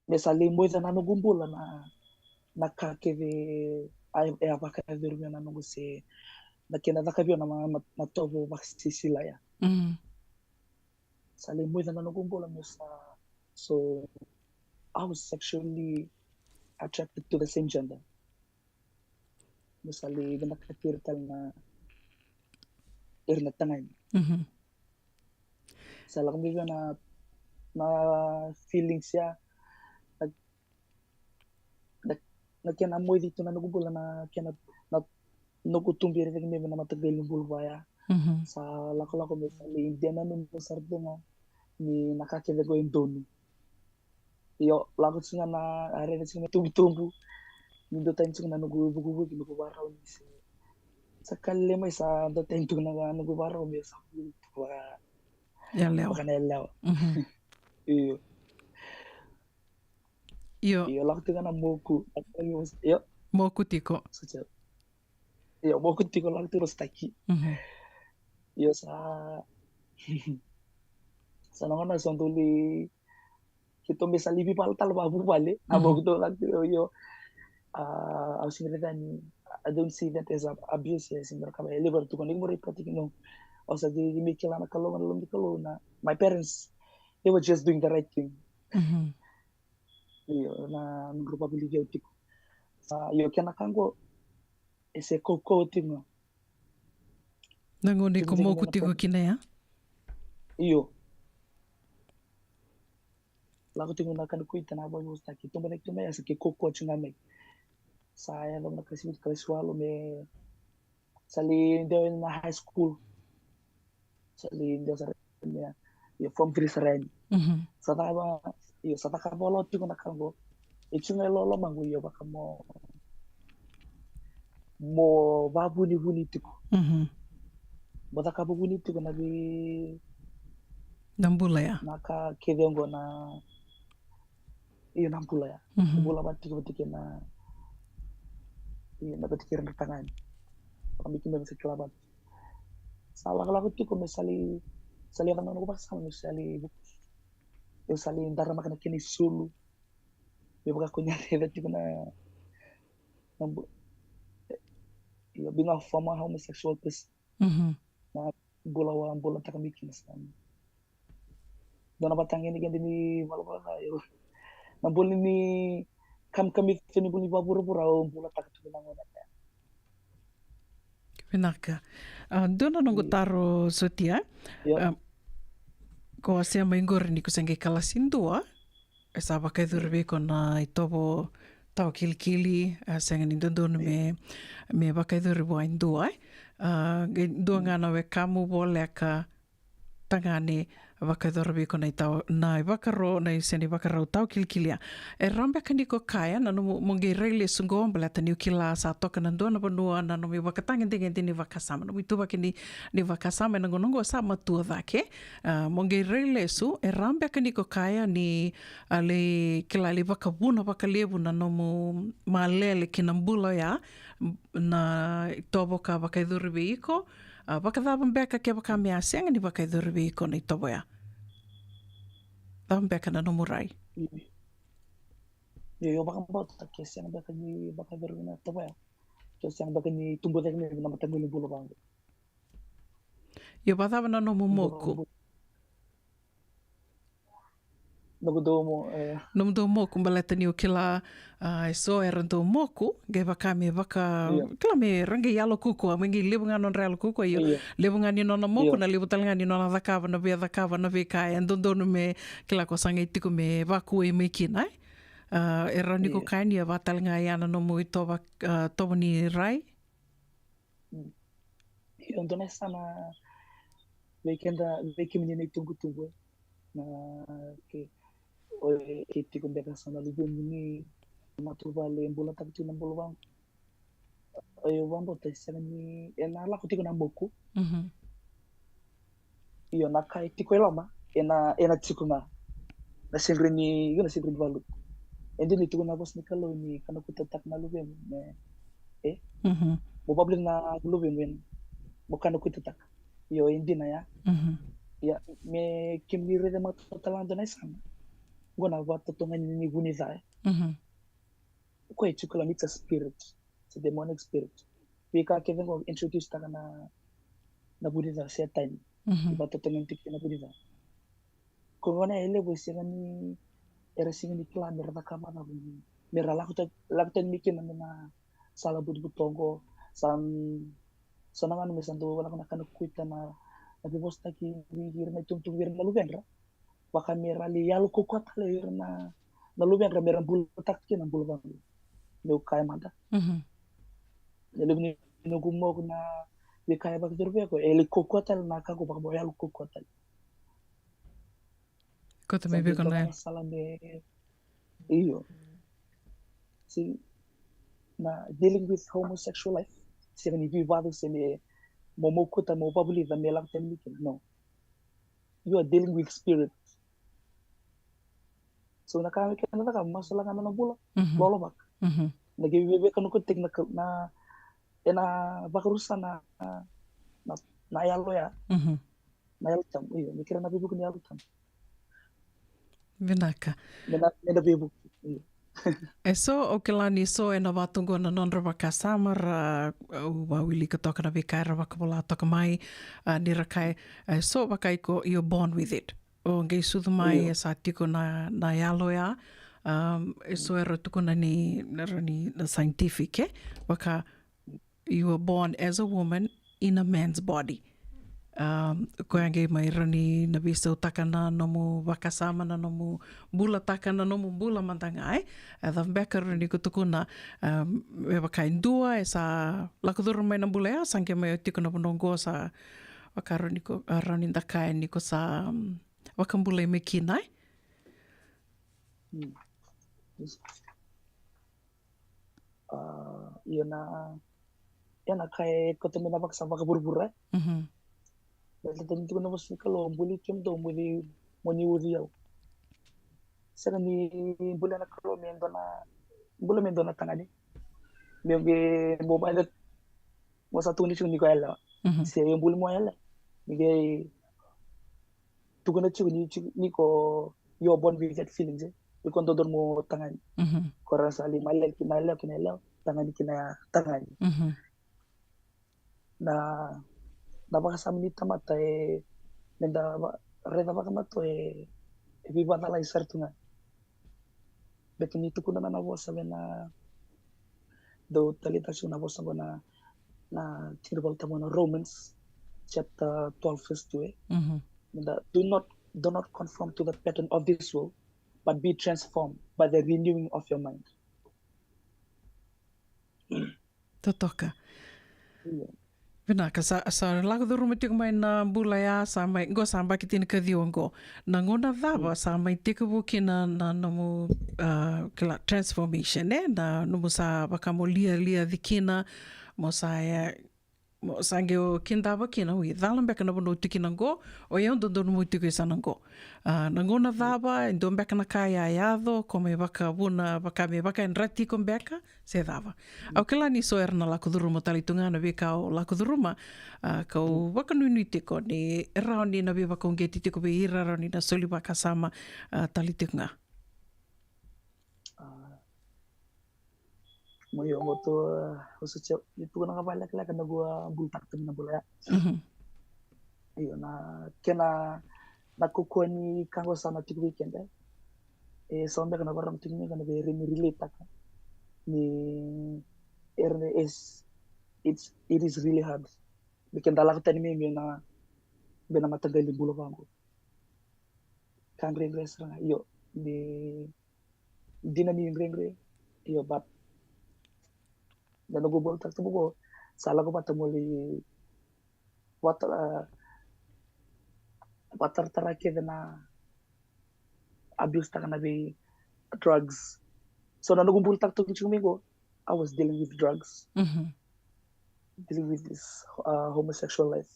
Me sa lai moica na noqu bula na, na ka kece a, e a vakayacori vei au na noqu se na kena caka vei au na, na, na tovo vakasisila ya. Mm. Sa lai moica na noqu bula me sa, so I was sexually attracted to the same gender. Me sa lai vinakati ira tale na, ira na tagane. Mhm. Sa lako mai vei au na, na feelings ya, na, na, na kena moici tu na noqu bula, na kena, na noqu tuberi cake mai vei na mataqali ni bula vaya. Mhm. Sa lakolako me sa lai dina, nanuma sara tu ga ni na ka kece qo e donu. Io, lako tiko ga na, a raica tiko na tubutubu. Ni dua tani tiko na noqu vukivuki, noqu vakarau ni se, sa ka lailai mai sa dua tani tiko na noqu vakarau me sa vuki vaka, yalewa, vaka na yalewa. Mhm. Io. Io. Io, lako tiko ga na moku. Io. Moku tiko. Sa tia. Io, moku tiko, lako tiko na sotaki. Mhm. Io, sa, sa na gauna sa dau lai, keitou me sa lai veivala tale vakavuvale. Mhm. A moku tiko, lako tiko, io. A, au sega ni raica ni, I don't see that as a abuse, e sega ni rawa ka, e levu era tukuna, iko mo report, no. Au sa qai mai kila na Kalou, na loma ni Kalou, na, my parents, they were just doing the right thing. Mhm. Io, na nodrau vakavulici au tiko. Sa, io, kena ka qo, e se kaukaua tiko ga. Na gauna iko moku tiko kina ya? Io. Lako tiko na ka ni kuita, na vakavosataki, tubu cake tu mai ya sa qai kaukaua tiko ga mai. Sa yacova na kalasi vitu, kalasi walu me sa lai dewa na high school. sa li dua sara yani, ia form three sara yani. Mhm. Sa cakava, ia sa cakava lo tiko na ka qo. E tiko ga e loloma qo, ia vaka mo, mo vavunivuni tiko. Mhm. Mo cakava vuni tiko na vi- Na bula ya. Na ka kece qo na, io, na bula ya. Mhm. Bula vata tiko vata kei na, io, na vata kei ira na tagane. Vaka me keimami sa kila vata. Sa lakolako tiko me sa li, sa li yaco na noqu vakasama me sa li, me sa li daramaka na kena isulu. Me vaka ko ni a raica tiko na, na bu-, io, being a former homosexual person. Mhm. Na bula au a bulataka mai kina sa dua na vatagedegede ni valavala, io. Na bula ni kamikamica ni bula ni vavuravura au bulataka tu na gauna ya. Vinaka. A, dua na noqu taro sotia. Io. A, ko a sema i qori ni ko se qai kalasi dua, e sa vakayacori vei iko na itovo tawa kilikili, a sega ni dodonu me, me vakayacori vua e dua, e. A, qai dua ga na wekamu voleka tagane vakayacora vei iko na itawa, na ivakaro, na ise na ivakarau tawa kilikili ya. E rawa beka ni ko kaya na nomu, mo qai rai lesu qo baleta niu kila sa toka na dua na vanua na nomu ivakatagedegede ni vakasama, nomu ituvaki ni, ni vakasama ena gauna qo sa matua cake. A, mo qai rai lesu, e rawa beka ni ko kaya ni a lai kila lai vakavuna vakalevu na nomu malele ki na bula oya, na itovo ka vakayacori vei iko, a, vakacava beka kevaka me a sega ni vakayacori vei iko na itovo ya? Cava beka na nomu rai? Io, io, vakabauta ke sega beka ni vakayacori na itovo ya, ke sega beka ni tubu cake mai na mataqali bula vaqo. Io, vakacava na nomu moku? Noqu dau mo-, e. Nomu dau moku, baleta niu kila, a, eso era dau moku, qai vaka me vaka, io, kila me ra qai yalo kukua, me qai levu ga nodra yalo kukua, io. Io. Levu ga ni nona moku, io, na levu tale ga ni nona cakava, na via cakava, na veika e dodonu me kila ko sa qai tiko me vakuai mai kina, e? A, e rawa ni ko, io, kaya ni a vaka tale ga ya na nomu itovo, a, tovo ni rai? Mm. Io, dua na yasana vei keda, vei kemuni na itubutubu, e. Na ke, o e, ke tiko beka sa na luvemuni, matavuvale, bulataka tiko na bula vaqo. O io, vakabauta e sega ni, ena lako tiko na moku. Mhm. Io, na ka e tiko e loma, ena, ena tiko ga. Na sega ni, io, na sega ni valu. E dina e tiko na vosa ni Kalou ni kanakuitataka na luvemu, me, e? Mhm. Mo vakavulica na luvemu, e, mo kanakuitataka. Io, e dina ya. Mhm. Ia, me kemuni raica matautala dua na yasana. Qo na vakatotogani ni vu ni ca, e. Mhm. Ko e tiko la ni it's a spirit. It's a demonic spirit. Veika kece qo introduce taka na, na vu ni ca, Setani. Mhm. E vakatotogani tiko na vu ni ca. Ko gona e levu e sega ni, era sega ni kila me ra cakava cava, me ra lako ta-, lako tani mai kina na sala butobuto qo, sa, sa na gauna me sa dau lako na kanakuita na, na veivosataki vei ira na itubutubu vei ira na luvedra. Vaka me ra lai yalo kaukaua tale ira na, na luvedra me ra bulataka kina na bula vaqo. Meu kaya mada. Mhm. Na levu ni noqu moku na veika e vakayacori vei au, e lai kaukaua tale na ka qo, vaka mo yalo kaukaua tale. Kauta mai vei iko na sala me, io. Si, na dealing with homosexual life, sega ni veivatu se me mo, mo kauta, mo vakavulica me lako tani mai kina, no. You are dealing with spirit. So na ka me kena caka, masulaka na bula, mhm, lolovaka. Mhm. Na qai veivekanokotaki na ka-, na, ena vakarusa na, na, na yalo ya. Mhm. Na Yalo Tabu, io, me kerea na veivuke ni Yalo Tabu. Vinaka. Me na, me na veivuke, io. E so, au kila ni so ena vatu qo na nodra vakasama ra, au vawilika toka na veika era vakavola toka mai, a, ni ra kaya, e so vaka iko, you're born with it. O qai sucu mai, io, e sa tiko na, na yalo ya, um, e so era tukuna ni, na, ni, na scientific, e? Vaka, you were born as a woman in a man's body. Um, koya qai mai rawa ni na veisautaka na nomu vakasama, na nomu bulataka, na nomu bula mada ga, e. E cava beka rawa ni ko tukuna, um, me vaka e dua, e sa lako curuma mai na bula ya, sa qai mai tiko na vanua qo sa Vaka rawa ni ko, a, rawa ni da kaya ni ko sa, mm, vakabulai mai kina, e? Mm. A, ia na, ia na ka e koto mai na vakasa vakavuravura. Mhm. Baleta ni tukuna na vosa ni Kalou, buli kemudou mo ni, mo ni uci au. Sega ni bula na Kalou me dua na, bula me dua na tagane. Me qai mo vaya, mo sa tukuni tiko ni ko yalewa. Mhm. Se e buli mo yalewa. Me qai tukuna tiko ni, tiko ni ko, you're born with that feelings, e. Ni ko dodonu mo tagane. Mhm. Ko ra sa lai malele ki na yalewa, ki na yalewa, tagane ki na tagane. Mhm. Na, na vakasama ni tamata e, me da va-, raica vakamatua e, e veivakacalai sara tu ga. Baleta ni tukuna na, na vosa vei na, dou taleitaka tiko na vosa qo na, na tiki ni Volatabu na Romans chapter twelve verse two, e? Mhm. Da, do not, do not conform to the pattern of this world, but be transformed by the renewing of your mind. Totoka. Io. Vinaka, sa, sa lako curuma tiko mai na bula ya, sa mai, qo sa yabaki tinikaciwa qo. Na gauna cava sa mai tekivu kina na, na nomu, a, kila transformation, e? Na nomu sa vaka mo lialiaci kina, mo sa, e, mo sa qai o kidava kina, oi, cala beka na vanua o tiko kina qo, o yau dodonu mo tiko e sa na qo. A, na gauna cava, e dua beka na ka ya yaco, ko mai vakavuna, vaka me vakayadrati iko beka, se cava. Au kila ni so era na lako curuma tale tu ga na veika o lako curuma, a, kau vakanuinui tiko ni rawa ni na veivakauqeti tiko vei ira, rawa ni na soli vakasama, a, tale tiko ga. A, mo io, mo tu, a, o sa tio, ni tukuna ga vakalekaleka na kua bulutaka tu na bula ya. Mhm. Io, na kena, na kaukauwa ni ka qo sa na tiko vei keda. E, sa beka na varama tiko ni ka na vei ira ni relate-taka. Ni, era ni is, it's, it is really hard. Ni keda lako tani mai, mai na, mai na mataqali bula vaqo. Ka dredre sara ga, io, ni dina ni dredre, io, but na noqu bula tabu qo, sa lako vata mo lai vata, a, vataratara kece na abuse taka na vei drugs. So na noqu bula tabu tiko mai qo, I was dealing with drugs, Mhm. dealing with this, uh, homosexual life.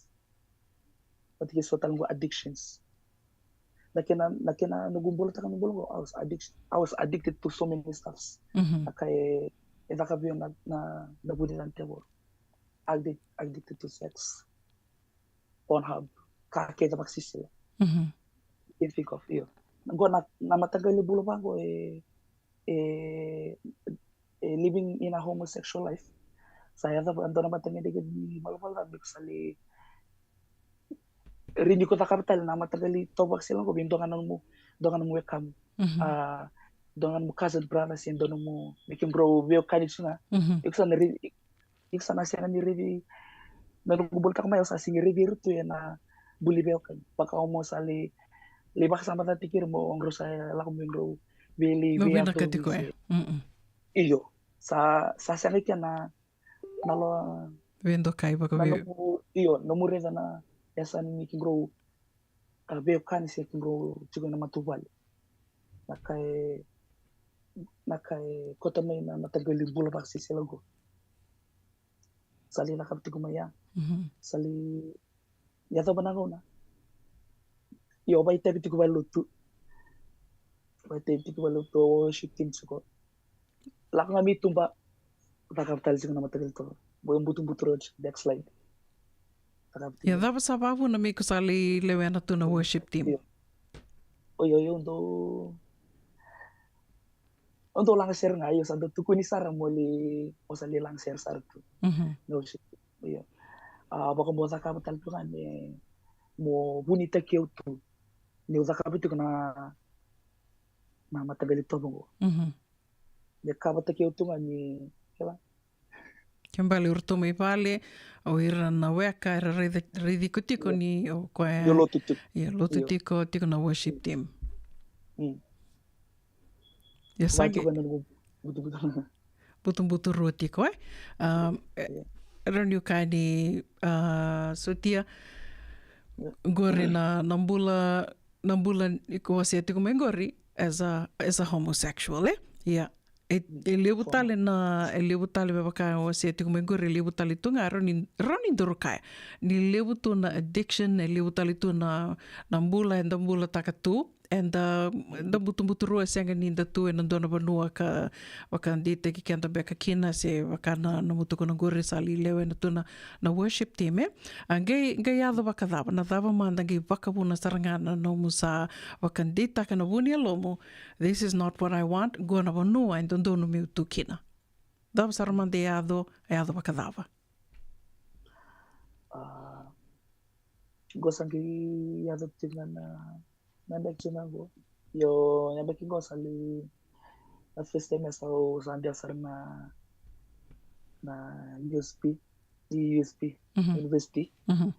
Vata kei so tale qo addictions. Na kena, na kena noqu bula taka na bula qo, I was addiction, I was addicted to so many stuffs. Mhm. Na ka e, e caka vei au na, na, na vuni na tevoro. Addic-, addicted to sex, Pornhub, ka kece vakasisila. Mhm. You can think of, io. Qo na, na mataqali bula vaqo e, e, e living in a homosexual life. Sa yaco vaka dua na mataqali kece ni valavala me ko sa lai rini ko cakava tale na mataqali tovo vakasisila qo vei dua ga na nomu, dua ga na nomu wekamu. Mhm. A, dua ga na nomu cousin brother se dua na nomu, me kemudrau veiwekani tu ga. Mhm. Iko sa na ri-, iko sa na sega ni raici, na noqu bula taka mai au sa sega ni raici ira tu ena buli veiwekani. Vaka o mo sa lai, lai vakasama cati kei ira mo drau sa lako mo drau vei lai, mo vei vinakati koya. Mm-mm. Io, sa, sa sega kina na, na lo, veidokai vaka na vei nomu, io, nomu raica na yasana ni kemudrau, a, veiwekani se kemudrau tiko ena matavuvale. Na ka e, na ka e koto mai na mataqali bula vakasisila qo. Sa lai cakava tiko mai ya. Mhm. Sa lai yacova na gauna. Io, vakaitavi tiko vakalotu. Vakaitavi tiko vakalotu, worship team tiko. Lako ga mai tuba, cakava tale tiko na mataqali tovo. Boi butubutu road, backslide. Cakava tiko. Ia, cava sa vakavuna me ko sa lai lewena tu na worship team? Io. Oi, oi, au dau, au dau lagasere ga, io, sa dau tukuni sara mo lai, mo sa lai lagasere sara tu. Mhm. Na worship team, io. A, vaka mo cakava tale tu ga me, mo vunitaki au tu. Niu cakava tiko na, na mataqali tovo qo. Mhm. Me kavataki au tu ga ni, kila. Ke bale o ratou mai vale, o ira na weka era raici, raici iko tiko ni o koya. Io, lotu tiko. Io, lotu tiko, tiko na worship team. Mm. Ia sa qai butubutu rua tiko, e? Um, e, rawa niu kaya ni, a, sotia, Qori na, na bula, na bula iko wasea tiko mai qori as a, as a homosexual, e? Ia. E, e levu tale na, e levu tale me vaka wasea tiko mai qori, e levu tale tu ga, rawa ni, rawa ni duru kaya. Ni levu tu na addiction, e levu tale tu na, na bula, eda bulataka tu, eda, eda butubuturua, sega ni da tu ena dua na vanua ka, vakadeitaki keda beka kina, se vaka na, na mutuka na qori sa li lewena tu na, na worship team, e? A, qai, qai yaco vakacava, na cava mada qai vakavuna sara ga na nomu sa vakadeitaka na vu ni yalomu, this is not what I want, qo na vanua e dodonu meu tu kina. Cava sara mada e yaco, e yaco vakacava? A, qo sa qai yaco tiko ga na, na yabaki tiko ga qo. Io, na yabaki qo sa li, na first time sa, sa dea sara na, na U S P, U S P, Mhm. University. Mhm.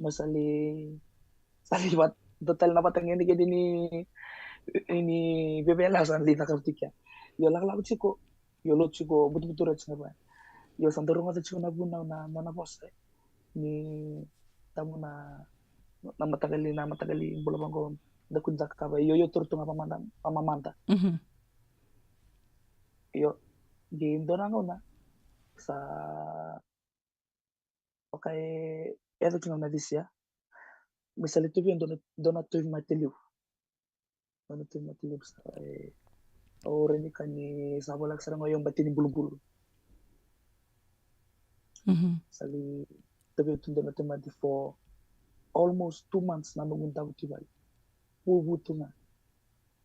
Mo sa li, sa li vat-, dua tale na vata gede gede ni, ni vevela sa li cakava tiko ya. Io, lakolako tiko, io, lotu tiko, butubutura tiko ga. Io, sa dau rogoca tiko na vunau na, na, na vosa, e. Ni tabu na, na mataqali, na mataqali bula vaqo, da kua ni cakava, io, io, toro tu ga vamada, vamamada. Mhm. Io, qai dua na gauna, sa, vaka e, e yaco tiko na this year. Me sa li tu vei au dua na, dua na tauvimate levu. Dua na tauvimate levu sa, e, au raica ni ka ni sa voleka sara ga o yau bati ni bulubulu. Mhm. Sa li tu vei au tu dua na tauvimate for almost two months na noqu davo ki vale. Vuvu tu ga.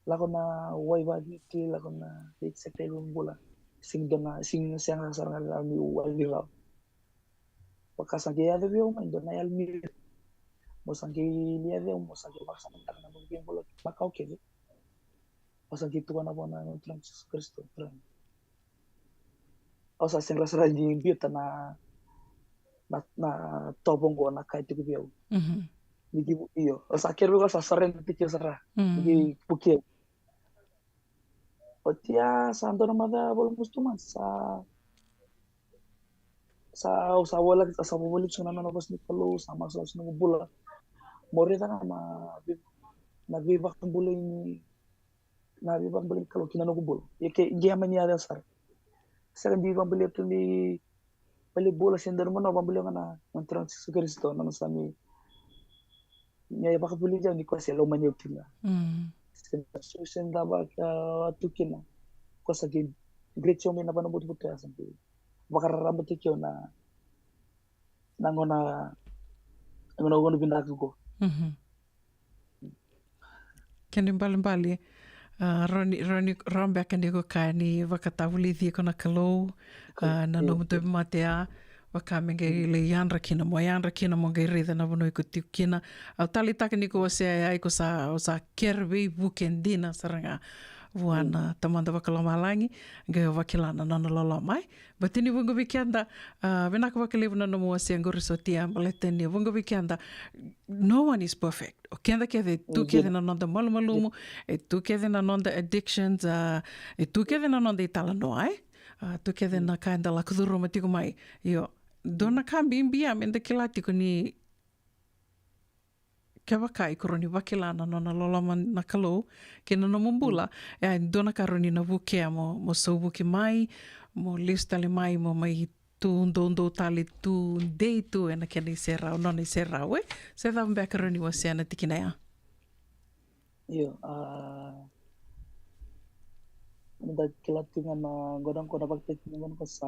Lako na wai vaviti, lako na veisakai bula. Sega dua na, sega, sega sara ga na niu wai vei rau. Vaka sa qai yaco vei au mai dua na yalo ni, mo sa qai lia vei au, mo sa qai vakasamataka na noqu bula makawa kece. Mo sa qai tukuna vua na Turaga Jisu Karisito, Turaga. Au sa sega sara ni biuta na, na, na tovo qo na ka e tiko vei au. Mhm. Ni qai vu-, io. Au sa kere vei au sa surrender tiko sara. Mhm. Ni qai vukei au. Oti ya sa dua na macawa voli almost two months sa, sa, au sa voleka, sa voleka tiko na nona vosa ni Kalou, sa masulaka tiko na noqu bula. Mo raica ga na vei-, na veivakabulai ni, na veivakabulai ni Kalou ki na noqu bula. Ia ke, qai mani yaco sara. Sega ni vakabulia tu ni vale bula se dua na vanua, vakabulia ga na, na Turaga Jisu Karisito, na nona sa mai, me vakavulici au ni koya se lomani au kina. Mm. Se da su, se da vaka tu kina. Koya sa qai great show mai na vanua butobuto ya sa qai vakararabataki au na, na gauna, na gauna vinaka qo. Mhm. Kena ibalebale, ah, rawa ni, rawa ni, rawa beka ni ko kaya ni vakatavulici iko na Kalou, ah, na nomu tauvimate ya, vaka me qai lai yadra kina, mo yadra kina, mo qai raica na vanua iko tiko kina. Au taleitaka ni ko wasea ya, iko sa, o sa kere veivuke dina sara ga vua na Tamada Vakalomalagi, qai vakila na nona loloma, e. Baleta ni vuqa vei keda, ah, vinaka vakalevu na nomu wasea qori Sotia, baleta ni vuqa vei keda, no one is perfect. O keda kece, e tu kece na noda malumalumu, e tu kece na noda addictions, ah, e tu kece na noda italanoa, e. Ah, tu kece na ka eda lako curuma tiko mai. Io, dua na ka bibi ya me da kila tiko ni kevaka iko rawa ni vakila na nona loloma na Kalou kei na nomu bula, e dua na ka rawa ni na vukea mo, mo sauvuki mai, mo lesu tale mai, mo mai tu doudou tale, tu dei tu ena kena iserau, nona iserau, e. Se cava beka rawa ni wasea na tikina ya? Io, ah, me da kila tu ga na gauna qo, na vakataki ni gauna qo sa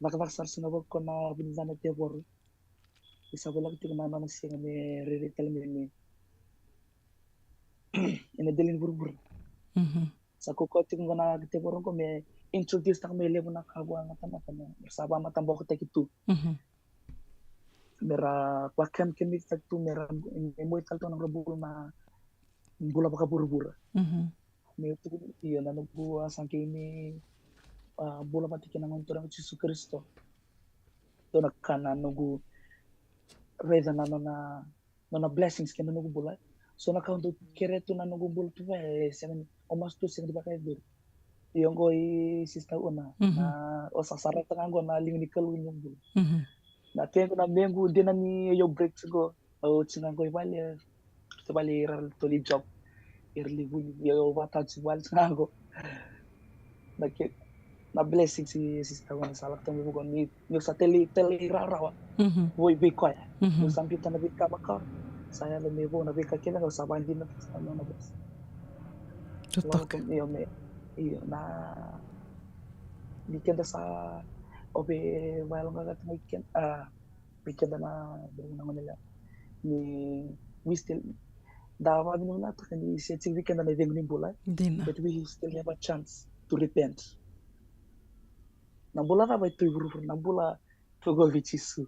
cakacaka sara sara ga vaka na vunidana tevoro. Ni sa voleka tiko na nona sega me rairai tale mai ni, ena dela ni vuravura. Mhm. Sa kaukaua tiko ga na tevoro qo me introduce taka mai levu na ka vua na tamata, me ra sa vakamatabokotaki tu. Mhm. Me ra vakemikemiketaki tu, me ra, me mai tale tu na nodra bula na bula vakavuravura. Mhm. Me tukuni, io, na noqu a sa qai ni, ah, bula vata kei na Gone Turaga o Jisu Karisito. Dua na ka na noqu raica na nona, nona blessings kei na noqu bula. So na ka au dau kerea tu na noqu bula tu vei, e sega ni, au masu tu sega ni vakayacori. Io, qo i Sister Una. Mhm. Na, au sa sarata ga qo na liga ni Kalou ni noqu bula. Mhm. Na kequ, na mequ dina ni au break qo. Au tiko ga qo i vale, tiko vale ira toli job. Ira li vuni, io, au vata tiko vale tiko ga qo. Na ke, na blessing si sister qo na sa lako tiko mai vaqo ni, ni sa tele, tele rawarawa. Mhm. Vou i vei koya. Mhm. Ni sa biuta na veika makawa. Sa yalo me vou na veika kece qo sa vadina, sa na, na blessing. Totoka. Io, me, io, na, ni keda sa, o vei vayaloqaqataki keda, a, vei keda na, na gone lewa. Ni, we still, da vavinavinaka ni se tiko vei keda na icegu ni bula. Dina. But we still have a chance to repent. Na bula cava e tu i vuravura, na bula tu qo vei Jisu.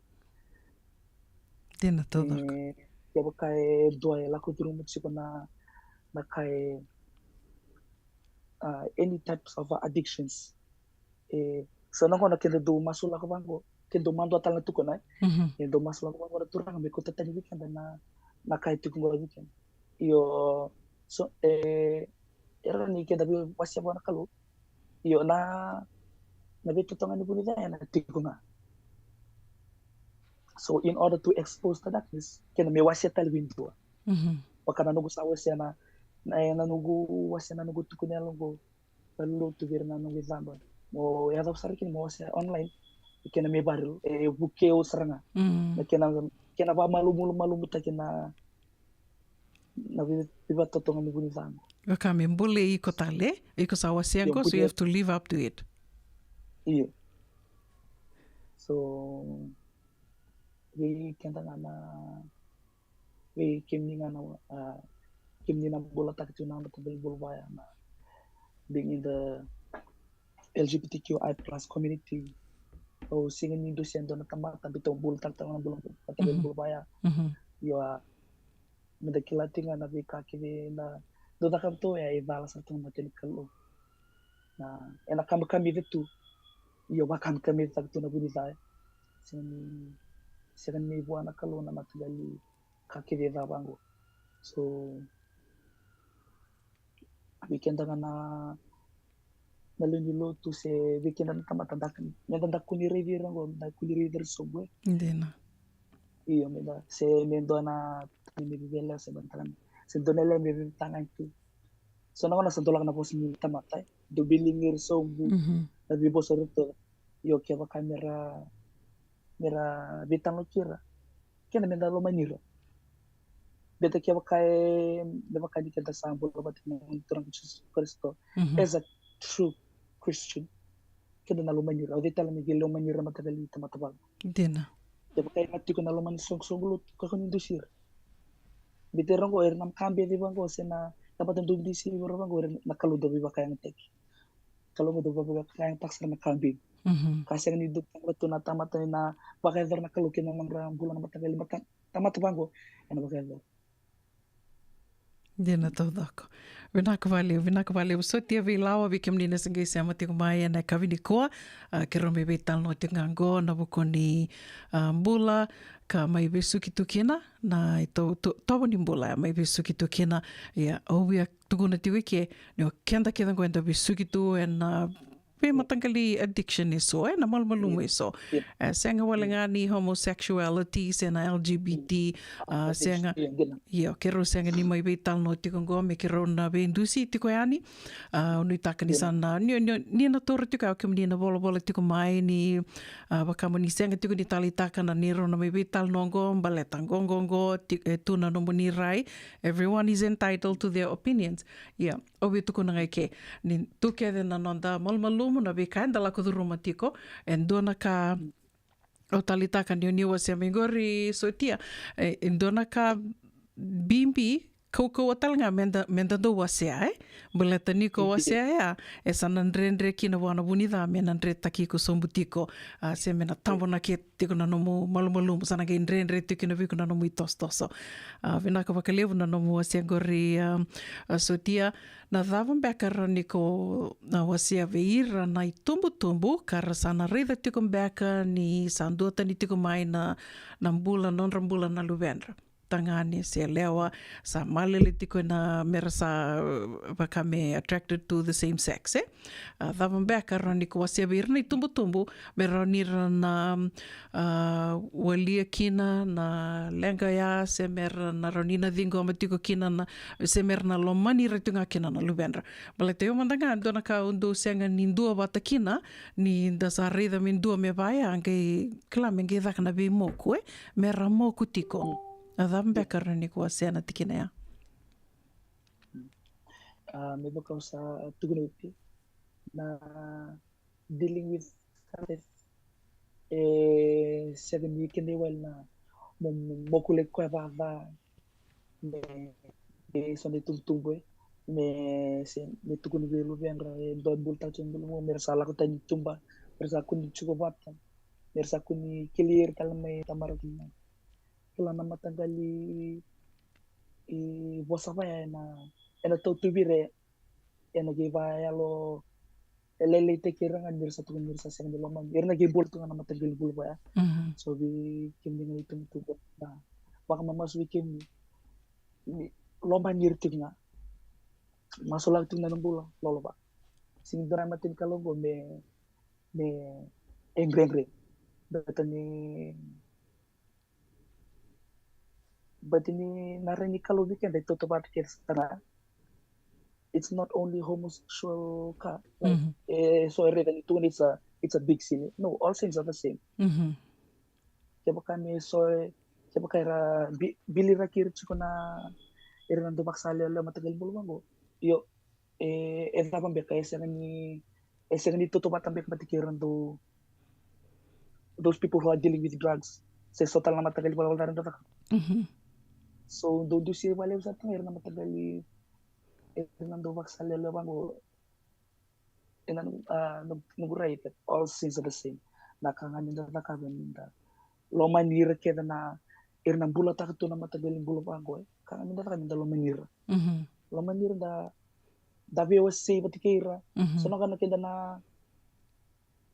Dina taucoko. E, kevaka e dua e lako curuma tiko na, na ka e, uh, any types of addictions. E, so na gauna keda dau masu lako vaqo, keda dau madua tale na tukuna, e? Mhm. E dau masu lako vaqo na Turaga me kauta tani vei keda na, na ka e tiko qo vei keda. Io, so, e, era ni keda veiwasea vua na Kalou. Io, na, na veitotogani vuni ca ena tiko ga. So in order to expose the darkness, keda me wasea tale vei dua. Mhm. Vaka na noqu sa wasea na, na, na noqu wasea na noqu tukuni yalo qo. Valotu vei ira na noqu icaba. Mo yacova sara kina mo wasea online. E kena me viral, e vukei au sara ga. Mm. Na kena, kena vamalumalumalumutaki na, na vei, veivatotogani vuni ca qo. Vaka me bulei iko tale, iko sa wasea qo, so you have to live up to it. Io. So, vei keda ga na, vei kemuni ga na, a, kemuni na bulataka tiko na noda mataqali bula vaya na, being in the L G B T Q I plus community. Au sega ni dusia e dua na tamata, baleta au bula tale tale ga na bula, mataqali bula vaya. Mhm. Io, a, meda kila tiko ga na veika kece na dau cakava tu ya e cala sara tu na mata ni Kalou. Na, ena kamikamica tu. Io, vakamikamica tu na vuni ca. Sega ni, sega ni vua na Kalou na mataqali ka kece e cava qo. So, vei keda ga na, na lewe ni lotu se vei keda na tamata da, meda da kua ni raici ira qo, da kua ni raici ira sobu, e. Dina. Io, meda, se me dua na tani me vivele, se me tani, se dua na lewe me vivele taga tu. So na gauna sa dolaga na vosa ni tamata, e. Dau biligi ira sobu, mhm, na veivosa ira tu. Io, kevaka mera, mera veitalanoa kei ira, keda meda lomani ira. Baleta kevaka e, me vaka ni keda sa bula vata kei na Turaga Jisu Karisito, mhm, as a true Christian, keda na lomani ira. O cei tale me qai lomani ira mataqali tamata vaqo? Dina. Kevaka e na tiko na loma ni soqosoqo lotu, kakua ni dusi ira. Baleta ira qo, ira na makabeci vaqo, se na tamata dau dusi ira vaqo, ira na kalou dau veivakayagataki. Kalou qo dau veivakayagataka sara na ka bibi. Mhm. Ka sega ni dua tale tu na tamata ni na vakayacora na Kalou kei na nodra bula na mataqali mata-, tamata vaqo, ena vakayacora. Dina taucoko. Vinaka vakalevu, vinaka vakalevu. Sotia Veilawa, vei kemuni na se qai sema tiko mai ena yakavi nikua. A, keirau mai veitalanoa tiko ga qo ena vuku ni, a, bula ka mai vesuki tu kina na ito-, to-, tovo ni bula, mai vesuki tu kina. Ia, au via tukuna tiko i ke, ni o keda kece qo eda vesuki tu ena, a, veimataqali addiction eso, e, na malumalumu eso. Io. E, sega wale ga ni homosexuality, se na L G B T, a, sega. Io, dina. Io, keirau sega ni mai veitalanoa tiko qo me keirau na veidusi tiko yani. A, au nuitaka ni sa na, ni, ni, ni na toro tiko, o kemuni na volavola tiko mai ni, a, vaka mo ni sega tiko ni taleitaka na neirau na mai veitalanoa qo, baleta qo, qo, qo, ti-, e tu na nomuni rai. Everyone is entitled to their opinions. Ia, au via tukuna ga i ke, ni tu kece na noda malumalumu, na veika eda lako curuma tiko, e dua na ka au taleitaka ni o ni wasea mai qori, Sotia, e, e dua na ka bibi, kaukauwa tale ga meda, meda dau wasea, e? Baleta ni ko wasea ya, e sa na dredre kina vua na vu ni ca me na dretaki iko sobu tiko, a, se me na tabonaki tiko na nomu malumalumu, sa na qai dredre tiko kina vei iko na nomu itosotoso. A, vinaka vakalevu na nomu wasea qori, a, a, Sotia. Na cava beka rawa ni ko na wasea vei ira na itubutubu ka ra sa na raica tiko beka ni sa duatani tiko mai na, na bula, nodra bula na luvedra? tagane se yalewa, sa malele tiko ena mera sa, uh, vaka me attracted to the same sex, e? A, cava beka rawa ni ko wasea vei ira na itubutubu me rawa ni ra na, a, walia kina na leqa ya, se mera na rawa ni na ciqoma tiko kina na, se mera na lomani ira tiko ga kina na luvedra. Baleta io mada ga dua na ka au dau sega ni dua vata kina, ni da sa raica me dua me vaya, qai kila me qai caka na veimoku, e? Mera moku tiko. A cava beka rawa ni ko wasea na tikina ya? A, me vaka au sa tukuna oti, na dealing with Satan, e sega ni kena iwali na mo, mo, mokulaki koya vava, me, me so na itubutubu, e, me, se, me tukuni vei luvedra, e, dua e bulutaka tiko na bula, mo, mera sa lako tani tuba, mera sa kua ni tiko vata, mera sa kua ni keli ira tale mai tamara kina. Kila na mataqali, e, vosa vaya ena, ena tautuvi ira, ena qai vayalo, e lailaitaki ira ga ni ra sa tukuni ni ra sa sega ni lomani. Ira na qai bula tu ga na mataqali bula vaya. Mhm. So vei kemuni ga na itubutubu, na vakamamasu vei kemuni, ni lomani ira tiko ga. Masulaka tiko ga na bula, lolova. Sega ni dua na mata ni Kalou qo me, me e dredre. Baleta ni But ni na rai ni Kalou vei keda e tautauvata kece sara. It's not only homosexual ka. Like, Mhm. E so e raica ni tukuni it's a, it's a big sin. No, all sins are the same. Mhm. Kevaka me so e, kevaka era bi-, biliraki ira tiko na, ira na dau vakasalelewa mataqali bula vaqo. Io, e, e cava beka, e sega ni, e sega ni tautauvata beka vata kei ira dau, those people who are dealing with drugs. Se so tale na mataqali valavala ca eda cakava. Mhm. So dau dusia vakalevu sara tu ga ira na mataqali, ira na dau vakasalelewa vaqo. Ena, a, noqu, noqu rai that all sins are the same. Na ka ga ni da cakava ni da lomani ira kece na, ira na bulataka tu na mataqali bula vaqo, e. Ka ga ni da cakava ni da lomani ira. Mhm. Lomani ira da, da veiwasei vata kei ira. Mhm. So na ka na keda na,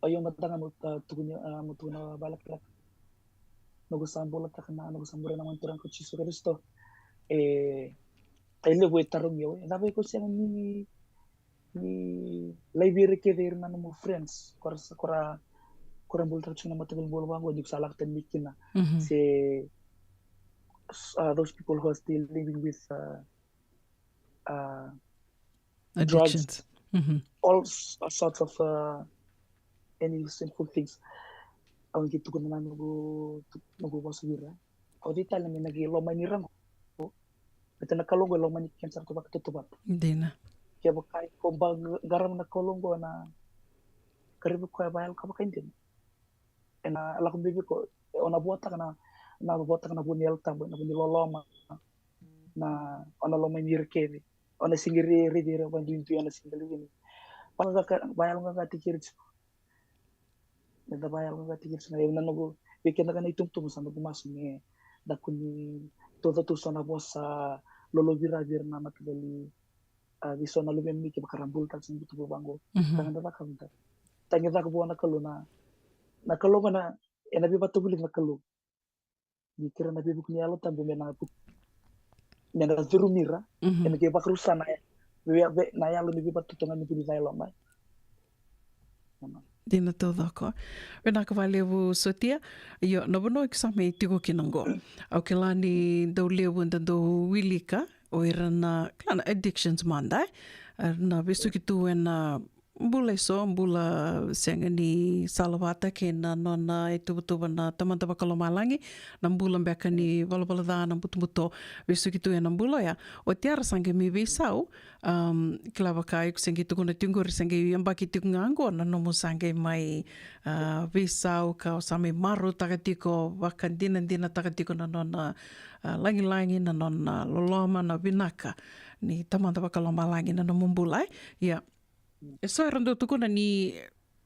o io mada ga mo, a, tukuni, a, mo tukuna vakalekaleka. Noqu sa bulataka na, noqu sa muria na Gone Turaga ko Jisu Karisito. E, e levu e tarogi au, e cava iko sega ni, ni laivi ira kece ira na nomu friends, ko ra sa, ko ra, ko ra bulataka tiko na mataqali bula vaqo, ni ko sa lako tani mai kina. Mhm. Se, uh, those people who are still living with, uh, uh, drugs, Addictions. Mhm. All s-, all sorts of, uh, any sinful things. Au qai tukuna na noqu, noqu vosa vei ira. Au dei tale me na qai lomani ira qo. Baleta na Kalou qo e lomani keda sara tu vakatautauvata. Dina. Kevaka iko ba-, qarava na Kalou qo na qaravi koya vakayalo ka vakaidina, ena lako mai vei iko, o na vuataka na, na vuataka na vu ni Yalo Tabu, na vu ni loloma, na, o na lomani ira kece, o na sega ni raici ira vakaduidui, o na sega ni raici ira. Vakayaloqaqataki ira tiko. Meda vakayaloqaqataki ira tiko. Na noqu, vei keda ga na itubutubu sa noqu masu me da kua ni tauca tu so na vosa lolovira vei ira na mataqali, a, vei so na luvemuni kevaka ra bulataka tiko na itubutubu vaqo. Mhm. Ka ga da cakava, da tagi cake vua na Kalou na, na Kalou ga na, ena veivakavulici na Kalou. Ni kerea na veivuke ni Yalo Tabu me na, me na curumi ira, Mhm. ena qai vakarusa na, ve-, ve-, na yalo ni veivakatotogani ni vu ni vakayaloma. Amen. Dina taucoko. Vinaka vakalevu Sotia. Io, na vanua iko sa mai tiko kina qo, au kila ni dau levu da dau wilika o ira na, kila na addictions mada, e? Era na vesuki tu ena bula eso, bula sega ni salavata kei na nona ituvatuva na Tamada Vakalomalagi, na bula beka ni valavala ca, na butobuto, vesuki tu ena bula oya. Oti ya ra sa qai mai veisau, um, kila vaka iko se qai tukuna tiko qori, se qai yabaki tiko ga qo na nomu sa qai mai, a, veisau ka o sa mai marautaka tiko, vakadinadinataka tiko na nona, a, lagilagi, na nona loloma, na vinaka ni Tamada Vakalomalagi na nomu bula, e? Ia, e so era dau tukuna ni,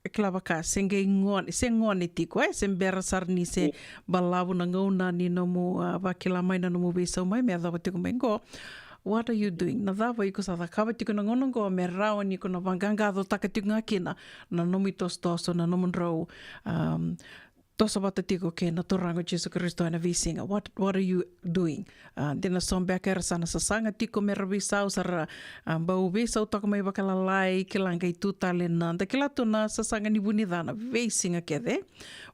e kila vaka, se qai gone, se gone tiko, e, se bera sara ni se balavu na gauna ni nomu, a, vakila mai na nomu veisau mai me yacova tiko mai qo. What are you doing? Na cava iko sa cakava tiko na gauna qo me rawa ni ko na vaqaqacotaka tiko ga kina na nomu itosotoso, na nomu drau, um, toso vata tiko kei na Turaga o Jisu Karisito ena veisiga. What, what are you doing? A, dina so beka era sa na sasaga tiko me ra veisau, sa ra, a, bau veisau toka mai vakalalai, kila qai tu tale na, da kila tu na sasaga ni vunica na veisiga kece.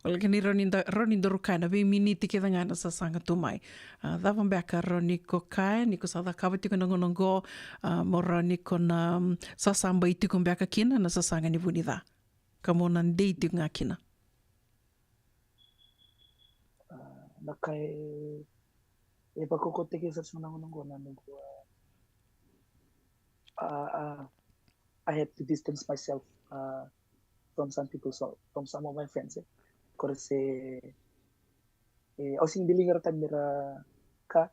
Wale kina ni rawa ni da, rawa ni da ruka ena veiminiti kece ga na sasaga tu mai. A, cava beka rawa ni ko kaya, ni ko sa cakava tiko na gauna oqo, a, mo rawa ni ko na, mm, sasabai tiko beka kina na sasaga ni vunica. Ka mo na dei tiko ga kina. A, na ka e, e vakaukauataki sara tiko na gauna oqo na noqu, a, a, a, I had to distance myself, a, from some people, so, from some of my friends, e. Kore se, e, au sega ni deliga ira tani mera ka,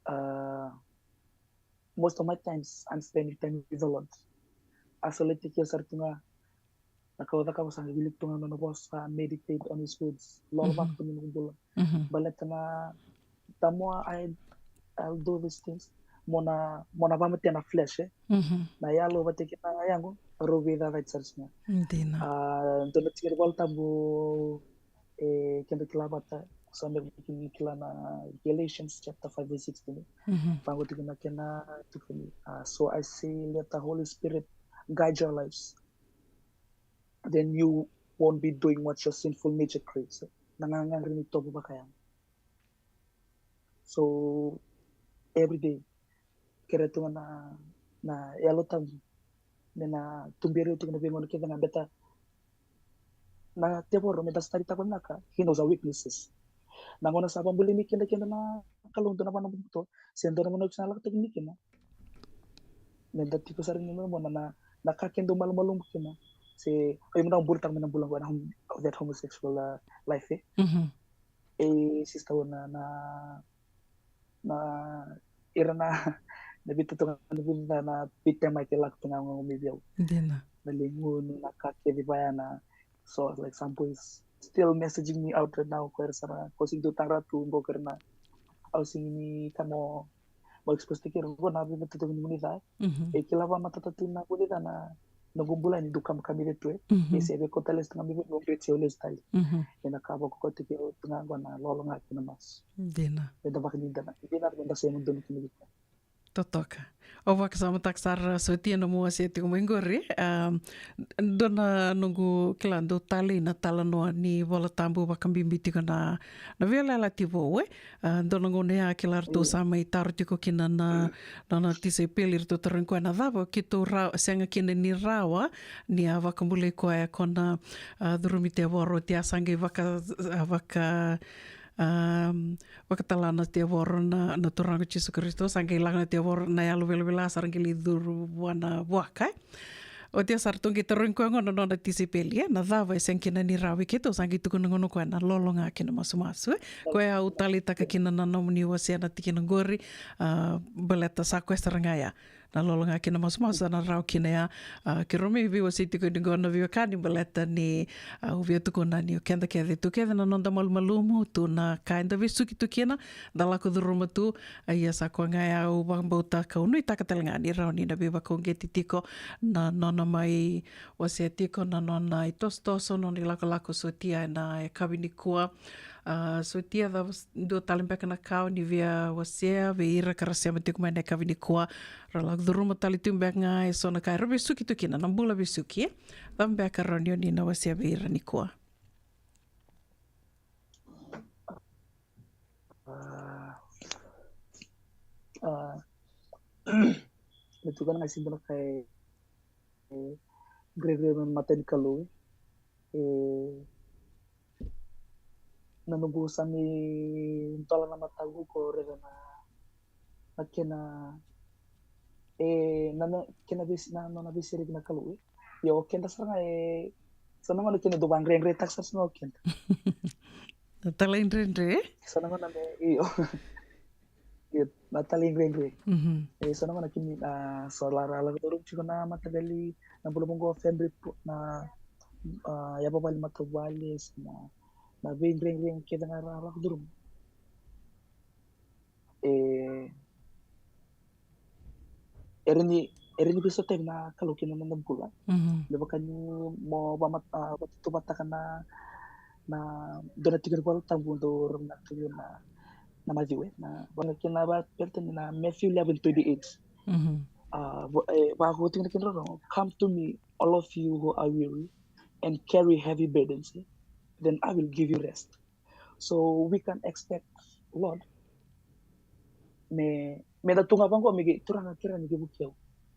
a, most of my times I'm spending time with the Lord. Isolate tiko sara tu ga, na ka au cakava sa qai wilika tu ga na nona vosa, meditate on his words, loloma tu na noqu bula. Mhm. Baleta na, the more I, I'll do these things, mo na, mo na vamatea na flesh, e. Mhm. Na yalo vata kei na yago, rau veicacati sara tiko ga. Dina. A, dua na tiki ni Volatabu, e, keda kila vata, sa me kila na Galatians chapter five verse sixteen. Mhm. Vaqo tiko na kena tukuni. A, so I say, let the Holy Spirit guide your lives. Then you won't be doing what your sinful nature craves. Na gagari ni tovo vakayago. So, every day, kerea tu ga na, na Yalo Tabu me na tuberi au tiko na veigauna kece ga, beta na tevoro, me da study taka vinaka, he knows our weaknesses. Na gauna sa vabulai mai keda, keda na Kalou, dua na vanua buto, se dua na vanua sa lako tiko mai kina, me da tiko sara ni mona na, na ka keda malumalumu kina. Se o iko na bula taka mai na bula qo na hom-, that homosexual, uh, life, e. Mhm. E, sister, na, na, na, ira na, na vita toka na vita na vita mai ke lako toka ngo mi viau. Dina. Na ligunu, na ka kece vaya na. So, like, some boys still messaging me out right now, ko era sara, ko sigi tu tara tu, qo ko era na. Au sigi ni kamo, mo expose tiko ira qo na veimatata ni vunica. Mhm. E kila vakamatata tu na vunica na, na noqu bula ni dua ka me kamica tu, e. Mhm. E se vei ko tale stu ga me vei, mo vei se o lesu tale. Mhm. E na ka vakaukauataki au tu ga qo na lolo ga kei na masu. Dina. Me da vakanidina. Dina me da sema donu kina vei koya. Totoka. Au vakasamataka sara, sotia na nomu wasea tiko mai qori. Am, dua na noqu kila dau talei na talanoa ni Vola Tabu vakabibi tiko na, na veiyalayalati vou, e. A, dua na gauna ya kila ratou sa mai taro tiko kina na, na, na tisaipeli, ratou tarogi koya na cava keitou ra-, sega kina ni rawa ni a vakabulai koya ko na, a, curumi tevoro, oti a sa qai vaka, a, vaka, am, vakatala na tevoro na, na Turaga o Jisu Karisito, sa qai lako na tevoro, na yalo velavela sa ra qai lai curu vua na vuaka, e. Oti a sa ratou qai tarogi koya gona na nona tisaipeli, e, na cava e sega kina ni rawa vei keitou, sa qai tukuna gona o koya na lolo ga kei na masumasu, e. Koya au taleitaka kina na nomuni wasea na tikina qori, a, baleta sa koya sara ga ya. Na lolo ga kei na masumasu sa na rawa kina ya, a, keirau mai veiwasei tiko ni qo na veiwekani baleta ni, a, au via tukuna ni o keda kece tu kece na noda malumalumu tu na ka eda vesuki tu kina, da lako curuma tu, A, ia sa koya ga ya au vakabauta ka au nuitaka tale ga ni rawa ni na veivakauqeti tiko na nona mai wasea tiko na nona itosotoso, nona ilakolako sotia ena yakavi nikua. A, sotia, cava s-, dua tale beka na ka o ni via wasea vei ira ka ra sema tiko mai ena yakavi nikua, ra lako curuma tale tu beka ga eso na ka era vesuki tu kina, na bula vesuki. Cava beka rawa ni o ni na wasea vei ira nikua? A, a, me tukuna ga se dua na ka e, e, rairai me mata ni Kalou, e, na noqu sa mai dola na mataqu ko raica na, na kena, e, na, na kena veis-, na, na, na veisereki na Kalou, e. Io, o keda sara ga e, so na gauna kena dau vagregretaka sara ga o keda. Na talaidredre, e? So na gauna me, io. Io, na talaidredre. Mhm. E, so na gauna kemi, a, so la ra lako curuma tiko na matavuvale, na bula vaqo, family, na, a, yavavale, matavuvale, so na, na veidredre kece ga ra lako curuma. E, e rawa ni, e rawa ni veisautaki na Kalou kina nona bula. Mhm. Me vaka ni mo vamat-, a, vatauvataka na, Na dua na tiki ni Vola Tabu dau raica tu na, na Maciu, e, na, vaka kina vakaperitania na Matthew eleven twenty-eight. Mhm. A, vo-, e, vaka tiko na kena rorogo, "Come to me, all of you who are weary and carry heavy burdens, eh, then I will give you rest." So we can expect, Lord, me, me da tu ga vaqo, me qai, "Turaga, kerea ni qai vukei au."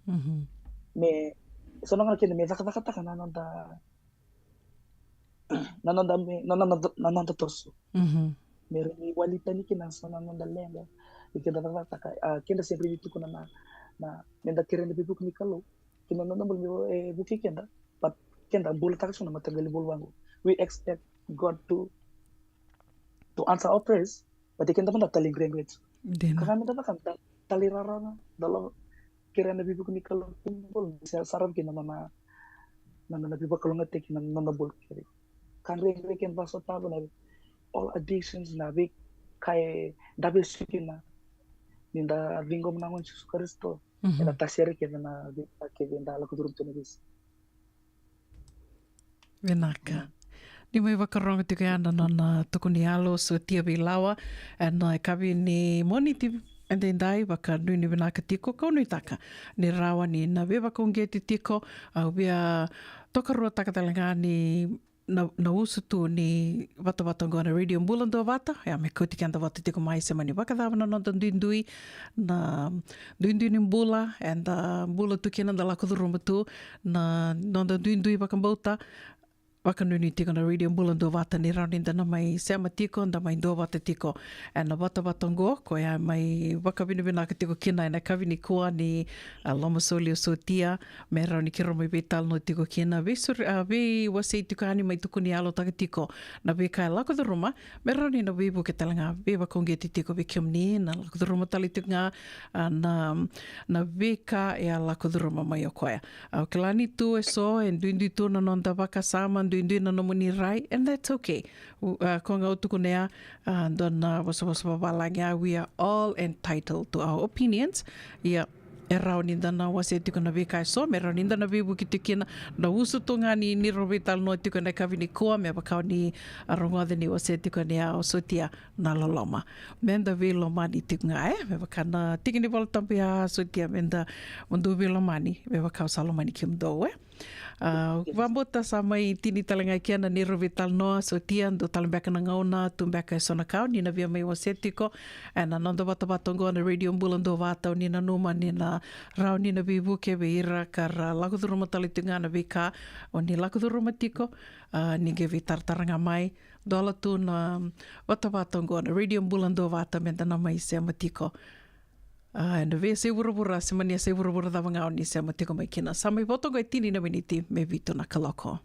Mhm. Me, so na gauna kina me cakacakataka na noda, na noda me, na, na, na, na noda toso. Mhm. Me rawa ni wali tani kina so na noda leqa. Ni keda cakacakataka, a, keda sega ni tukuna na, na, me da kerea na veivuke ni Kalou kina noda bula, me, e, vukei keda. But keda bulataka so na mataqali bula vaqo. We expect God to, to answer our prayers, but keda mada tale qregre tu. Dina. Ka ga me da cakava, da talairawarawa ga, da lako kerea na veivuke ni Kalou kina bula, sa, saravi kina na, na, na, na veivakalougatataki na, na, na bula kece. Ka qregre keda vakasotava na all addictions, na veika e da vesuki na, ni da ciqoma na Gone Jisu Karisito. Mhm. Ena tasere kece na veika kece da lako curuma tu na veisiga. Vinaka. Ni mai vakarorogo tiko ya na nona tukuni yalo o Sotia Veilawa ena yakavi ni Moniti edaidai. Vakanuinui vinaka tiko, kau nuitaka ni rawa ni na veivakauqeti tiko. Au via tokaruataka tale ga ni na, na usu tu ni vatavata oqo na Radio Bula Duavata, ya me kauti keda vata tiko mai, se mani vakacava na noda duidui, na duidui ni bula eda bula tu kina, da lako curuma tu, na noda duidui vakabauta. Vakanuinui tiko na Radio Bula Duavata ni rawa ni da na mai sema tiko, da mai duavata tiko ena vatavata oqo, koya mai vakavinavinaka tiko kina ena yakavi nikua ni, a, lomasoli o Sotia, me rawa ni keirau mai veitalanoa tiko kina, veisuri-, a, veiwasei tiko yani, mai tukuni yalotaka tiko na veika e lako curuma, me rawa ni na veivuke tale ga, veivakauqeti tiko vei kemuni na lako curuma tale tiko ga, a, na, na veika e a lako curuma mai o koya. Au kila ni tu eso e duidui tu na noda vakasama, duidui na nomuni rai, and that's okay. U-, a, koya ga au tukuna ya, a, dua na vosavosa vavalagi ya, we are all entitled to our opinions. Ia, e rawa ni da na wasea tiko na veika eso, me rawa ni da na veivuke tiko kina. Na usu tu ga ni, ni rau veitalanoa tiko ena yakavi nikua, me vaka o ni a rogoca ni wasea tiko ni a o Sotia, na loloma. Me da veilomani tiko ga, e, me vaka na tiki ni Vola Tabu ya, Sotia, me da, mo dou veilomani me vaka au sa lomani kemudou, e. A, vakabauta sa mai tini tale ga i kena neirau veitalanoa, Sotia, dua tale beka na gauna, tu beka eso na ka o ni na via mai wasea tiko ena noda vatavata oqo na Radio Bula Duavata, o ni nanuma ni na rawa ni na veivuke vei ira ka ra lako curuma tale tiko ga na veika o ni lako curuma tiko, a, ni qai veitaratara ga mai, dola tu na vatavata oqo na Radio Bula Duavata me da na mai sema tiko. A, ena veiyasai vuravura, se mani yasai vuravura cava ga o ni sema tiko mai kina. Sa mai vo toka e tini na miniti me vitu na kaloko.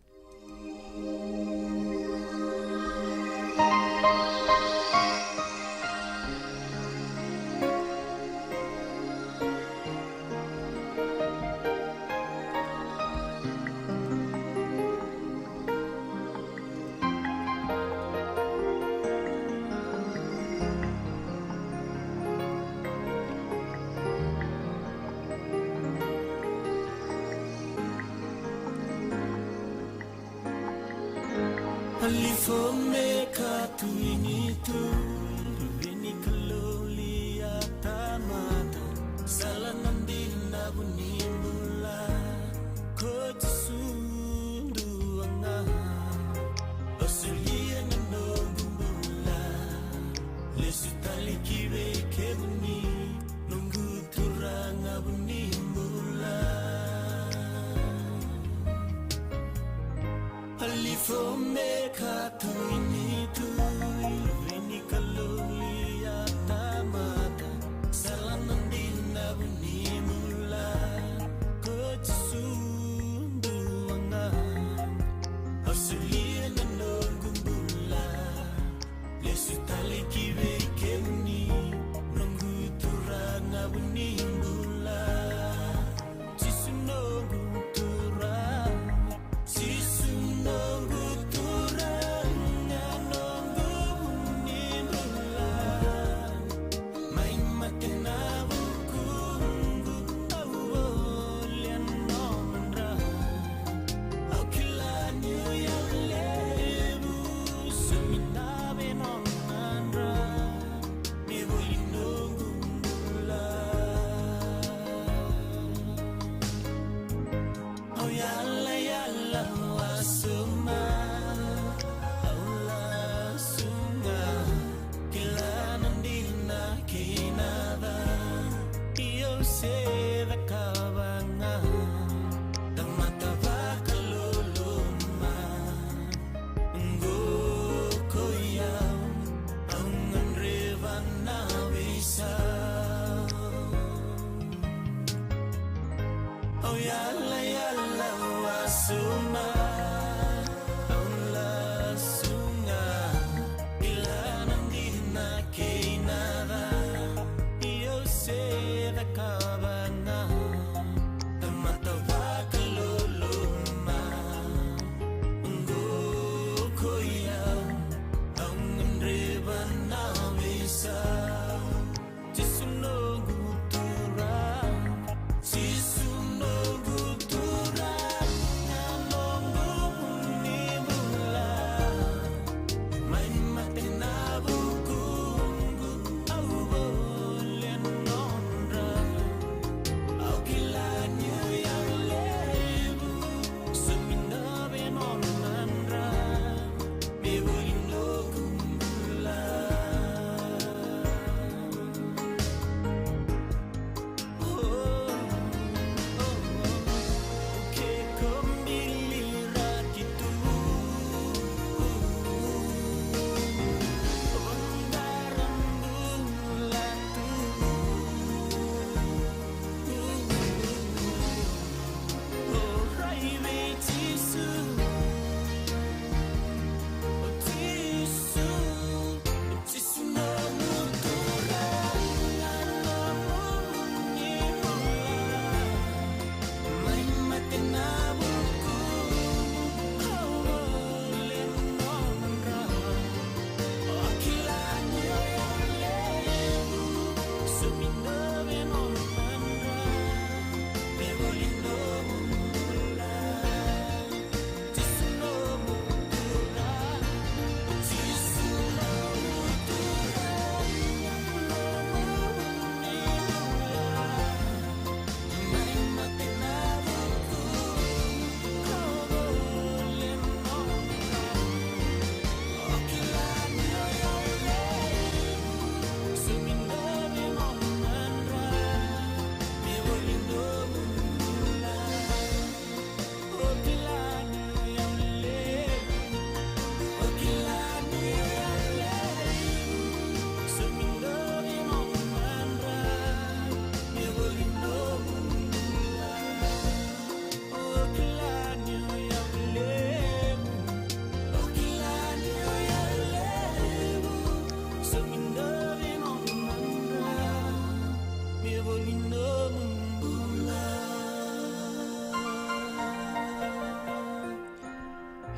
Alifo me ka tu ini tu, veni kaloli a tamata, sala na dina vuni bula, ko Jisu duaga. O solia na noqu bula, lesu tale ki vei kemuni, noqu Turaga vuni bula. Alifo me ka tu ini tu, veni kaloli a tamata, sala na dina vuni bula, ko Jisu duaga. O solia na noqu bula, lesu tale ki vei kemuni, noqu Turaga vuni bula. Jisu noqu Turaga, Jisu noqu Turaga. Se cakava ga, tamata vakaloloma. Qo ko iau, au gadreva na veisau. Au yalayala wasoma, au lasu ga, kila na dina kei na ca. Io, se cakava ga, tamata vakaloloma. Qo ko iau, au gadreva na veisau. Jisu noqu Turaga, Jisu noqu Turaga, noqu ni bula. Mai mate na vukuqu, au vole nodra. Au kila ni o yau levu, so mi dave nodra. Me voli noqu bula.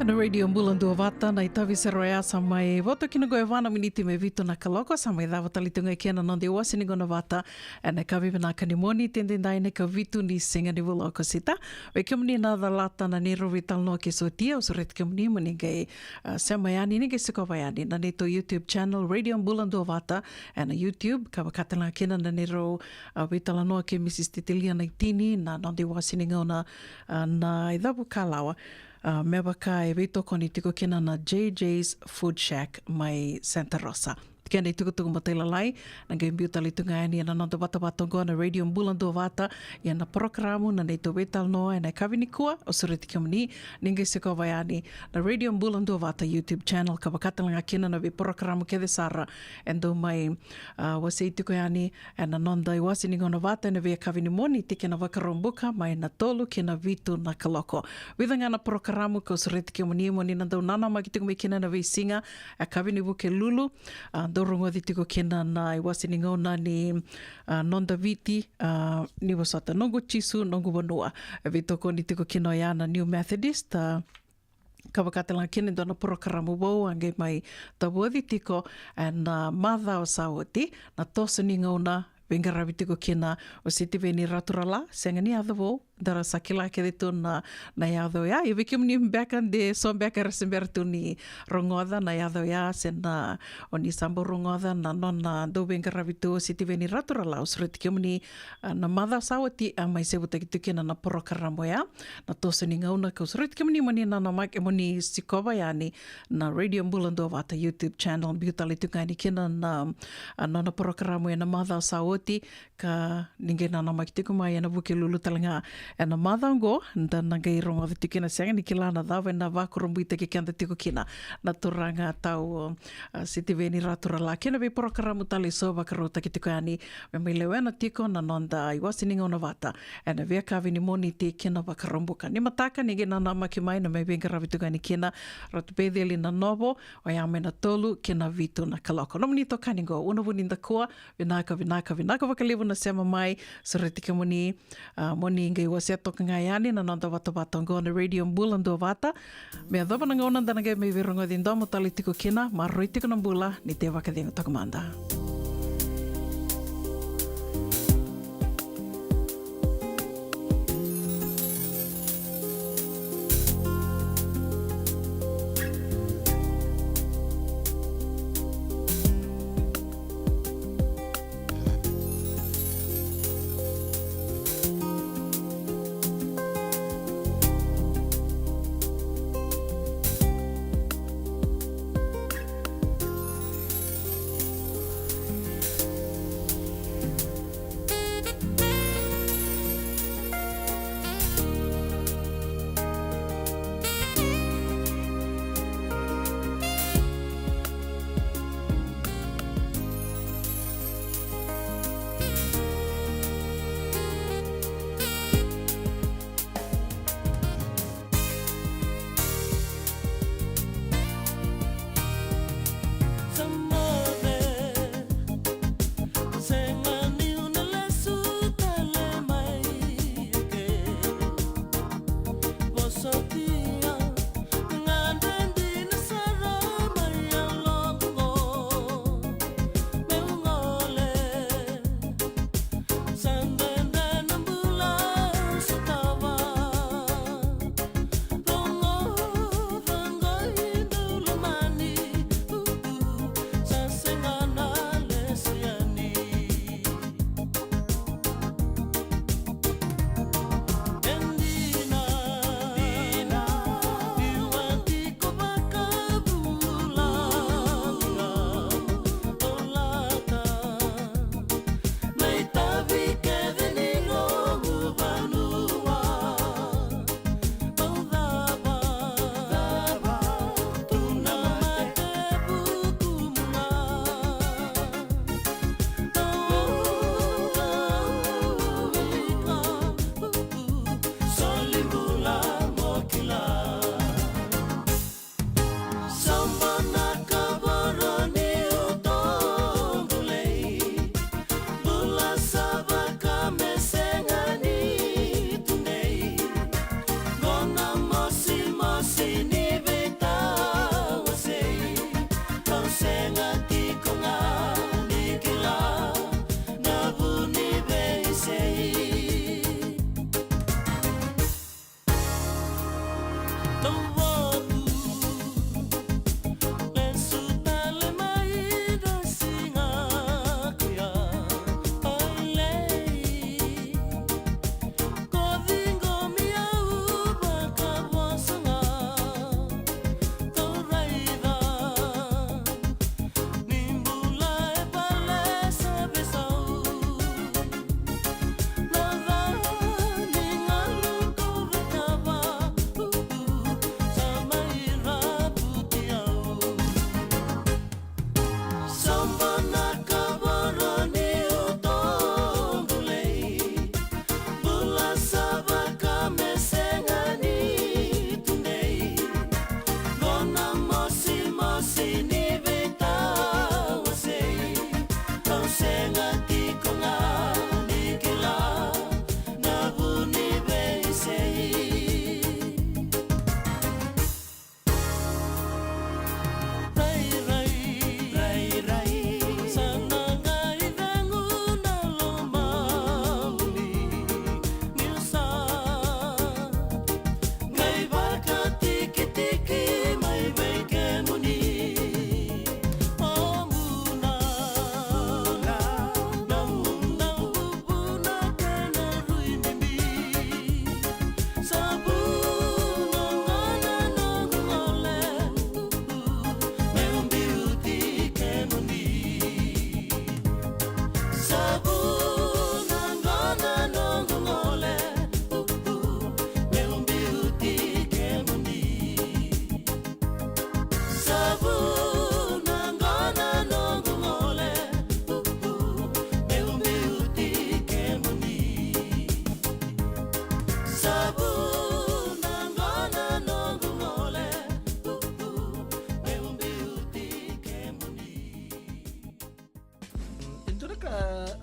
Ena Radio Bula Duavata, na itavi sara oya sa mai voto kina qo e va na miniti me vitu na kaloko, sa mai cava tale tu ga kina na noda iwase ni gauna vata. Ena yakavi vinaka ni Moniti edaidai, na ikavitu ni siga ni vula o Okosita. Vei kemuni na calata na neirau veitalanoa ke sotia, au sureti kemuni mo ni qai, a, sema yani, ni qai sikova yani na neitou YouTube channel, Radio Bula Duavata, ena YouTube, ka vaka tale ga kina na neirau, a, veitalanoa kei Mrs Titilia Naitini, na noda iwase ni gauna, a, na icavu kalawa, a, me vaka e veitokoni tiko kina na J J's Food Shack mai Santa Rosa. Kena itukutuku matailalai, na qai biu tale tu ga yani ena noda vatavata oqo na Radio Bula Duavata, ia na porokaramu na neitou veitalanoa ena yakavi nikua, au sureti kemuni, ni qai sikova yani na Radio Bula Duavata YouTube channel, ka vaka tale ga kina na veiporokaramu kece sara e dau mai, a, wasei tiko yani ena noda iwase ni gauna vata ena veiyakavi ni Moniti kei na Vakaraubuka, mai na tolu ki na vitu na kaloko. Vica ga na porokaramu kau sureti kemuni mo ni na dau nanamaki tiko mai kina ena veisiga, e yakavi ni Vukelulu, a, dau rogoci tiko kina na iwase ni gauna ni, a, Noda Viti, a, ni vosota, Noqu Jisu, Noqu Vanua. E veitokoni tiko kina oya na New Methodist, a, ka vaka tale ga kina e dua na porokaramu vou a qai mai tavoci tiko ena, a, macawa sa oti, na toso ni gauna, veiqaravi tiko kina o Sitiveni Raturala, sega ni yaco vou, Daru sa kila kece tu na, na yaca oya. Ia vei kemuni beka de so beka era se bera tu ni rogoca na yaca oya, se na o ni sa bau rogoca na nona dau veiqaravi tu o Sitiveni Raturala, au sureti kemuni, a, na macawa sa oti a mai sevutaki tu kina na porokaramu oya, na toso ni gauna. Kau sureti kemuni mo ni nanamaki, mo ni sikova yani na Radio Bula Duavata YouTube channel, biu tale tu ga yani kina na, a, nona porokaramu ena macawa sa oti. Ka ni qai nanamaki tiko mai ena Vukelulu tale ga ena macawa oqo, da na qai rogoca tiko kina, sega ni kila na cava ena vakurabuitaki keda tiko kina na turaga tau, a, Sitiveni Raturala kei na veiporokaramu tale eso vakarautaki tiko yani me mai lewena tiko na noda iwase ni gauna vata ena veiyakavi ni Moniti kei na Vakaraubuka. Ni mataka ni qai nanamaki mai na mai veiqaravi tiko yani kina Ratu Peiceli Nanovo, oya mai na tolu ki na vitu na kaloko. Nomuni itokani oqo, Una Vunidakua. Vinaka, vinaka, vinaka vakalevu na sema mai. Sureti kemuni, a, mo ni qai wasea toka ga yani na noda vatavata oqo na Radio Bula Duavata. Me yacova na gauna da na qai mai veirogoci domo tale tiko kina, maroroi tiko na bula, ni te vakacegu toka mada.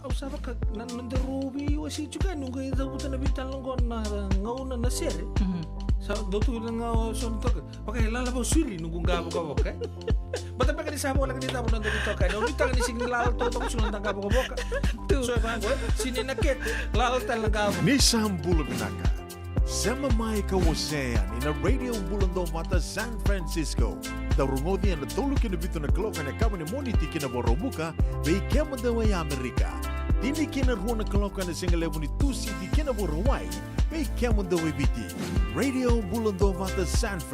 Au sa vaka na noda rau veiwasei tiko yani, noqu i cavuta na veitalanoa qo na gauna na sere. Sa dau tu na gauna so na toka vaka e lala vau siri noqu qavokavoka. Bata beka ni sa voleka ni cava noda veitoka yani, au nuitaka ni sigi ni lala totoka siko noda qavokavoka. So e vaqo e sini na kete lala tale na qavo. Ni sa bula vinaka. Sema mai ka wasea yani na Radio Bula Dovata San Francisco. Dau rogoci ena tolu ki na vitu na kaloko ena kava ni Moniti ki na Vakaraubuka, vei kemudou e Amerika. Tini ki na rua na kaloko ena sigalevu ni Tusiti ki na Vakarauwai, vei kemudou e Viti. Radio Bula Dovata San